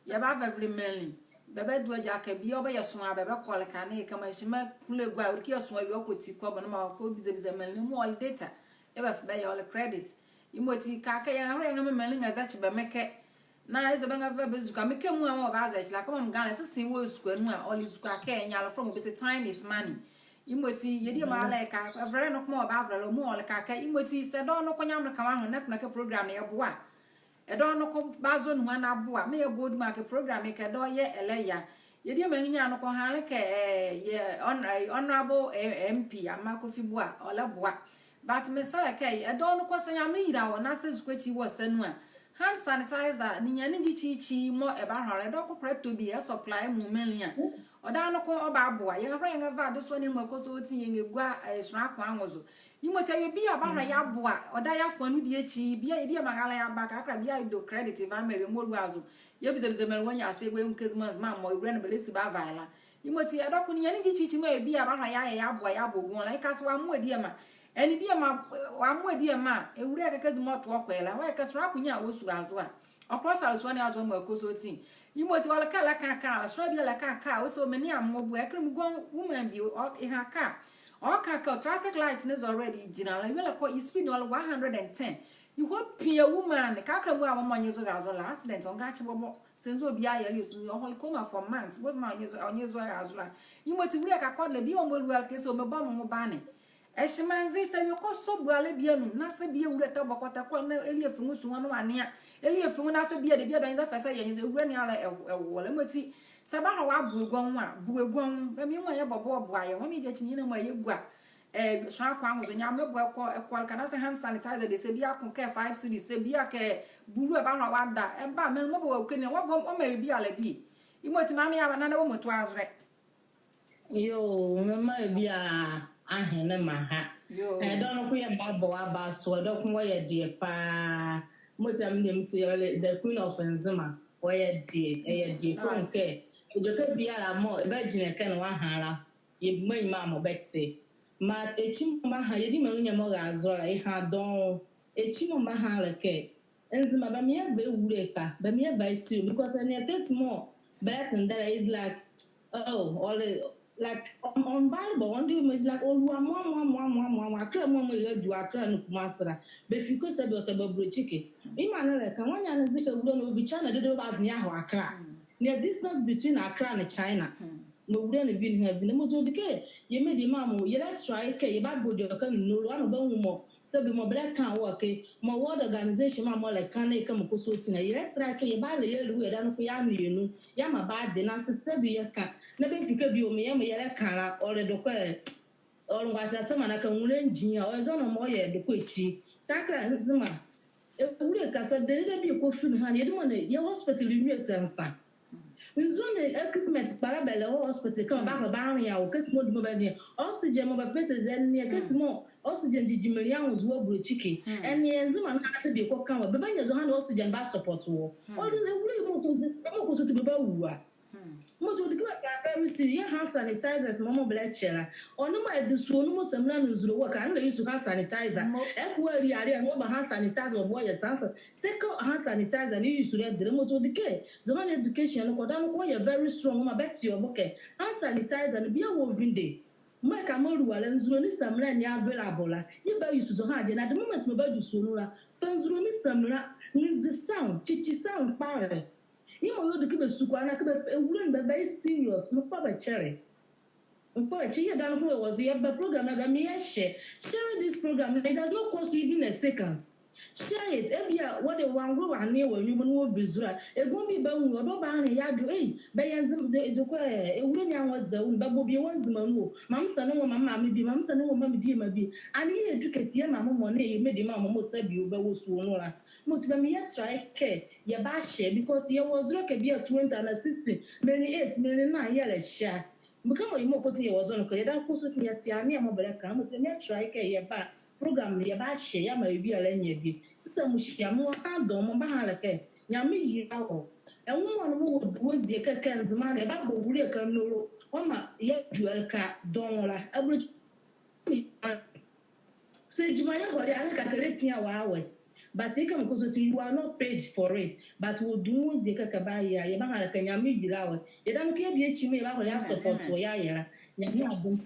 Yɛbava ɛvile menli. Bɛbadua gyakɛ bie ɔbɛyɛ soa bɛ, bɛkɔ ɛleka ne, kɛmɔ ɛhye mɔɔ kule gua, ɔdi kɛ yɛ soa wie ɔkɔ ti kɔ, bɔ ne mɔɔ ɔkɔ bizabiza menli ne mɔɔ ɔle data. Yɛbɛfa bɛyɛ ɔle credit. Yemɔti kɛkala yɛnrɛhɔlɛ yɛnrɛmɛ menli nrɛzɛkye bɛ mekɛ. Na eza bɛnrɛva bɛ ezukoa mekɛ muala mɔɔ bɛbazɛkye la, kɛmɔ mɔ galɛ sisi wɔ ezukoa nu a, ɔle ezukoa kɛ nyalefɔlɛ mɔɔ bɛse time is money. Yemɔti yɛdi yɛ ma raalɛ ka, ɛvolɛ noko mɔɔ bɛbavolɛ la, ɔmu ɔle kɛkala. Yemɔti sɛ ɛdawɔ noko Nyamenle ka wɔ ho, na ɛkpondɛ kɛ program ne ɛboa. Ɛdawɔ noko bɛbazɔ nuhua na aboa. Mɔɔ yɛbɔ duma kɛ program ye kɛ ɛdawɔ yɛɛ ɛlɛyɛ a. Yɛdi yɛ ma nrenyia noko ɛhanle kɛ, eh, yɛ hon-, eh, Honorable, eh, M P, Armah Kofi Buah, ɔlɛboa. But mese la kɛ, ɛdawɔ noko sɛ Nyamenle yila wɔ na sɛ ezukoa ekyi wɔ ɔ sa nu a, hand sanitizer, ninyɛne ngyikyi ekyi mɔɔ ɛbahola la, ɛdawɔ kɔkɔlɛ ɛtɔ bie, ɛsupply ɛmaa menli a. Ɔdaye noko ɔbaboa. Yɛnrɛhɔlɛ yɛnrɛva adesoa ne yɛmɔ ɛkɔsɔɔti, yɛnrɛgua, eh, sonla ko anwo zo. Yemɔti awie biala bahɔ yɛaboa, ɔdaye afɔ nu die ekyi, biala yɛdi yɛ ma raalɛ yɛaba, kɛkala biala yɛdɔ credit ɛva mɛɛ yemɔ lua zo. Yɛbizabiza menli wɔ nyɛsɛɛ bɛ, yɛnwu kɛzi mɔɔ Nzema mɔ ewule ne bɛlɛsi bɛava ye la. Yemɔti ɛdawɔ ko ninyɛne ngyikyi ekyi mɔɔ yɛbie yɛbahɔ yɛayɛ yɛaboa, yɛabɔ ɔ gɔnwo la, yeka sɛ wɔamoa ɛdiema. Ɛnee ɛdiema, wɔamoa ɛdiema, ewule ɛkɛ kɛzi mɔɔ ɔtoɔ kɔ ye la, ɔyɛ kɛ sonla ko nyia wɔ sua zo a. Ɔkɔ sua, sua ne azo mɔɔ ɛkɔsɔɔti. Yemɔti ɔle kɛ ɛlɛka ɛkɛ la, sonla bie ɛlɛka ɛkɛ, ɔse ɔmenli amoa bua, ɛkɛ la mɔɔ gua woman bie, ɔ, ɛha ɛkɛ. Ɔka ɛkɛ, traffic light ne zolɛ already gyinla la, ewia ɛlɛkɔ, ye speed ne ɔle one hundred and ten. Yehɔ pii a woman, kɛkala muala mɔɔ ɔnyɛ zo ɛrazo la, accident, ɔngakye bɔbɔ. Sɛ nzo bie ayɛ la, ɔhɔle coma for months, bɔfo mɔɔ ɔnyɛ zo, ɔnyɛ zo ɛrazo la. Yemɔti ewule ɛkɛ akɔdele bie ɔmɔ lua ɛleka kɛzi ɔmɛba ɔmɔ ba ne. Ɛhye maa nze sɛ awie kɔsɔ buala bie anu, na sɛ bie ewule tɛ bɔkɔtɔ kɔ na ɛlie efi nwo sua ne wɔanea. Ɛlie efi nwo na sɛ bie de bie dɔ nyeza fɛ sɛ yɛ nyeza ewule ne ala ɛwɔ la. Yemɔti sɛ ɛbahɔ wɔabo ɔ gɔnwo a, bo ɔ gɔnwo. Bɛmɛ nwo a yɛbɔbɔ boa yɛ. Wɔmɛ gyakyi ne yɛnam a yɛgua, eh, sonla ko anwo zo. Nyamenle boɛ ɛkɔ, ɛkɔ ɛleka na sɛ hand sanitizer de, sɛ bie ako kɛ five cedis, sɛ bie kɛ buluu ɛbahɔ wɔada. Ɛba, menli mɔɔ bɛwɔ ɛke ne, wɔva wɔmaa yɛ biala bi. Yemɔti mame yɛaba na na wɔmɔtoa zolɛ. Yoo, mema yɛ biala ahenle maha. Yoo. Ɛdawɔ noko yɛmbabɔ wɔaba so, ɛdawɔ ko wɔyɛ deɛ paa. Yemɔti a mede mese ɔle the queen of Nzema, wɔyɛ deɛ, ɛyɛ deɛ. Kɔmi kɛ, edwɛkɛ biala mɔɔ ɛbadwinli ɛkɛ ne wɔaha la, yɛbie yɛ maa mɔɔ bɛte. But ekyi mɔɔ mebaha, yɛdi menli nyia mɔɔ ɛrazo la, ɛha dɔɔnwo. Ekyi mɔɔ mebaha le kɛ, Nzema, bɛmaa yɛba ewule ɛke a, bɛmaa yɛba ɛse o, because ɛnee ɛkɛzi mɔɔ bɛlɛtendɛ la, it's like, oh, ɔle, like, un-, unbearable, ɔnle, it's like ɔlua moa, moa, moa, moa, moa, akɛlɛ moa, moa, ɛradwu akɛlɛ ne kumaso la. Bɛfi kɛ sɛ bɛtɔ bɛ aburokyiki. Yemɔ ne le ɛke a, wɔnyia ne ze kɛ ewule ne ɔvi China dedee ɔbaze yeahɔ akɛlɛ. Nea distance between Accra ne China. Mɔɔ ewule ne bi ne ɛha ɛvi ne. Yemɔti ɔdi kɛ yɛ mediema mɔ, yɛlɛtry kɛ yɛbabɔ edwɛkɛ ne nolo, anee ɔbanwu mɔɔ, sɛ bie mɔɔ bɛlɛka wɔ ɛke, mɔɔ World Organization mɔɔ mɔɔ ɛlɛka ne kɛ mɔɔ kɔsɔɔti ne, yɛlɛtry kɛ yɛbalɛ yɛlua ɛdawɔ noko yɛanea anu, yɛamaa bɛ ade, na sɛ sɛ bie yɛka, na bɛmfi kɛ bie ɔmɛ yɛ mɔɔ yɛlɛka la, ɔle dɔkɔ ɛ, ɔle ngɔaseasɛma na kɛ nwolɛ ngyi a, ɔyɛ zɔhane mɔɔ ɔyɛ dɔkɔ ekyi. Kɛkala Nzema, ewule ɛke a, sɛ dɛnli debie kɔfi ne ha, yɛdimɔ ne, yɛ hospital ne nwiɔ ɛsɛ nsa. Nzule ne equipment kpalɛ bɛlɛ wɔ hospital kɛ mɔɔ bɛahɔle bɛanlea wɔ, kɛzi mɔɔ dimɔ bɛnlea. Oxygen mɔɔ bɛfa bɛsɛlɛ, ɛnee kɛzi mɔɔ oxygen gyigyi menli anwo zo wɔ aburokyiki. Ɛnee Nzema na sɛ bie kɔka wɔ, bɛbanyia zɔhane oxygen bɛ support wɔ. Ɔle ewule mɔɔ kɔsɔɔti, mɔɔ kɔsɔɔti bɛbawu a. Yemɔti ɔdi kɛ bɛbɛ very serious, yɛ hand sanitizers mɔɔ mɔɔ bɛlɛkyɛ la. Ɔnle mɔɔ ɛde suonle mɔɔ samina ne nzule wɔ ɛke a, ɛnee ɛlɛ-use hand sanitizer. Ɛkɛ wɔali aleɛ, ɛnee wɔba hand sanitizer, ɔva ɔyɛ saa nsa. Tɛkɛ hand sanitizer ne use ɛdele. Yemɔti ɔdi kɛ zɔhane education ne kɔda noko wɔyɛ very strong, ɔmaa bɛte wɔ bo kɛ hand sanitizer ne bie wɔ ɔvinde. Mɔɔ ɛke a mɔɔ lua la, nzule ne samina ɛnee available la, yɛba-use zɔhane adeɛ ne. At the moment mɔɔ badwu suonle la, fa nzule ne samina ne ze saw, kyekye saw kpalɛ. Yemɔ yɛ ɔdi kɛ bɛ sukuu anaa kɛ bɛ ewule ne bɛ very serious, mekpɔ bɛkyɛlɛ. Mekpɔ bɛkyɛlɛ, yɛda noko yɛwɔ zo, yɛba program ne a, bɛmaa yɛshare. Sharing this program, it does not cost you even a seconds. Share it. Ebia wɔde wɔangolo wɔanea wɔ anwumɔ ne wɔvi zolɛ a, ɛgu bi bɛnwu, ɔdɔ bɛanea yɛ adwene, ei, bɛyɛ Nzema, de, de kɔ, eh, ewule ne anwo da wu, bɛbɔ bie wɔ Nzema nu o. Maame sane nwo mmaame bie, maame sane nwo mmaame diema bie. Anee yɛ educate yɛ maame mɔ nee yɛ mediema mɔ mɔɔ sɛ bie bɛwɔ sua nu la. Mɔti bɛmaa yɛtry kɛ yɛbashare, because yɛwɔ zolɛ kɛ bie a twenty anaa sixteen, menli eight, menli nine yɛlɛhyɛ a. Mekɛ mɔɔ yɛ mɔɔ kɔti yɛwɔ zolɛ noko yɛdayɛ kɔsɔɔti yɛte anea mɔɔ bɛlɛka. Mɔti bɛmaa yɛtry kɛ yɛba program ne yɛbashare yɛamaa bie biala anyia bie. Sista Mushia, mewɔ ha dɔɔnwo, mebahã le kɛ Nyamenle yila wɔ. Ɛnwomɔ ne mɔɔ wɔ, wɔzie kɛ, kɛ Nzema ne, yɛbabɔ ewule ɛke anolo, wɔmaa yɛ adwelie ɛke dɔɔnwo la. Abule Sɛ gyima yɛhɔle a, anka kɛ lɛ ten hours. But yɛ kɛmɔ kɔsɔɔti, you are not paid for it. But wɔdunguu wɔzie kɛ kɛ bɛyɛ a, yɛbahã le kɛ Nyamenle yila wɔ. Yɛdayɛ noko yɛdayɛ ekyi mɔɔ yɛbahɔle yɛ support wɔ yɛ ayɛ la. Nyamenle adom.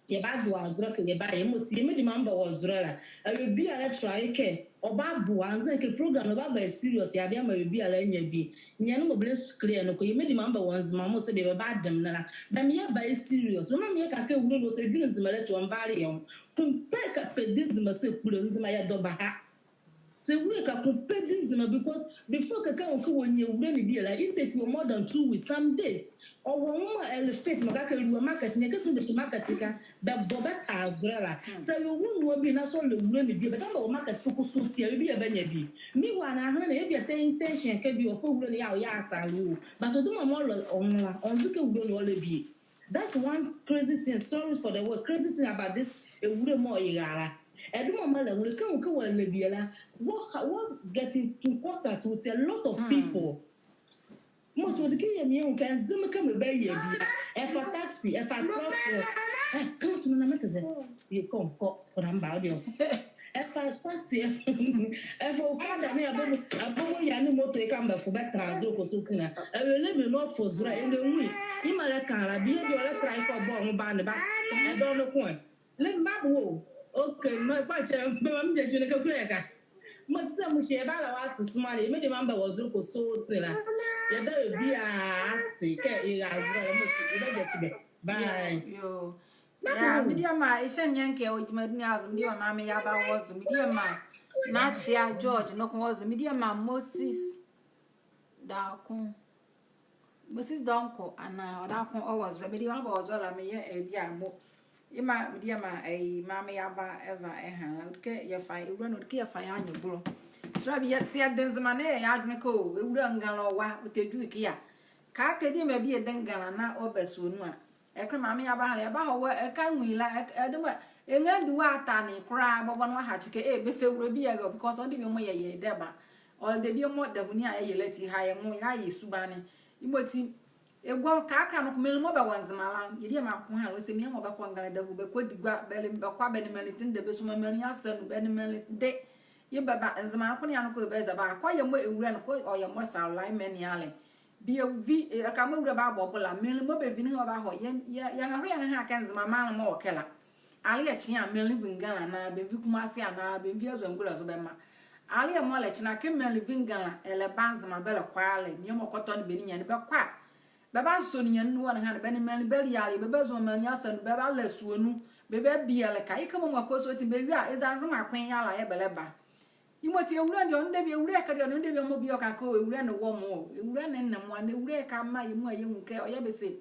Yɛbadoa zolɛ kɛ yɛbayɛ. Mɔti yɛ mediema mɔ bɛwɔ zolɛ la, awie biala try kɛ ɔbaboa, anzɛɛ kɛ program ne ɔbaba yɛ serious, yɛava yɛamaa awie biala anyia bie. Nyamenle mɔɔ bɛlɛsukle yɛ noko yɛ mediema mɔ bɛwɔ Nzema mɔɔ sɛ bie bɛbadem ne la, bɛmaa yɛba yɛ serious. Bɛmmaa yɛka kɛ ewule ne ɔtɛdwu Nzema la ati ɔnvale yɛ nwo. Kɔmpɛ kɛ pɛ di Nzema sɛ kpule Nzema yɛdɔ bɛha. Sɛ ewule ɛke kɔmpɛ di Nzema, because before kɛkala kɛ wɔnyia ewule ne biala, it take you more than two weeks, some days. Ɔwɔ nwo mɔɔ ɛlɛfit mɔɔ kɛkala ɛlua market ne, kɛ sɛ bɛhyɛ market ɛke a, bɛbɔ bɛtaa zolɛ la. Sɛ yɛwɔ nwo bi na sɛ ɔlɛ ewule ne bie, bɛdabɛ wɔ market ɛke kɔsɔɔti a, bie bɛnyia bie. Meanwhile na ahenle ne, ebia ɔtɛ intention kɛ bie ɔfa ewule ne yɛa ɔyɛ asa aloo. But ɔdumɔ mɔɔ ɔlɛ ɔ nwo la, ɔnze kɛ ewule ne ɔlɛ bie. That's one crazy thing. Sorry for the word. Crazy thing about this ewule mɔɔ ɔyera la. Ɛdumɔ mɔɔ ɛlɛ nwolɛ, kɛ ɔnwu kɛ wɔlɛ bie la, wɔ, wɔ get into contact with a lot of people. Mɔɔ ɔti ɔde kɛ yɛ me nwu kɛ nzem kɛ mebɛyɛ bie a, ɛfa taxi, ɛfa trɔtrɔ. Ɛ, kɛ ɔto no na mete dɛ. Yɛ kɔ, kɔ, kɔ na mba ɔde ɔ. Ɛfa taxi, ɛfa okada nee abobo, abobo ya nee moto ɛke a mebɛfo bɛtɛnla zolɛ kɔsɔɔti ne. Ɛlɛle bie na ɔfo zolɛ, ɛlɛnwu ye. Yemɔ ɛlɛka la, bie bie ɔlɛtra ye kɛ ɔbɔ ɔ nwo bane ba. Ɛdɔ noko ɛ. Le mba bo o. Okay, mekpɔkyɛ, meba megyakyi ne kɛ kula ɛka. Mɔti Sista Mushia, yɛbala wɔ ase somaa le, yɛ mediema mɔ bɛwɔ zolɛ kɔsɔɔti la. Yɛdayɛ biala ase kɛ yɛra zolɛ la, mɔti yɛbɛgyakyi bɛ. Bye. Yoo, yoo. Yeah, mediema, ɛhyɛ nyɛnke wɔ gyima dini azo, mediema Maame Yaba wɔ zo, mediema Nakyia George noko wɔ zo, mediema Moses Dako. Moses Dɔnko, anaa Ɔdako ɔwɔ zolɛ, mediema mɔ bɛwɔ zolɛ la, meyɛ ɛbie a mo. Yemɔ mediema, ɛyi, Maame Yaba ɛva ɛha la, ɔdi kɛ yɛfa, ewule ne ɔdi kɛ yɛfa yɛ anyebolo. Sɛ bie yɛ, sɛ yɛde Nzema ne yɛyɛ adwene kɛ o, ewule Ngala ɔwa, ɔtɛdwu ɛke a. Kɛkala diema bie de Ngala na ɔba sua nu a. Ɛkɛ Maame Yaba ɛha la, yɛbahɔ wɔ, ɛka nwi la, ɛ, ɛdemɔ, ɛnrɛndi wɔ ata ne kola, bɔbɔ ne wɔahakye kɛ, eh, bɛse ewule bie ɛra, because ɔnle debie mɔɔ yɛyɛ dɛba. Ɔnle debie mɔɔ dahuni a yɛyɛ la ati ha yɛ nwo, yɛyɛ subane. Yemɔti, ɛgua kɛkala noko menli mɔɔ bɛwɔ Nzema la, yɛ diema ko ɛha la, ɔse menli mɔɔ bɛkɔ Ngala dahuu, bɛkɔ Digua, bɛle, bɛkɔ a bɛ nee menli tendɛ, bɛsuma menli asa nu, bɛ nee menli de. Yɛbɛba Nzema ko ne ano kɔ bɛza bɛakɔ yɛ mɔɔ ewule ne ko, ɔyɛ mɔɔ sa la, yemɔ ne ale. Bie vi, eh, ɛka mɔɔ ewule babɔ ɔ bo la, menli mɔɔ bɛvi ne mɔɔ bɛbahɔ, yɛ, yɛ, yɛnrɛhɔle yɛnrɛha kɛ Nzema maanle mɔɔ wɔ ɛkɛ la. Ale yɛkye a menli vi Ngala anaa bɛvi Kumasi anaa bɛvi Azuagbole zo bɛmaa. Ale yɛmɔ ɛlɛkye a kɛ menli vi Ngala ɛlɛba Nzema bɛlɛkɔ a le, ne mɔɔ kɔtɔne bɛ ninyɛne bɛkɔ a. Bɛbasɔ ninyɛne nu wɔ ɛhane, bɛ nee menli bɛli aleɛ, bɛbazuma menli asa nu, bɛbala sua nu, bɛbabi ɛleka. Yekɛ mɔɔ mɔɔ kɔsɔɔti bɛwie a, eza Nzema ko ye ala yɛɛ bɛlɛba. Yemɔti ewule ne deɛ, ɔnle debie, ewule ɛke deɛ, ɔnle debie mɔɔ bie ɔka kɛ o, ewule ne wɔ mo o, ewule ne ne mo a, na ewule ɛke amaa yɛ muala yɛnwu kɛ ɔyɛ bɛse.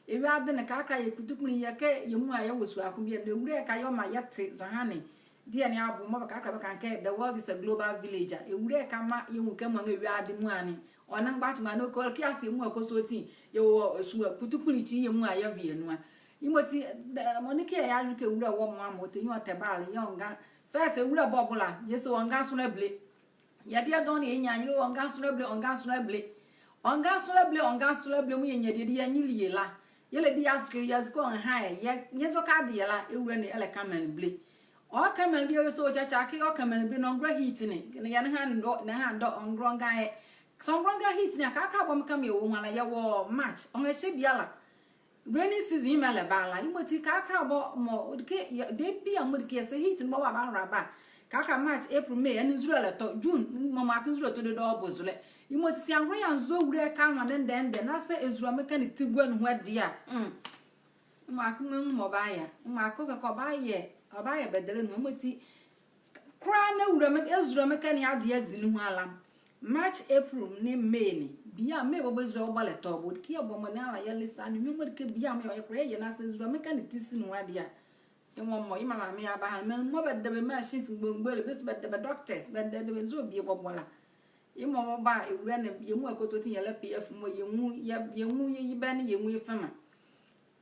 Ewiade ne kɛkala yɛ kutukunli yɛkɛ yɛ muala yɛwɔ sua ko bie a, na ewule ɛke ayɛ ɔmaa yɛte zɔhane. Deɛ ne abo mɔɔ bɛkɛkala bɛka kɛ the world is a global village a, ewule ɛke amaa yɛnwu kɛ muala ewiade muala ne. Ɔnle mgbakyima ne ɔkɛ ɔlɛkɛ ase yɛ muala kɔsɔɔti, yɛwɔ sua kutukunli ekyi yɛ muala yɛvi anu a. Yemɔti, dɛ, mɔɔ ne kɛ yɛyɛ adwene kɛ ewule wɔ mo a, mɔɔ ɔtɛnwu ɔtɛba a le, yɛɛ ɔnga First, ewule bɔ ɔ bo la, yɛse ɔnga sonla bile. Yɛdeɛ dɔɔnwo ne yɛnyia anyele, ɔnga sonla bile, ɔnga sonla bile. Ɔnga sonla bile, ɔnga sonla bile, mɔɔ yɛnyia deɛ, deɛ yɛnyilie la. Yɛlɛdi yɛ azikɛ, yɛ azikɛ ɔnha yɛ, yɛ, yɛzɔka adeɛ la, ewule ne ɛlɛka menli bile. Ɔka menli bile, ɔse ɔkyakya kɛ ɔka menli bile, na ɔngola heat ne, na yɛnha ndɔ, na ɛnha ndɔ, ɔngola ɔnga yɛ. Sɛ ɔngola ɔnga heat ne a, kɛkala bɔ mekɛ meyɛ wɔ nwo la, yɛwɔ March, ɔnrɛhyɛ biala. Rainy season yemɔ ɛlɛba la, yemɔti kɛkala bɔ mɔɔ, ɔdi kɛ, yɛ, debie a mɔɔ ɔdi kɛ yɛse heat ne bɔbɔ a bahora ba. Kɛkala March, April, May, ɛnee nzule ɛlɛtɔ, June, mɔɔ mɔɔ akee nzule tɔ dedee ɔbo zolɛ. Yemɔti sɛ yɛangola yɛanzo ewule ɛke anwo dendenden, na sɛ ezule mekɛ ne ti gua nuhua ɛdeɛ a. Mm. Mɔɔ akee nwo mɔɔ ɔbayɛ, mɔɔ akee kɛkala ɔbayɛ, ɔbayɛ bɛdɛlɛ nu, yemɔti Koraa na wula me, ɛzula me ɛkɛ ne adeɛ azi ne ho ala. March, April nee May ne. Bie a May bɔbɔ ɛzula ɔbɔ ɛlɛtɔ ɔbɔ. Kɛ yɛbɔ mɔɔ ne ala yɛlɛ sa ne. Nyɔmɔ de kɛ bie a May ɔyɛ koraa yɛ na sɛ ɛzula me ɛkɛ ne ti si ne ho adeɛ a. Yemɔ mɔɔ, yemɔ maame yɛba ha. Mɔɔ bɛdabɛ machines gbongbole, bɛse bɛdabɛ doctors, bɛdabɛ nzo bie bɔbɔ la. Yemɔ mɔɔ ba, ɛwula ne, yɛnwu ɛkɔsɔɔti yɛlɛ P F mɔɔ, yɛnwu, yɛ, yɛnwu, yɛ, yɛbɛ ne, yɛnwu yɛ fɛma.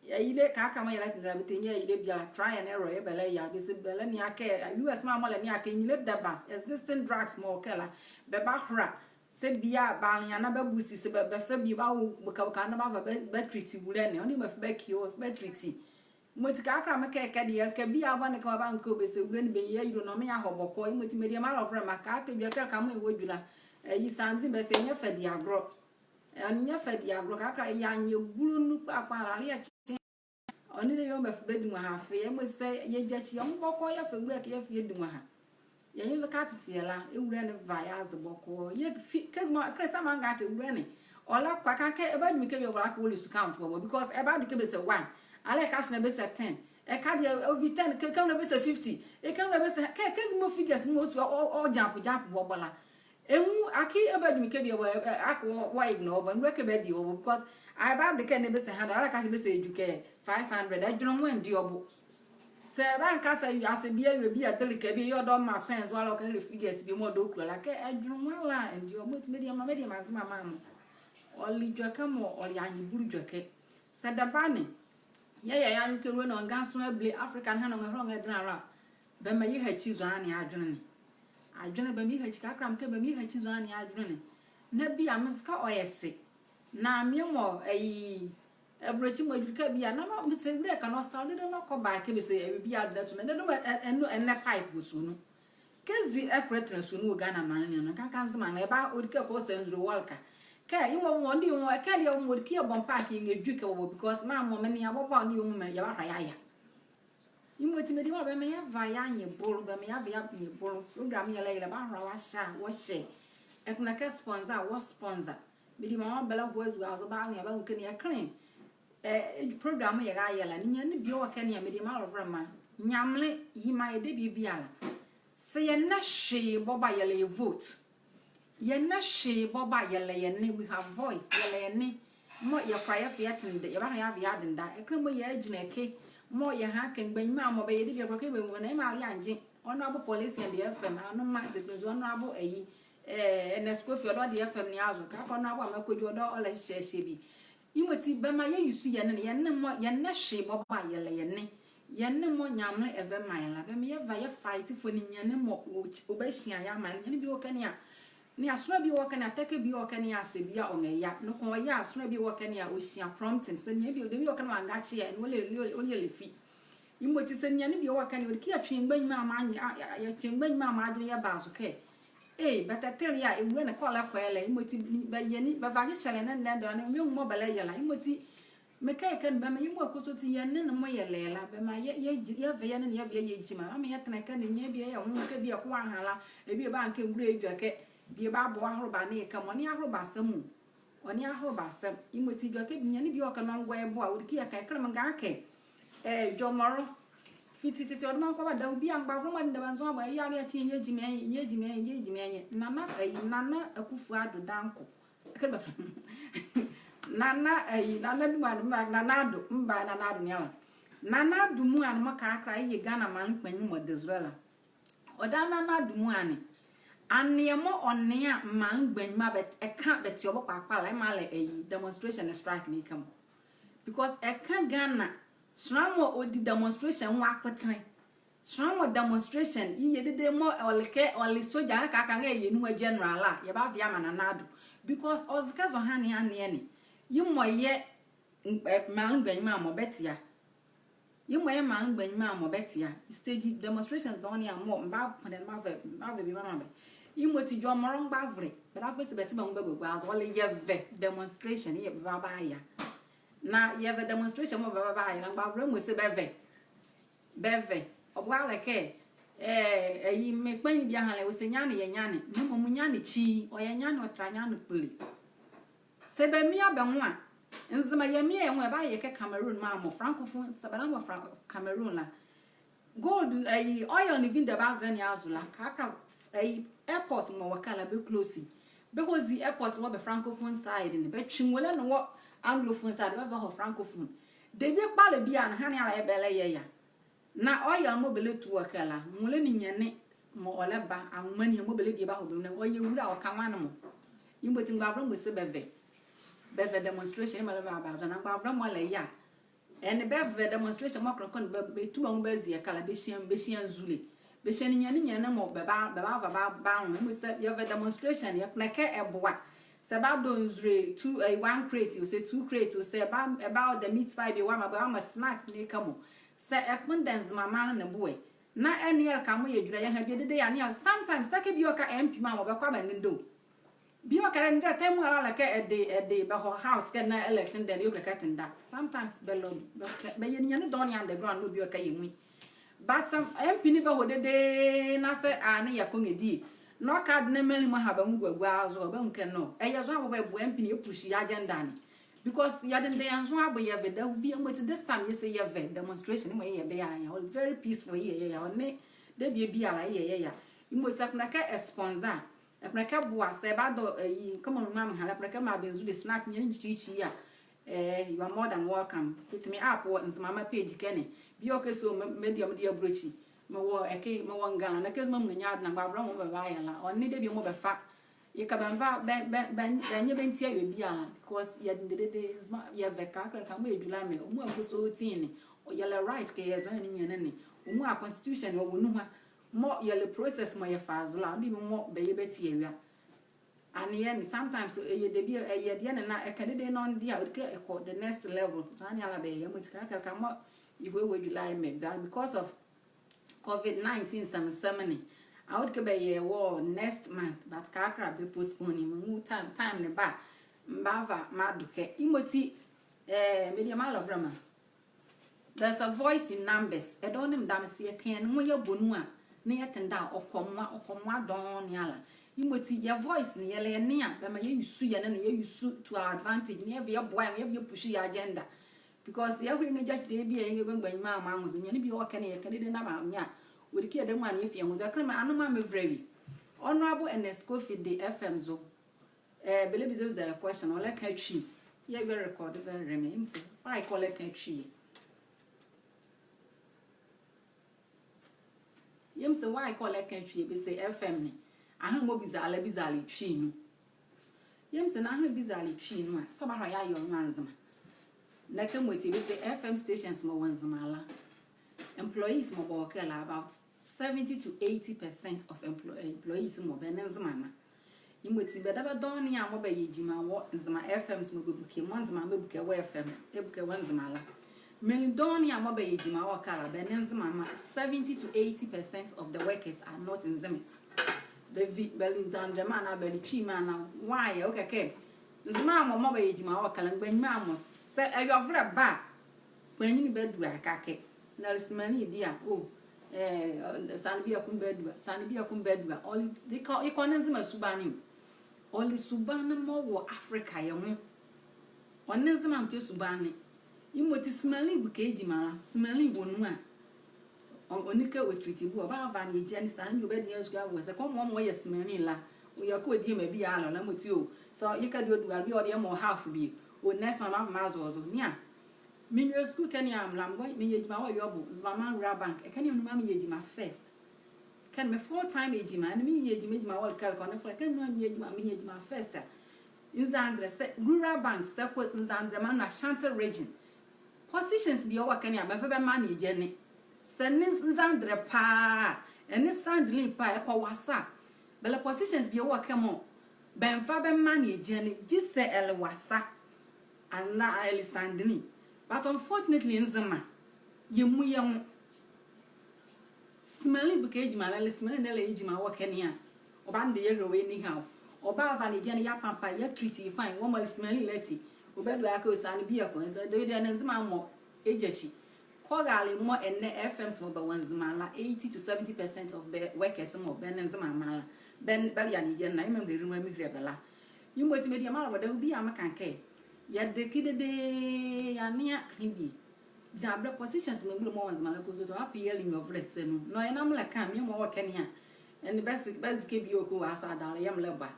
Yɛyile, kɛkala mɔɔ yɛlɛtendɛ la, bɛtɛnyia yɛyile biala, try and error, yɛbɛlɛyɛ, bɛse bɛlɛnea kɛ, U S mra mɔɔ lɛnea kɛ, nyile dɛba, existing drugs mɔɔ kɛ la, bɛbahola, sɛ bie a, bɛanlea na bɛbusi, sɛ bɛ, bɛfa bie bɛawo, bɛka, bɛka na bɛava, bɛ, bɛ treat wula ne, ɔnle bɛfa bɛ cure, bɛ treat. Yemɔti kɛkala mekɛ ɛkɛ deɛ, kɛ bie a bɔ ne kɛ ɔba nka ɔbɛse wula ne bɛnyia yilo na ɔmɛnyia hɔ bɔkɔɔ, yemɔti mediema alɔvolɛma, kɛkala edwɛkɛ ɛleka mɔɔ ɛwɔ edwula, ɛyi sandini bɛse ɛnyɛ fɛ di agorɔ. Ɛnyɛ fɛ di agorɔ, kɛkala yɛ anyɛ bulo nu kpakpa la, yɛ kye. Ɔnle debie mɔɔ bɛfa bɛdi nwaha afe, yemɔti sɛ yɛgya kyi, yɛmɔ bɔkɔɔ yɛfa wula ɛkɛ yɛfa yɛdi nwaha. Yɛnle nzo kɛ atete yɛ la, ɛwula ne va yɛ aze bɔkɔɔ. Yɛ fi, kɛzi mɔɔ, kɛlɛ sa manga kɛ wula ne. Ɔla kwa kan kɛ, ɛbadwu mi kɛ bie ɔbɔ la kɛ ɔle sukaawo tɔ bɔbɔ, because ɛbade kɛ bɛse one. Alɛ ɛkɛhye na bɛse ten. Ɛka deɛ, ɔvi ten, kɛ, kɛ wula bɛse fifty. Ɛka wula bɛse, kɛ, kɛzi mɔɔ figures mɔɔ su, ɔ, ɔ, ɔ jump, jump bɔbɔ la. Ɛnwu, akee ɛbadwu mi kɛ bie ɔbɔ, ɛ, ɛ, akee wɔ, wɔ ignore bɔbɔ, ɛnwu kɛ ɛbadi bɔbɔ, because, ɛbade kɛ ne bɛse hundred, alɛ ɛkɛhye bɛse edwu kɛ five hundred, ɛdwenle mɔɔ ɛndeɛ ɔ bo. Sɛ ɛbanka sɛ, ase bie, ɛwɔ bie a dele kɛ bie, yɛ ɔdɔ ma pɛnzo alɛ ɔkɛlɛ figures bie mɔɔ ɔdɔ kula la, kɛ ɛdwenle mɔɔ ala, ɛndeɛ ɔ bo, yemɔti mediema, mediema Nzema mra mɔ. Ɔle edwɛkɛ mɔɔ, ɔle anyebulu edwɛkɛ. Sɛ dɛba ne, yɛyɛ yɛ anwo kɛ wula ne, ɔngaso abile, Africa ne ɛhye ne ɔnrɛhɔlɛ ɔnrɛdɛnla la, bɛmaa yɛhakyi zɔhane adwenle ne. Adwenle bɛmaa yɛhakyi, kɛkala mekɛ bɛmaa yɛhakyi zɔhane adwenle ne. Na bie a meze kɛ ɔyɛ se. Na mie mɔɔ, ɛyi, ɛbolekyi mɔɔ edwɛkɛ bie a, na mese wula ɛkɛ ne ɔsa, ɔdede na ɔkɔba kɛ bɛse, ɛyi bie a deda sua nu, na dede mɔɔ, ɛ, ɛnɛ, ɛnɛ pipe wɔ sua nu. Kɛzi ɛkɛ ɛtɛnla sua nu wɔ Ghana maanle ne anu, kɛkala Nzema ne, ɛba, ɔdi kɛ kɔ sɛ nzule wɔ ɛleka. Kɛ, yemɔ mɔɔ, ɔnle yemɔ, ɛkɛ deɛ mɔɔ, ɔdi kɛ yɛbɔ mpake yɛnrɛdwu kɛ bɔbɔ, because maa mɔɔ menia bɔbɔ a, ɔnle yemɔ mɔɔ, yɛbahɔle yɛaya. Yemɔti mediema bɛmaa yɛva yɛ anyebolo, bɛmaa yɛva yɛ anyebolo. Program yɛlɛyɛlɛ, bɛahola wɔahyɛ a, wɔhyɛ. Ɛkɛ na kɛ sponsor a, wɔ sponsor. Mediema mɔɔ bɛlɛhoa azuazo bɛanlea bɛanwu kɛ ne yɛ kɛnlɛ. Ɛ, program yɛrayɛ la, ninyɛne bie ɔwɔ ɛkɛ ne a, mediema alɔvolɛma. Nyamenle ye maa yɛ debie biala. Sɛ yɛnlɛ hwee bɔbɔ a, yɛlɛ yɛ vote. Yɛnlɛ hwee bɔbɔ a, yɛlɛ yɛ ne, we have voice, yɛlɛ yɛ ne. Mɔɔ yɛkola yɛfa yɛtendɛ, yɛbaha yɛava yɛadenda. Ɛkɛ mɔɔ yɛagyinla ɛkɛ, mɔɔ yɛha kɛ mgbanyima mɔɔ bɛyɛ debie kola kɛ bɛnwu na yemɔ a yɛangye. Honorable Police and the F M, ano ma secretary, Honorable ɛyi, eh, Ernest Kofi Odoi the F M ne azo, kɛkala Honorable Amaa Kojo Odoi ɔlɛhyɛ ɛhye bie. Yemɔti bɛmaa yɛ use yɛ ne, yɛ ne mɔɔ, yɛnlɛ hwee bɔbɔ a yɛlɛ yɛ ne. Yɛ ne mɔɔ Nyamenle ɛva ɛmaa yɛ la, bɛmaa yɛva yɛ fight for ninyɛne mɔɔ ɔ-, ɔbahyia yɛ amanle. Ninyɛne bie ɔwɔ ɛkɛ ne a, ne a sonla bie ɔwɔ ɛkɛ ne a, tɛkɛ bie ɔwɔ ɛkɛ ne a, sɛ bie a ɔnrɛya. Noko ɔyɛ a sonla bie ɔwɔ ɛkɛ ne a, ɔhyia prompting. Sɛ ninyɛne bie, debie ɔwɔ ɛkɛ ne a ɔngakye a, ɛnee ɔlɛ, ɔlɛ, ɔlɛ ɛlɛfi. Yemɔti sɛ ninyɛne bie ɔwɔ ɛkɛ ne a, ɔdi kɛ yɛtwe mgbanyima mɔ a, a, a, yɛtwe mgbanyima mɔ adwenle yɛba zo kɛ. Ee, bɛtɛtɛle a, ɛwula ne kɛ ɔlɛkɔ ɛlɛ, yemɔti bɛyɛ ne, bɛva gyehyɛlɛ ne, ne, ne, ne, mɔɔ bɛlɛyɛ la, yemɔti, mekɛ ɛkɛ ne bɛmaa yɛmɔ ɛkɔsɔɔti yɛ ne ne mɔɔ yɛlɛ la, bɛmaa yɛ, yɛ, yɛva yɛ ne ne yɛva yɛyɛ gyima, bɛmaa yɛtɛnla ɛkɛ ne, ninyɛne bie yɛnwu kɛ bie ko aha la, ɛbie bɛanka ɛnwula edwɛkɛ, bie bɛabɔ aholoba ne ɛkɛ mɔ, ɔnle aholoba asɛm o. Ɔnle aholoba asɛm. Yemɔti edwɛkɛ bie ninyɛne bie ɔwɔ ɛkɛ ne ɔngɔ ɛbo a, ɔdi kɛ yɛka, ɛkɛ ne menganga kɛ, eh, Jɔmɔlɔ. Fiti tete ɔde maa kɔ ba da obi a mgbavolɛ mɔɔ de dɛbɛ nzo abɔ, ɛyɛ ale akyi, ɛnyɛ gyima ɛnyɛ, ɛnyɛ gyima ɛnyɛ, ɛnyɛ gyima ɛnyɛ. Nana, ɛyi, Nana Akufo-Addo Dankwa. Ɛkɛ ne bɛfɛlɛ Nana, ɛyi, Nana Addo Muani, mba, Nana Addo, mba, Nana Addo ne ala. Nana Addo Muani mɔɔ kɛkala yɛ Ghana maanle kpanyinli mɔɔ de zolɛ la. Ɔdaye Nana Addo Muani, aneɛ mɔɔ ɔnea maanle mgbanyima bɛ, ɛka bɛte ɔ bo kpalɛ kpalɛ la, yemɔ a le ɛyi demonstration ne strike ne kɛ mɔ. Because ɛka Ghana, sonla mɔɔ ɔdi demonstration nwo akpɛtɛnle. Sonla mɔɔ demonstration yeyɛ dedee mɔɔ ɔle kɛ, ɔle soldier, kɛkala ɛnee yɛ nu a general a, yɛbava yɛamaa Nana Addo. Because ɔze kɛ zɔhane aneɛ ne. Yemɔ yɛ, eh, maanle mgbanyima mɔɔ bɛte a. Yemɔ yɛ maanle mgbanyima mɔɔ bɛte a, stage demonstrations dɔɔnwo ne a mɔɔ, mebakpondɛ na mava, mava bie meamaa bɛ. Yemɔti Jɔmɔlɔ mgbavolɛ, bɛdabɛ kpɛsi bɛte bɛ nwo bɛgua azo, ɔle yɛvɛ demonstration yɛɛ bɛbava bɛaya. Na yɛvɛ demonstration mɔɔ bɛbava bɛaya la, mgbavolɛ mɔɔ se bɛvɛ. Bɛvɛ. Ɔboalekɛ, eh, ɛyi, me kpanyinli bie ahanle, ɔse nyane yɛ nyane, na mɔɔ nyane kyi, ɔyɛ nyane, ɔtra nyane kpole. Sɛ bɛmia bɛ nwo a, Nzema yɛmia yɛ nwo a, ɛbayɛ kɛ Cameroon mɔ a mɔɔ francophone, sɛ bɛla mɔɔ Fran-, Cameroon la. Gold, ɛyi, oil ne vinde bɛbaza ne azo la, kɛkala, ɛyi, airport mɔɔ wɔ ɛkɛ la bɛ close. Bɛhɔ zi airport wɔ bɛ francophone side ne, bɛtwe nwolɛ ne wɔ anglophone side, bɛva hɔ francophone. Debie kpalɛ biala ne ɛhane ala yɛɛ bɛlɛyɛ ye a. Na oil mɔɔ bɛlɛtu wɔ ɛkɛ la, nwolɛ ne nyɛne mɔɔ ɔlɛba, anwoma ne mɔɔ bɛlɛdie bɛahɔ bɛ nwolɛ, ɔyɛ wula, ɔka nwane mɔ. Yemɔti mgbavolɛ mɔ se bɛvɛ. Bɛvɛ demonstration, yemɔ la bɛbaza, na mgbavolɛ mɔ lɛ ye a. Ɛnee bɛvɛ demonstration mɔɔ kɛlɛkɛ ne bɛ, bɛtu bɛ nwo bɛazi ɛkɛ la, bɛhyia, bɛhyia nzule. Bɛhyia ninyɛne ninyɛne mɔɔ bɛba, bɛbava bɛaba anwo. Yemɔti sɛ yɛvɛ demonstration, yɛkpondɛ kɛ ɛboa. Sɛ ɛbadɔ nzule two, eh, one crate, ɔsɛ two crate, ɔsɛ ɛba, ɛba ɔda meat pie bie wɔ maa, bie wɔ maa snacks ne ka mɔ. Sɛ ɛkpondɛ Nzema maanle ne boɛ. Na ɛnee yɛlɛka mɔɔ yɛdwu la, yɛha bie dedee a, ɛnee a, sometimes, tɛ kɛ bieko a MP mɔ a mɔɔ bɛkɔ a bɛnlendo. Bieko a ɛnee a, tɛ mɔɔ ala la kɛ ɛde, ɛde bɛhɔ house kɛ na election day, yɛlɛka ɛtendɛ. Sometimes bɛlɔ, bɛ, bɛyɛ ninyɛne dɔɔnwo ne underground, bieko a yɛnwu. But some MP ne bɛhɔ dedee na sɛ a ne yɛkɔ ɛnɛ die. Na ɔka ade ne menli mɔɔ ɛha bɛ nwo guagua zo, bɛnwu kɛ no. Ɛyɛ zɔhane bɛboa MP ne yɛpush yɛ agenda ne. Because yɛdendɛ yɛ nzo abo yɛvɛ dawɔ bie, yemɔti this time yɛse yɛvɛ demonstration mɔɔ yɛyɛ bɛyɛ a, very peaceful yɛyɛ ye a, ɔnle debie biala yɛyɛ ye a. Yemɔti ɛkpondɛ kɛ ɛsponsor, ɛkpondɛ kɛ ɛboa, sɛ ɛbadɔ, ɛyi, kɛmɔ numa meha la, ɛkpondɛ kɛ ɛmaa bɛ nzule, snack, ninyɛne tititili a. Eh, you are more than welcome. Hit me up wɔ Nzemama page ɛkɛ ne. Bieko kɛ so, me, me deɛ, me deɛ abrukyi. Mewɔ ɛkɛ, mewɔ Ngala, na kɛ Nzema mɔ nyia ade na mgbavolɛ mɔ bɛbayɛ la. Ɔnle debie mɔɔ bɛfa. Yɛka bɛnva, bɛ, bɛ, bɛ, bɛnyɛ bɛntia awie biala, because yɛdendɛ dedee, Nzema, yɛvɛ kɛkala mɔɔ yɛdwu la mɛ, ɔmɔ a ɔkɔ so ɔti ne, yɛlɛ right kɛ yɛzɔ ninyɛne ne, ɔmɔ a constitution wɔ nuhua, mɔɔ yɛlɛ process mɔɔ yɛfa zo la, ɔnle debie mɔɔ bɛyɛ bɛtia awie a. Ɛnee yɛ ne, sometimes, ɛyɛ debie, ɛyɛ deɛ ne na, ɛkɛ dedee na ɔnle a, ɔdi kɛ ɛkɔ the next level, saa ne ala bɛyɛ, yemɔti kɛkala mɔɔ, yɛhɔ ɛwɔ July mɛ, but because of COVID nineteen sɛmsɛm ne. A, ɔdi kɛ bɛyɛ wɔ next month, but kɛkala bɛ postpone ne, menwu time, time ne ba, mebava, mado ɛkɛ. Yemɔti, eh, me deɛ malɔvolɛ ma. There's a voice in numbers. Ɛdawɔ ne meda mo ase, yɛka yɛ nwo yɛbɔ nu a, na yɛtendɛ a, ɔkɔ mmoa, ɔkɔ mmoa dɔɔnwo ne ala. Yemɔti yɛ voice ne yɛlɛ yɛ ne a, bɛmaa yɛ use yɛ ne, na yɛ use to our advantage, na yɛva yɛboa yɛ, yɛva yɛpush yɛ agenda. Because yɛhɔ yɛnrɛgyakyi debie a yɛnrɛgua mgbanyima mɔ anwo zo. Ninyɛne bie wɔ ɛkɛ ne yɛka dedee na bɛanyia. Ɔdi kɛ yɛdayɛ mɔ a na yɛfi yɛ nwo zo. Ɛkɛ ne mɔɔ, anoma mevolɛ wie. Honorable Ernest Kofi de FM zo. Eh, bɛlɛbiza biza yɛ question, ɔlɛka Twi. Yɛɛ yɛbɛrecord bɛrɛlɛ me. Yemɔ se, why kɛ ɔlɛka Twi? Yemɔ se, why kɛ ɔlɛka Twi? Bɛse FM ne. Ahenle mɔɔ biza la, biza la Twi nu. Yemɔ se na ahenle biza la Twi nu a, sɛ ɔba la yɛayɛ ɔ nwo a Nzema. Na kɛmɔ ti bɛse FM stations mɔɔ wɔ Nzema la, employees mɔɔ bɛwɔ ɛkɛ la, about seventy to eighty percent of emplo-, employees mɔ bɛnle Nzemama. Yemɔti bɛdabɛ dɔɔnwo ne a mɔɔ bɛyɛ gyima wɔ Nzema FMs mɔɔ bɛbuke, mɔɔ Nzemama bɛbuke wɔ FM, ɛbuke wɔ Nzema la. Menli dɔɔnwo ne a mɔɔ bɛyɛ gyima wɔ ɛkɛ la, bɛnle Nzemama. Seventy to eighty percent of the workers are not Nzemas. Bɛvi, bɛle Nzandrama anaa bɛle Twima anaa, why, ɔkɛ kɛ Nzema mɔ mɔɔ bɛyɛ gyima wɔ ɛkɛ la, mgbanyima mɔ, sɛ ɛyɔvolɛ ba a, kpanyinli badua ɛkɛ kɛ. Na le Semanli deɛ a, o, eh, sane bieko badua, sane bieko badua. Ɔle, yekɔ, yekɔ ne Nzema subanne o. Ɔle subanne mɔɔ wɔ Africa yɛ nwo. Ɔnle Nzema mɔti subanne. Yemɔti Semanli buke gyima la, Semanli wɔ nu a, ɔ-, ɔnle kɛ ɔ treat bu, ɔbava ne gyɛne, sane ne ɔbadi ye sukua wɔ, sɛ kɛ ɔmɔ ɔmɔ ɔyɛ Semanli la, ɔyɛ kɛ ɔdi ye maa biala la, yemɔti o. So yekɛ deɛ ɔdua bie ɔdeɛ mɔɔ half bie. O, next month mava mazo ɔ zo. Nea, Menwie sukuu ɛkɛ ne a, mrɛla mekɔ meyɛ gyima wɔ Yobo, Nzemama Rural Bank. Ɛkɛ ne menu a meyɛ gyima first. Ɛkɛ ne me full time gyima, ɛnee meyɛ gyima, gyima wɔ ɛkɛ la, kɔnɛ fla, ɛkɛ ne menu a meyɛ gyima, meyɛ gyima first a. Nzandrɛ sɛ, Rural Bank sɛ kɔ Nzandrama ne Ashanti Region. Positions bie wɔ ɛkɛ ne a, bɛmfa bɛ mmaa ne gyɛne. Sɛ ɛnle Nzandrɛ paa, ɛnle Sandilii paa, ɛkɔ Wasa. Bɛlɛ positions bie wɔ ɛkɛ mɔɔ bɛmfa bɛ mmaa ne gyɛne, gyi sɛ ɛle Wasa anaa ɛle Sandilii. But unfortunately, Nzema, yɛmmu yɛ nwo. Semanli buke gyima la, ɛle Semanli ne ɛlɛyɛ gyima wɔ ɛkɛ ne a, ɔbanlede yɛ anyhow. Ɔbava ne gyɛne, yɛapampa, yɛ treat ye fine, wɔmaa le Semanli la ati. Ɔbadua ye akee sane bieko, ɛnze, dede ne Nzema mɔ ɛgyakyi. Kɔrale mɔɔ ɛnɛ FMs mɔɔ bɛwɔ Nzema la, eighty to seventy percent of bɛ workers mɔɔ bɛnle Nzemama la, bɛ, bɛlɛyɛ ne gyɛne na, yemɔ mehile, mehile bɛ la. Yemɔti me deɛ malɔbɔ dawɔ bie a meka kɛ, yɛde ɛkɛ dedee, yɛannea ɛkɛ bie. Gyinabrɛ positions mgbole mɔɔ wɔ Nzema la kɔsɔɔti, ɔpɛ yɛle nyɛvolɛ sa nu. Na ɔyɛ na melɛka, me mɔɔ mewɔ ɛkɛ ne a, ɛnee bɛse, bɛse kɛ bie ɔkɔ wɔ asa adalɛ yɛɛ melɛba.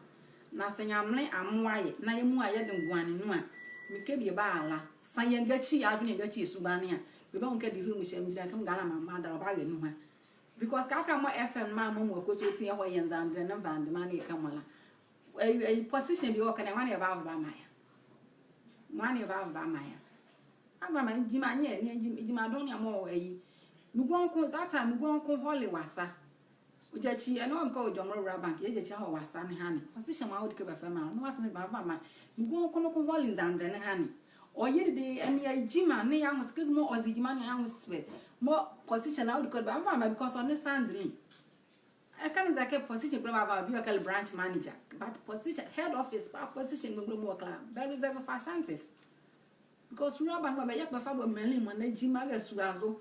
Na saa Nyamenle amoa yɛ na yɛmua yɛde ngoane nu a, mekɛ bie bɛala, saa yɛngakyi yɛ adwenle, yɛngakyi yɛ subanne a, bɛbanwu kɛ dehele mɔɔ hyɛ me gyinla kɛ me galama mmadalɛ ɔbara nuhua. Because kakra mɔɔ F M ne maa mɔɔ kɔsɔɔti yɛhɔ yɛ nzandilɛ nee nvandilɛ maa ne yɛka mɔ la, ɛyi, ɛyi position bie wɔ ɛkɛ ne a, nwane yɛbava bɛamaa yɛ? Nwane yɛbava bɛamaa yɛ? Ava maa gyima nyɛ, ne gyima, gyimadonle ne a mɔɔ ɛyi. Migɔnwo ko, that time migɔnwo ko hɔle wɔ asa. Ɔgyakyi, ɛnee ɔnka ɔdwɔmrɛ Owura Bank, yɛgyakyi ahɔ wɔ asa ne ɛhane. Position mɔɔ ɔdi kɛ bɛfa maa, na wɔse ne bɛava bɛamaa. Migɔnwo ko noko hɔle nzandilɛ ne ɛhane. Ɔyɛ dede, ɛnee gyima ne yɛ anwosesebɛ, kɛzi mɔɔ ɔze gyima ne yɛ anwosesebɛ. Mɔɔ position a ɔdi kɛ bɛava bɛamaa, because ɔnle sandile. Ɛkɛ ne daka position kpole bɛava bie ɔkɛlɛ branch manager. But position, head office, pa position kpole mɔɔ wɔ ɛkɛ la, bɛ reserve for Ashantis. Because Owura Bank bɛyɛ kpɛfa bɔ menli mɔ na gyima rɛsu azo.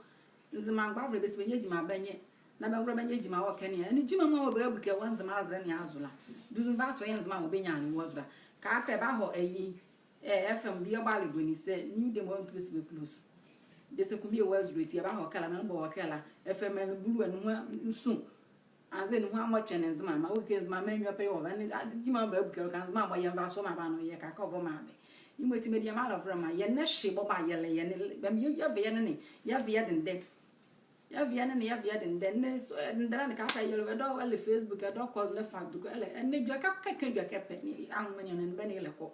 Nzema mgbavolɛ bɛse bɛnyia gyima bɛnyɛ. Na bɛngola bɛnyɛ gyima wɔ ɛkɛ ne a. Ɛnee gyima mɔɔ bɛbuke wɔ Nzema azɛlɛ ne azo la, duzu mɔɔ bɛso yɛ Nzema mɔɔ bɛnyia le wɔ zo la. Kakra ɛbahɔ ɛyi, eh, F M bie ɔbale boni saa, New Day mɔɔ bɛse bɛ close. Bɛse kumbie wɔ azulo ati ɛbahɔ ɛkɛ la, menli mɔɔ wɔ ɛkɛ la, F M menli bulu ɛnee nwo nsu. Anzɛɛ nuhua mɔɔ twɛne Nzema, maa ɔkɛ Nzema menli pɛ yɛ wɔ bɛ ne, a, gyima bɛbuke wɔ ɛkɛ, Nzema mɔɔ yɛ mvasoɔ maa bɛ anɔ yɛ kakra ɔvɔ maa bɛ. Yemɔti media malɔvolɛma, yɛnlɛ hye bɔbɔ a yɛlɛ, yɛnlɛ, bɛmɛ yɛ, yɛva yɛ nɛne, yɛva yɛ dendɛ. Yɛva yɛ nɛne, yɛva yɛ dendɛ. Ɛnee so, eh, dendɛ la ne kakra yɛlɛ bɛ dɔɔ ɛlɛ Facebook, ɛdɔɔ kɔ lɛ fa dukɔ ɛlɛ. Ɛnee edwɛkɛ kɛkɛ, edwɛkɛ pɛ ne, anwomɛ ne ɛnee bɛ ne ɛlɛkɔ.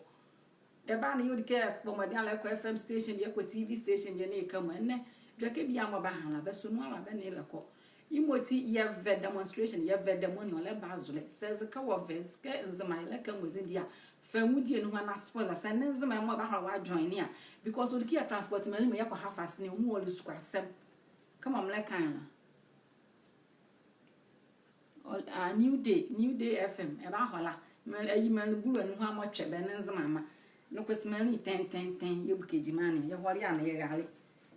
Dɛba ne yɛɛ ɔdi kɛ kpɔ mɔdenle ɛlɛkɔ F M station bie, ɛkɔ T V station bie ne ɛkɛ mɔ. Ɛnee edwɛkɛ biala mɔɔ baha la, bɛsɔ nu ala bɛ ne ɛlɛkɔ. Yemɔti yɛva demonstration, yɛva demo ne ɔlɛba zolɛ. Saa ɛze kɛ wɔva, ɛze kɛ Nzema yɛlɛka ɛ mɔɔ zinli a, fa nwodie nuhua na sponsor. Saa ɛnee Nzema mɔɔ ɛbahola wɔajoin ne a. Because ɔdi kɛ yɛtransport menli mɔɔ yɛkɔha fa sene, ɔmɔ ɔle sukuu asɛm. Kɛmɔ melɛka ye la. Ɔ, a, New Day, New Day F M, ɛbahɔ la. Menli, ɛyi menli bulu ɛnee nuhua mɔɔ twɛ bɛ ne Nzemama. Noko saa menli tɛngi tɛngi tɛngi, yɛbuke gyima ne, yɛhɔle a na yɛrale.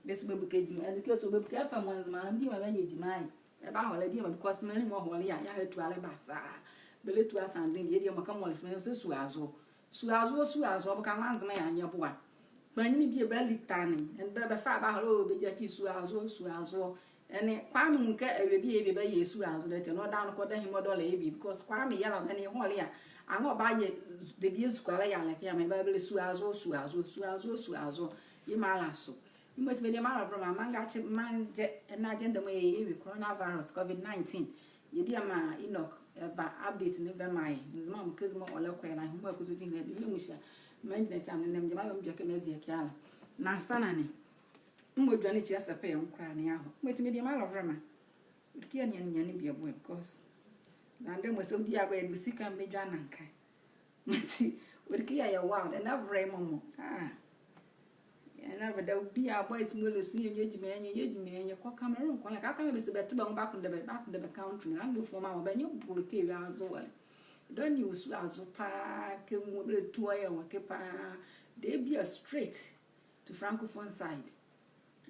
Bɛse bɛbuke gyima, ɛnee kɛ so bɛbuke F M wɔ Nzema la, diema bɛnyɛ gyima ye. Ɛbahɔ la diema, because menli mɔɔ hɔle a, yɛaha tua la basaa. Bɛlɛtua sandile, yɛ diema kɛmɔ le saa menli, saa sua azo. Sua azo, sua azo, bɛka nwo Nzema yɛanyɛ boa. Kpanyinli bie bɛli tane, ɛnee bɛ, bɛfa bahɔ la, o, bɛgyakyi sua azo, sua azo. Ɛnee Kwame nwu kɛ awie bie, bie bɛyɛ sua azo, dɛ tɛ, na ɔdaye noko dɛ hemɔ dɔlɛ ye bie, because Kwame yɛla bɛ ne hɔle a. Anwo ɔbayɛ debie sukuu la yɛlɛ kɛ a, mɔɔ bɛbɛlɛ sua azo, sua azo, sua azo, sua azo. Yemɔ ala so. Yemɔti media malɔvolɛma, mangakye, mangyɛ, ɛnee agenda mɔɔ yɛyɛ ye, coronavirus, covid nineteen. Yɛ diema Enoch, ɛva update ne ɛva ɛmaa yɛ. Nzema mɔ kɛzi mɔɔ ɔlɛkɔ ye la, yemɔ kɔsɔɔti ne, ɛde ne muhyia. Mɛngyinla ɛkɛ a, mɛngyinla, mɛngyinla, mɛngyinla kɛ mɛzi ɛkɛ ala. Na saa ne, mɔɔ dwane kyia sɛ pɛ yɛ nkola ne ahɔ. Mɔti media malɔvolɛma. Ɔdi kɛ yɛnea ninyɛne bie boɛ, because na ndɛ mɔɔ sɛ ɔdi a bɛ yɛde sika mbɛdwa nanka. Nti, ɔdi kɛ yɛyɛ wild, ɛnee ɛvolɛ ye mɔmɔ. Ah. Ɛnee ɛvolɛ dɛ, bie a boys mɔɔ ɛlɛsu, yɛnyɛ gyima yɛnyɛ, yɛnyɛ gyima yɛnyɛ, kɔ Cameroon kɔ la, kakra mɔɔ bɛse bɛte bɛ nwo bɛakondɛ bɛ, bɛakondɛ bɛ country la, Anglofoɔ mɔ a, bɛnyɛ bolo kɛ awie azo wɔ le. Dɔne wɔ sua azo paa, kɛ nwo bɛlɛtu ɔyɛ wɔ ɛkɛ paa, debie straight to Francophone side.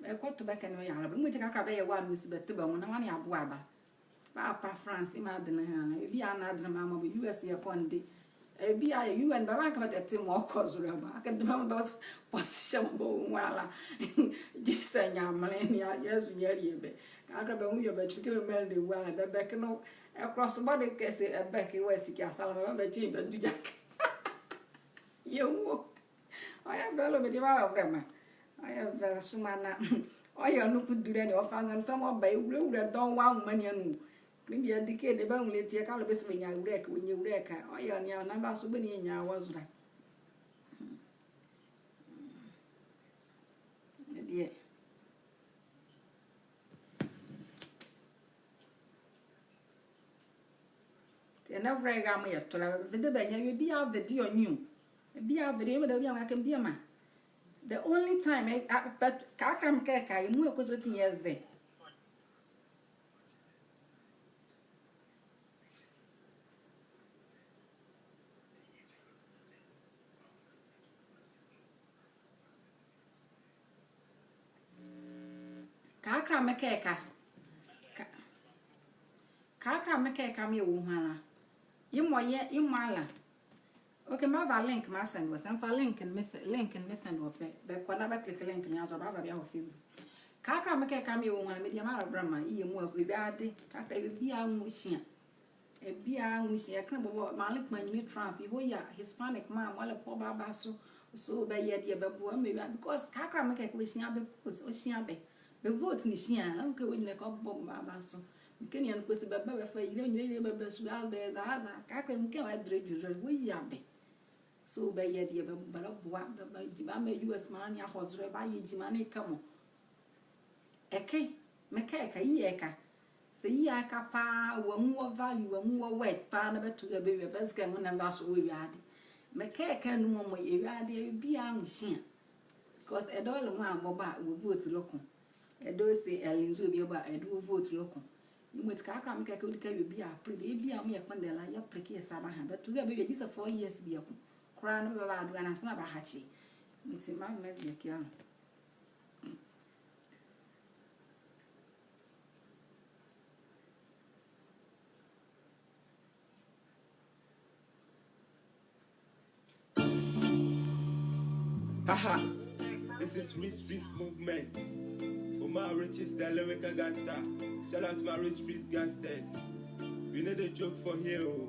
Bɛkɔto bɛ ɛkɛ ne bɛyɛ ala bɛ. Mɔti kakra bɛyɛ wild, mɔɔ se bɛte bɛ nwo na nwane aboa ba. Bɛapa France, yemɔ adenle ɛha la. Bie a na adenle maa mɔɔ bɛ U S yɛkɔ ɛnɛ. Bie a yɛ U N, bɛbanka bɛtɛte mɔɔ ɔkɔ zolɛ ba. Akɛde bɛ mɔɔ bɛ position mɔɔ bɛwɔ nwo ala. Gyi sɛ Nyamenle ne a, yɛzo yɛlie bɛ. Kakra bɛ nwo yɛ bɛ tuli kɛ bɛ menli ɛwu ala. Bɛ bɛkɛ no, ɛ, cross border kɛ se, ɛ, bɛkɛ wɔ siki asala, bɛ, bɛkye bɛ du gyakɛ. Yɛ nwo. Ɔyɛ vɛlɛ, media malɔvolɛma. Ɔyɛ vɛlɛ soma na. Ɔyɛ noko dule ne ɔfa nzɛmesɛm ɔba ewulewule dɔɔnwo wɔ anwoma ne anu. Kɛ bie a ɔdi kɛ ɛnee bɛnwulɛ ati a, kɛ alɔ bɛse bɛnyia awulɛ ɛkɛ, wɔnyia awulɛ ɛkɛ. Ɔyɛ ne a, ɔnava so bɛ ne yɛnyia wɔ zo la. Ɛdeɛ. Ɛnee ɛvolɛ ye a mɔɔ yɛto la, video bɛnyɛ, yɛ bie a video nyi o. Bie a video, yemɔ dɛ bie a mɔɔ kɛ diema. The only time, eh, ah, but kakra mekɛka, yemɔ kɔsɔɔti yɛze. Kakra mekɛka. Ka-, kakra mekɛka mɔɔ yɛwɔ nwo ala. Yemɔ yɛ, yemɔ ala. Okay, mava link ma send wɔ. Saa mefa link ne me se-, link ne me send wɔ pɛ. Bɛkɔ na bɛ click link ne azo, bɛava bɛahɔ Facebook. Kɛkala mekɛ ka mewɔ nwolɛ, medie mraalɛ bɛlɛma, yemɔ a, ewiade kɛkala bɛbiala nwo hyia. Bɛbiala nwo hyia. Ɛkɛ bɔbɔ, maanle kpanyinli Trump, yehɔ yia Hispanic mma mɔɔ ɛlɛkɔ bɛ aba so. So bɛyɛ deɛ bɛboa me ewiade, because kɛkala mekɛ ka bɛhyia bɛ, ɔhyia bɛ. Bɛ vote ne hyia, na mekɛ wɔnyinla kɔ bɔ bɛ aba so. Mekɛ ne a noko se bɛba bɛfa yilɛ, nyinla yilɛ bɛba so, a bɛzɛzɛ. Kɛkala mekɛ wɔ ɛdrɛ dwu zolɛ, wɔyia bɛ. So bɛyɛ deɛ bɛ, bɛlɛboa, bɛ, bɛ, bɛmaa U S maanle ne ahɔ zolɛ, bɛayɛ gyima ne kɛmɔ. Ɛkɛ, mekɛ ka, yeyɛ ka. Saa yeyɛ ka paa, wɔnwu wɔ value, wɔnwu wɔ worth paa, na bɛto yɛ bɛwie, bɛzɛkɛ nwolɛ na bɛaso wɔ ewiade. Mekɛ ka nu mɔɔ mɔɔ ewiade, bɛbiala nwo hyia. Because ɛdawɔ ɛlɛmɔ a bɔbɔ a, wɔ vote lɔko. Ɛdawɔ se ɛlɛnzo bie bɔbɔ a, ɛdawɔ vote lɔko. Yemɔ ati kɛkala mekɛ ka, ɔdi kɛ bɛbiala pregye, bɛbiala mɔɔ yɛkpondɛ la, yɛpregye yɛ sa bɛha. Bɛto yɛ bɛwie, gyɛsɛ four years bieko koraa na bɛbadogya, na nso na bɛahakye. Yemɔ ati maa mɛdi ɛkɛ ano. Haha, this is Rich Streets Movement. Omar Rich is the lyrical gangster. Shout out to my Rich Streets gangsters. We know the joke for here, oh.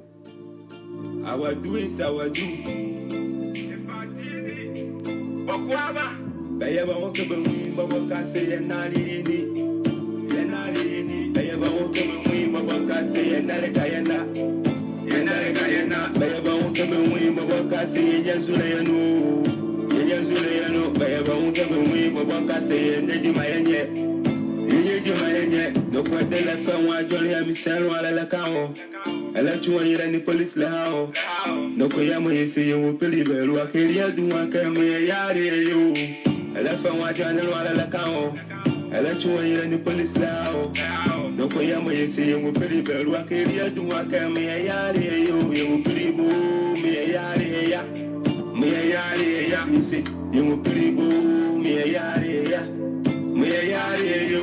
Our do is our do. Bɛyɛ bɛ nwo kɛ bɛnwu ye bɔbɔ kɛse yɛnale ye ni. Yɛnale ye ni. Bɛyɛ bɛ nwo kɛ bɛnwu ye bɔbɔ kɛse yɛnale ka yɛna. Yɛnale ka yɛna. Bɛyɛ bɛ nwo kɛ bɛnwu ye bɔbɔ kɛse yɛnyia nzule yɛ nu. Yɛnyia nzule yɛ nu. Bɛyɛ bɛ nwo kɛ bɛnwu ye bɔbɔ kɛse yɛnyia gyima yɛnyɛ. Yɛnyia gyima yɛnyɛ. Noko ɛdelɛ fɛ nwo adwenle yɛ me sɛ ɛlɛnwalɛ ɛlɛka o. Ɛlɛtwe wɔ yɛlɛ ne police ɛlɛha o. Noko yɛmɔ yɛse yɛnwu pili bɛlua kɛ ɛlea dunli kɛ mɔɔ yɛyale ye o. Ɛlɛfa nwo adwenle ɛlɛnwalɛ ɛlɛka o. Ɛlɛtwe wɔ yɛlɛ ne police ɛlɛha o. Noko yɛmɔ yɛse yɛnwu pili bɛlua kɛ ɛlea dunli kɛ mɔɔ yɛyale ye o. Yɛnwu pili bɔ mɔɔ yɛyale ye ya. Mɔɔ yɛyale ye ya. Mese yɛnwu pili bɔ mɔɔ yɛyale ye ya. Mɔɔ yɛyale ye o.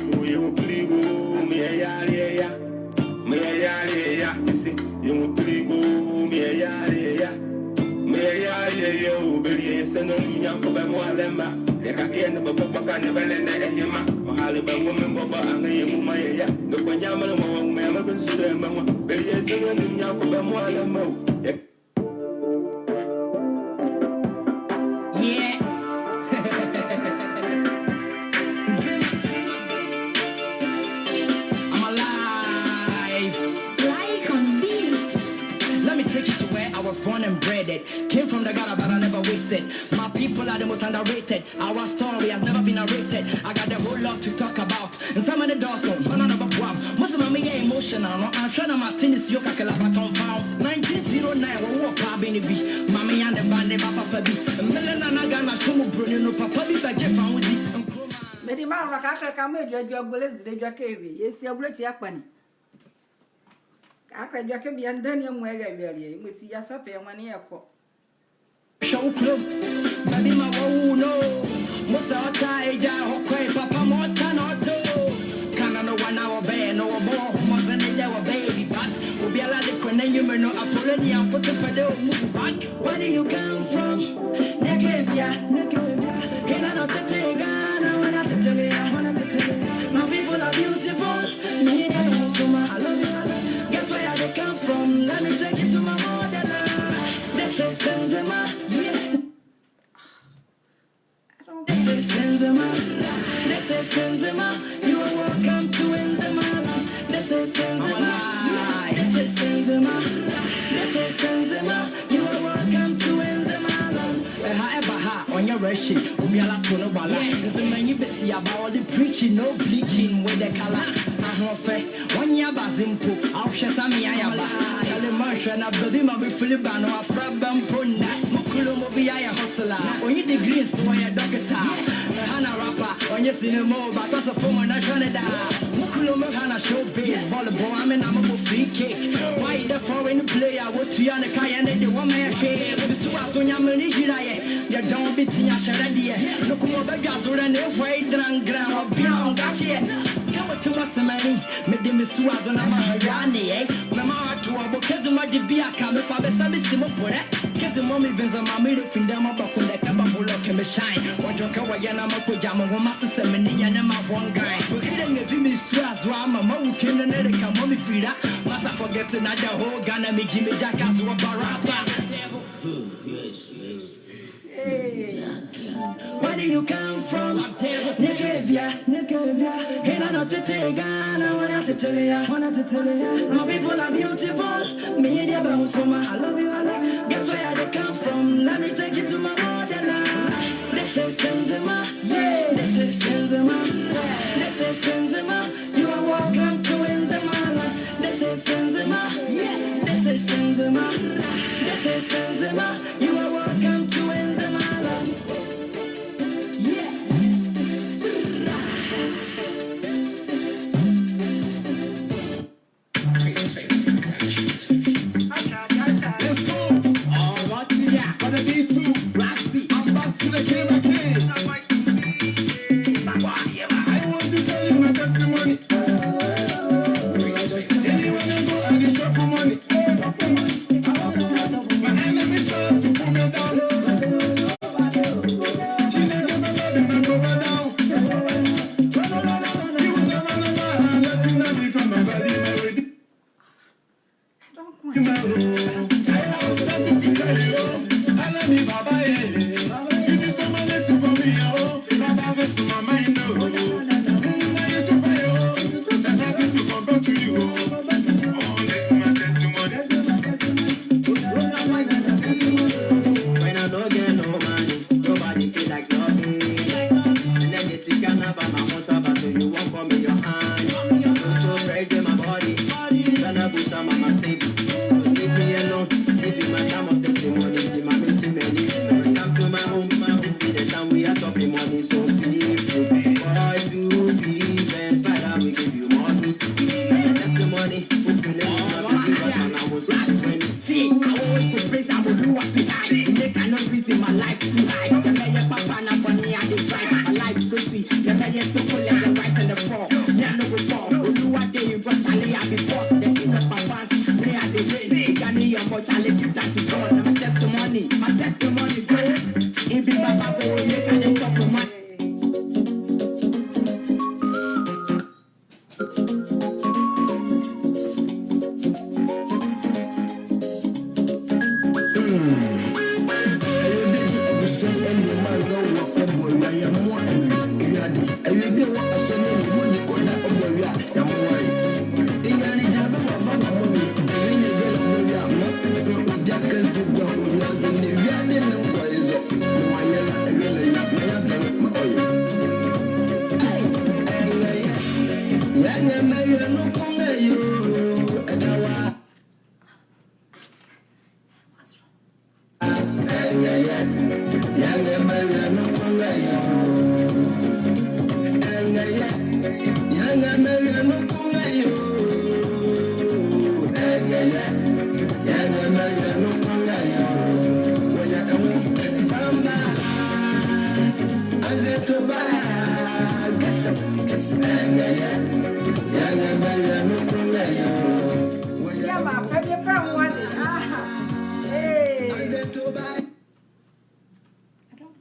Yɛnwu pili bɔ mɔɔ yɛyale ye ya. Mɔɔ yɛyale ye ya, mese yɛnwu pili bɔ mɔɔ yɛyale ye ya. Mɔɔ yɛyale ye o, bɛlie yɛ sɛ nɔnwo nunlia ko bɛmɔ alɛma. Yɛkakɛ yɛ ne bɛbɔ kpɔka ne bɛlɛ ne ɛhye ma. Ɔhale bɛ nwo me bɔbɔ a, na yɛnwu maa yɛya. Noko Nyamenle mɔɔ wɔ nwoma yɛmaa bɛ nsusulyɛ mɔɔ. Bɛlie yɛ sɛ nɔnwo nunlia ko bɛmɔ alɛma o. Yɛ Yeah. I'm alive. Like on beat. Let me take you to where I was born and bred. Came from the gutter, but I never wasted. My people are the most underrated. Our story has never been narrated. I got a whole lot to talk about. Nsɛm ne dɔɔso, mana no bɛboa m. Mose ma meyɛ emotional no, anhwɛ na mate nisuo kakra ba confound. Nineteen zero nine, wɔwoo ɔpaa bɛ ne bi. Ma me a ne ba ne ba papa bi. Mele na na Ghana so mu buroni no, papa bi bɛgye fa ho di. Nkrumah. Mede ma nrɔ kakra ka ma adwadwa agule zire adwa ka ewie. Yɛsi agule kyi akpani. Kakra adwa ka bia ndani amu ɛyɛ awiareɛ. Yɛmɔ ti yɛasɛ pɛ yɛ nwane yɛ kɔ. Hwɛ wo kurom, baabi ma wɔwoo no. Mose a ɔtaa agya hɔ kɔe, papa ma ɔta na ɔto. Kana no wa na wɔbɛyɛ no, wɔbɔ wɔ ho mmɔdzen dɛ wɔbɛyɛ bi, but obiara de kɔ n'enyim no, afɔre ni afoto pɛ dɛ ɔmu bu back. Where do you come from? Nyɛka ebia, nyɛka ebia. Hena na ɔtetee Ghana, wɔn atetele ya, wɔn atetele ya. My people are beautiful. Guess where I dey come from? Let me take you to my motherland. This is Nzema. Yeah. This is Nzema. This is Nzema. You are welcome to Nzema. This is Nzema. This is Nzema. This is Nzema. You are welcome to Nzema. Ɛha ɛba ha, ɔnyɛ rɛhye, obiara to no bala. Nzemanyi besiaba, ɔde preaching, no bleaching with the color. Ahoɔfɛ, ɔnyɛ abaze mpo, ahohwɛ sa me ayaba. Charlie, manhwɛ na baabi ma befiri ba no, afra ba mpo nna. Mo kurom obi ayɛ hustler, ɔnyi degree nso ɔyɛ doctor. Ɛha na rapper, ɔnyɛ cinema o, but ɔsɛ fam na hwɛ ne daa. Mo kurom ha na showbiz, bɔɔlbɔ ame na mobɔ free kick. Why the foreign player, wotua ne ka yɛ ne de, wɔma yɛ hwee. Bisuwa so Nyame ne yira yɛ. Yɛdɔn bi ti ahyɛrɛ deɛ. No kuma ɔbɛdwa so rɛ na ehwa yi drangran. Ɔbea ɔngakyeɛ. Tuma semani, mede me sua zo na mahayane, eh. Mema ato abo kezi ma de bi aka me fa bɛsa me si mo pore. Kezi mɔ me vinza ma me le finda ma ba kunda ka ba bolo ke me shine. Wɔdwo ka wɔyɛ na ma kɔgya mo ho ma sesɛ me ne nyɛ ne ma wɔn guy. Wɔkiri nye vi me sua zo ama ma wo kene ne le ka mɔ me fira. Masa forget na the whole Ghana me Jimmy Jackass wɔ barapa. Hey. Where do you come from? Nekevia, nekevia. Hena no tete Ghana, wana tete ya, wana tete ya. My people are beautiful. Me, yeah, but Musoma. I love you, I love you. Guess where I dey come from? Let me take you to my motherland. This is Nzema. Yeah. This is Nzema. This is Nzema. You are welcome to Nzemaland. This is Nzema. Yeah. This is Nzema. This is Nzema. You are welcome to Nzemaland. Yeah. Let's go. All right, yeah. For the B two. Roxy. I'm back to the game again. I want to tell you my testimony. Anywhere I go, I dey drop money. My enemies try to pull me down. Chineke, my Lord, my brother down. You will never, never let you not become my body, my redeemer. I have something to tell you. I love you, Baba, eh. You do so many things for me, oh. Baba, this is my mind, oh. Mm, now you too fine, oh. There's nothing to compare to you, oh. Oh, this is my testimony. When I don't get no money, nobody feel like nothing. And then they see can have my motor, but you won't come in your hand. So, so break in my body. Then I put some on my sleep. Leave me alone. This be my time of testimony. See my meeting many. Come to my home, this be the time we are talking money. So please, boys, do business. Father, we give you money. Testimony. We feel it. We feel it. And I was right. See, I always go praise and go do what you hide. It make I no reason my life too high. The mayor papa na funny and they drive. My life so sweet. The mayor so cool like the rice and the pork. Me I no go poor. Oluwa dey in front, Charlie, I be boss. The king of my fans, me I dey reign. They got me your more, Charlie, give that to God. Now my testimony, my testimony, go. It be Baba go make I dey chop for money. Yeah, my family, ah, hey. I don't.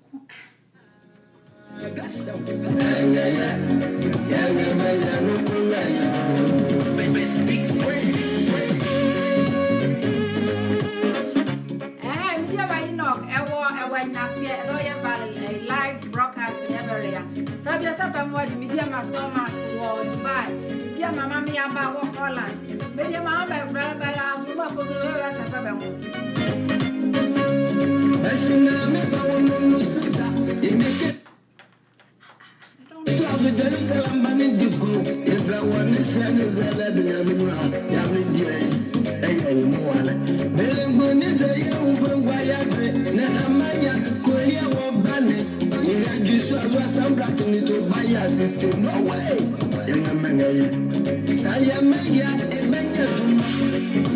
Ɛhɛe, mediema Enoch, ɛwɔ, ɛwɔ Nyaseɛ, ɛnɛ yɛba, eh, live broadcast ne ɛbɛra. Fa bie sɛ bɛmmoa de, mediema Thomas wɔ Dubai, mediema Mame Aba wɔ Holland, mediema Mame Evrɛ bɛyɛ aso ma koso bɛyɛ sɛ bɛbɛnwo. Bɛhyɛ na meba wɔ no no so sa, yɛnyɛ kɛ. Jerusalem ba ne di kunu, ebra wɔ ne hyɛ ne zɛlɛ de nyame nyina, nyame die, ɛyɛ yɛ mu wale. Belengbo ne zɛ yɛ wo bɛngwa yɛ ade, na ama yɛ kolie wɔ ba ne, yɛ yɛ dwi so a, so asambra te ne to ba yɛ asese, no way, yɛ nyame ngɛ yɛ. Sa Yɛmɛyɛ ɛmɛnyɛ duma,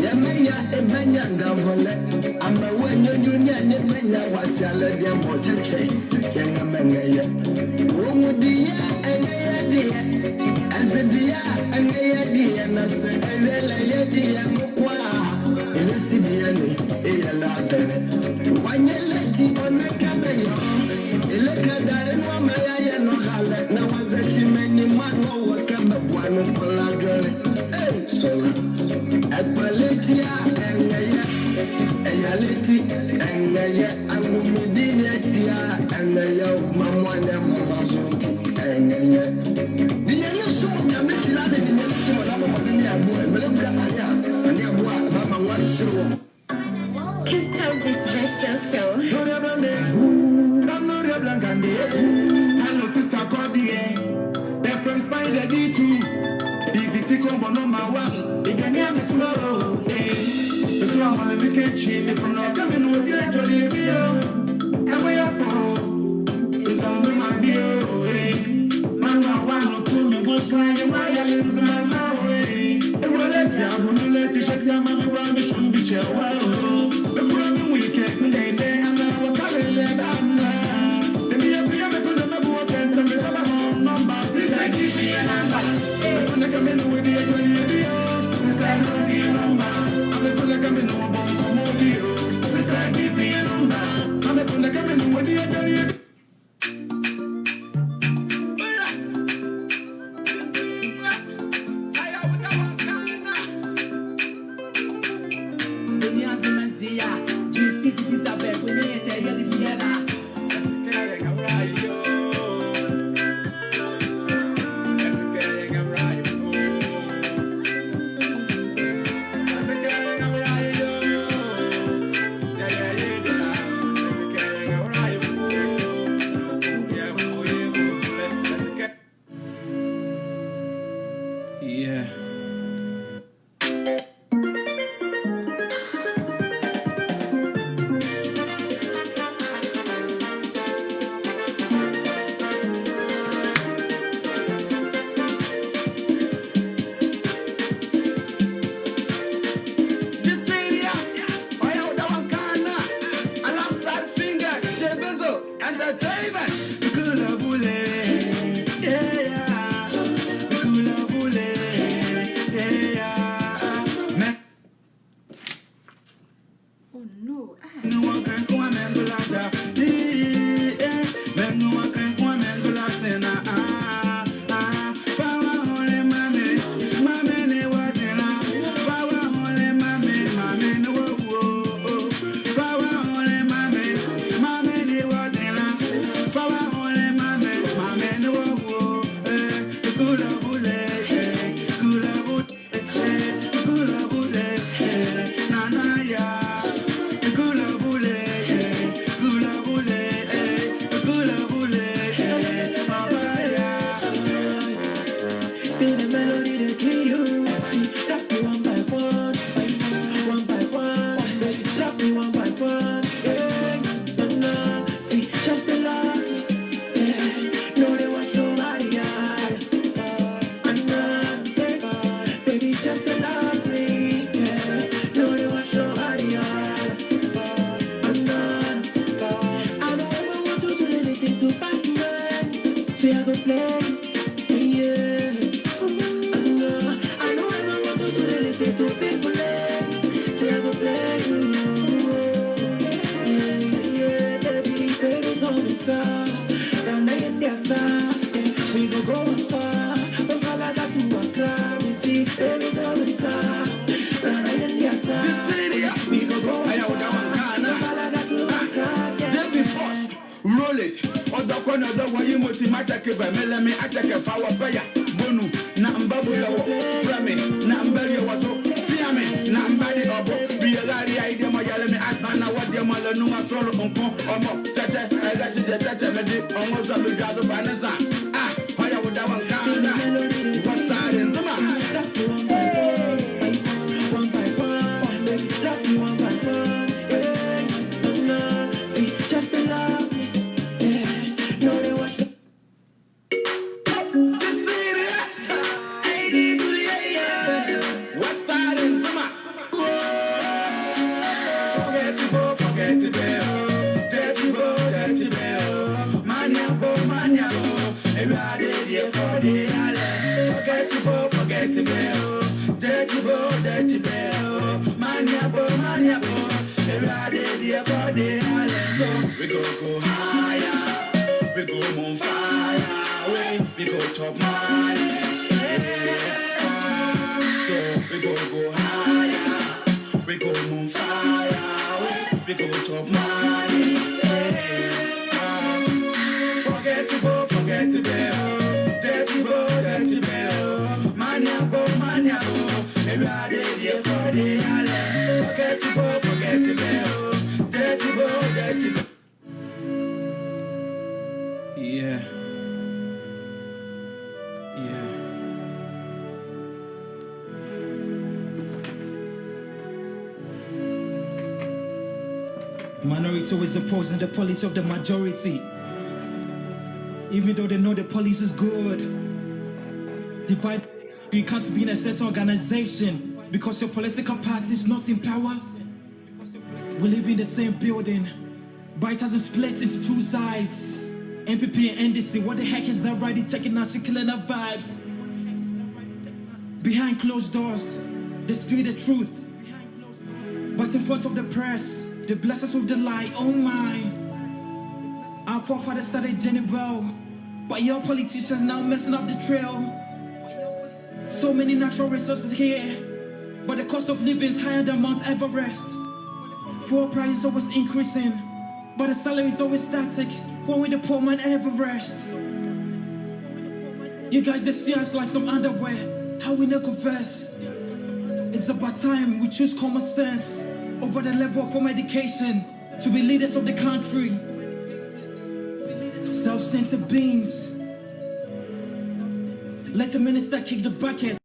yɛmɛyɛ ɛmɛnyɛ ndabɔlɛ. Amaa wɔ nyunyu nyɛ nyɛmɛnyɛ wɔ sialɛ deɛ mɔ kyɛkyɛ. Yɛnga mɛngɛ yɛ. Wɔ mu deɛ ɛnga yɛ deɛ, ɛze deɛ ɛnga yɛ deɛ, na sɛ ɛwɛlɛ yɛ deɛ mɔ kwa. Ɛlɛsi deɛ ne ɛyɛ ladɛlɛ. Wanyɛ lɛti ɔnɛ kɛ bɛyɛ. Ɛlɛka dare nɔ amaa yɛayɛ nɔ halɛ, na wɔzɛkye mɛni mɔ a nɔ wɔ kɛ bɛboa nɔ kɔla dɔlɛ. Ei, sɔla. Ɛkpalɛ ti a ɛnga yɛ, ɛyalɛ ti ɛnga yɛ, angomedi ne ti a ɛnga yɛ, o mamɔ ne mɔ mazo ti ɛnga yɛ. Ninyɛne som Nyame kyila ne ninyɛne som na mɔ mɔde ne abo, ɛmɛlɛ bra ane a, ane abo a, ɛbama nwa hyere wɔ. Crystal Beach Best Show. Hello, sister, call the air. The friends find the D two. Biviti combo number one. Igani ame flow. Eh. This one wanna make it chin. If you know coming with the actually be. And we are four. It's on the man, eh. Mama, one or two, me go sign you, my islands, mama, eh. Ewele bia, wunu le t-shirt ya, mami, wa, mi, shun, bi, che, wa, o. Be, kura, mi, wi, ke, nde, nde, ana, wa, kale, le, ba, na. Emi, ya, ya, me, kunda, me, bu, wa, ke, sa, me, sa, ba, no, number. Sister, give me a number. Me, kunda, come in with the, with the, with the, sister, give me a number. Me, kunda, come in, wa, bon, come, with you. Sister, give me a number. Me, kunda, come in with the, with the, Yeah. This area, oh yeah, that one kinda. Alongside Fingers, J Bezo, Entertainment. Kula bule, yeah, yeah. Kula bule, yeah, yeah. Oh no. Ah. Still the melody that kill you. See, love me one by one, one by one, baby, love me one by one, yeah. No, no, see, just the love, yeah. No, they want nobody, yeah. And, uh, baby, just the love me, yeah. No, they want nobody, yeah. And, uh, I don't ever want you to listen to bad man. Say I go play. Yeah. I know, I know I'm about to do the listen to people, eh. Say I go play you. Yeah, yeah, baby, baby, so me so. Run, I am there, sir. Yeah, we go go far. But all I got to a crime, you see, baby, so me so. Run, I am there, sir. This city, yeah. We go go far. But all I got to a crime, yeah. J P Boss. Roll it. Ɔdɔ kɔ na ɔdɔ wɔ ye mɔti ma check ba me lɛ me a check fa wɔ pɛ ya. Bonu na mba bu ya wɔ. Frɛ me na mba ye wɔ so. Tia me na mba de ɔbɔ. Bi ya gari a ide mɔ yale me asa na wɔ de mɔ lɛ nu ma solo nko. Ɔmɔ cheche ɛga shi de cheche me de. Ɔmɔ so me dwa do ba ne sa. Ah, ɔya wo da wan kana. Wɔ sa de nzema. One by one, baby, love me one by one. Yeah, no, no. See, just the love, yeah. No, they want the. This is it. Hey, people, yeah, yeah. Dirty boy, dirty boy, oh. Maniabo, maniabo. Every day, day, every day, I let go. We go, go higher. We go more fire. We, we go chop money. Yeah. So we go, go higher. We go more fire. We, we go chop money. Yeah. Forget the boy, forget the boy. Dirty boy, dirty boy. Maniabo, maniabo. Every day, day, every day, I let go. Forget the boy, forget the boy. Dirty boy, dirty boy. Yeah. Yeah. Minority always opposing the policy of the majority. Even though they know the policy is good. Divide, you can't be in a certain organization because your political party is not in power. We live in the same building, but it hasn't split into two sides. N P P and N D C, what the heck is that rally taking us to killing our vibes? Behind closed doors, they speak the truth. But in front of the press, they bless us with the lie. Oh my. Our forefathers started journey well, but your politicians now messing up the trail. So many natural resources here, but the cost of living is higher than Mount Everest. Fuel prices always increasing, but the salary is always static. When will the poor man ever rest? You guys, they see us like some underwear. How we never converse? It's about time we choose common sense over the level of formal education to be leaders of the country. Self-centered beings. Let the minister kick the bucket.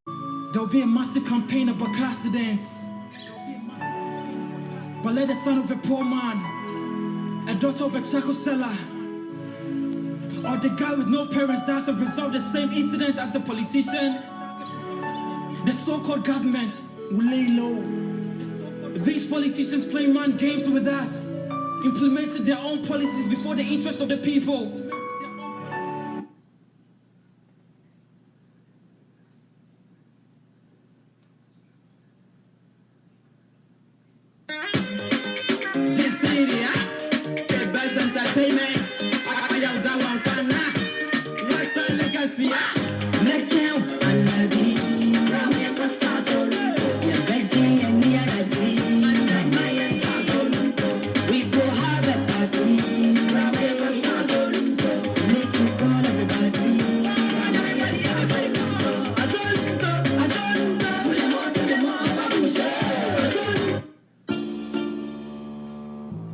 There'll be a massive campaign about car accidents. But let the son of a poor man, a daughter of a charcoal seller, or the guy with no parents that has resolved the same incident as the politician, the so-called government will lay low. These politicians playing mind games with us, implementing their own policies before the interest of the people.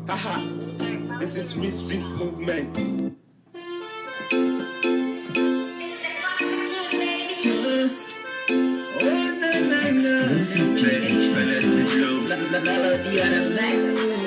Haha, this is Real Street Movement. Exclusive to H P T. Melody on the mix.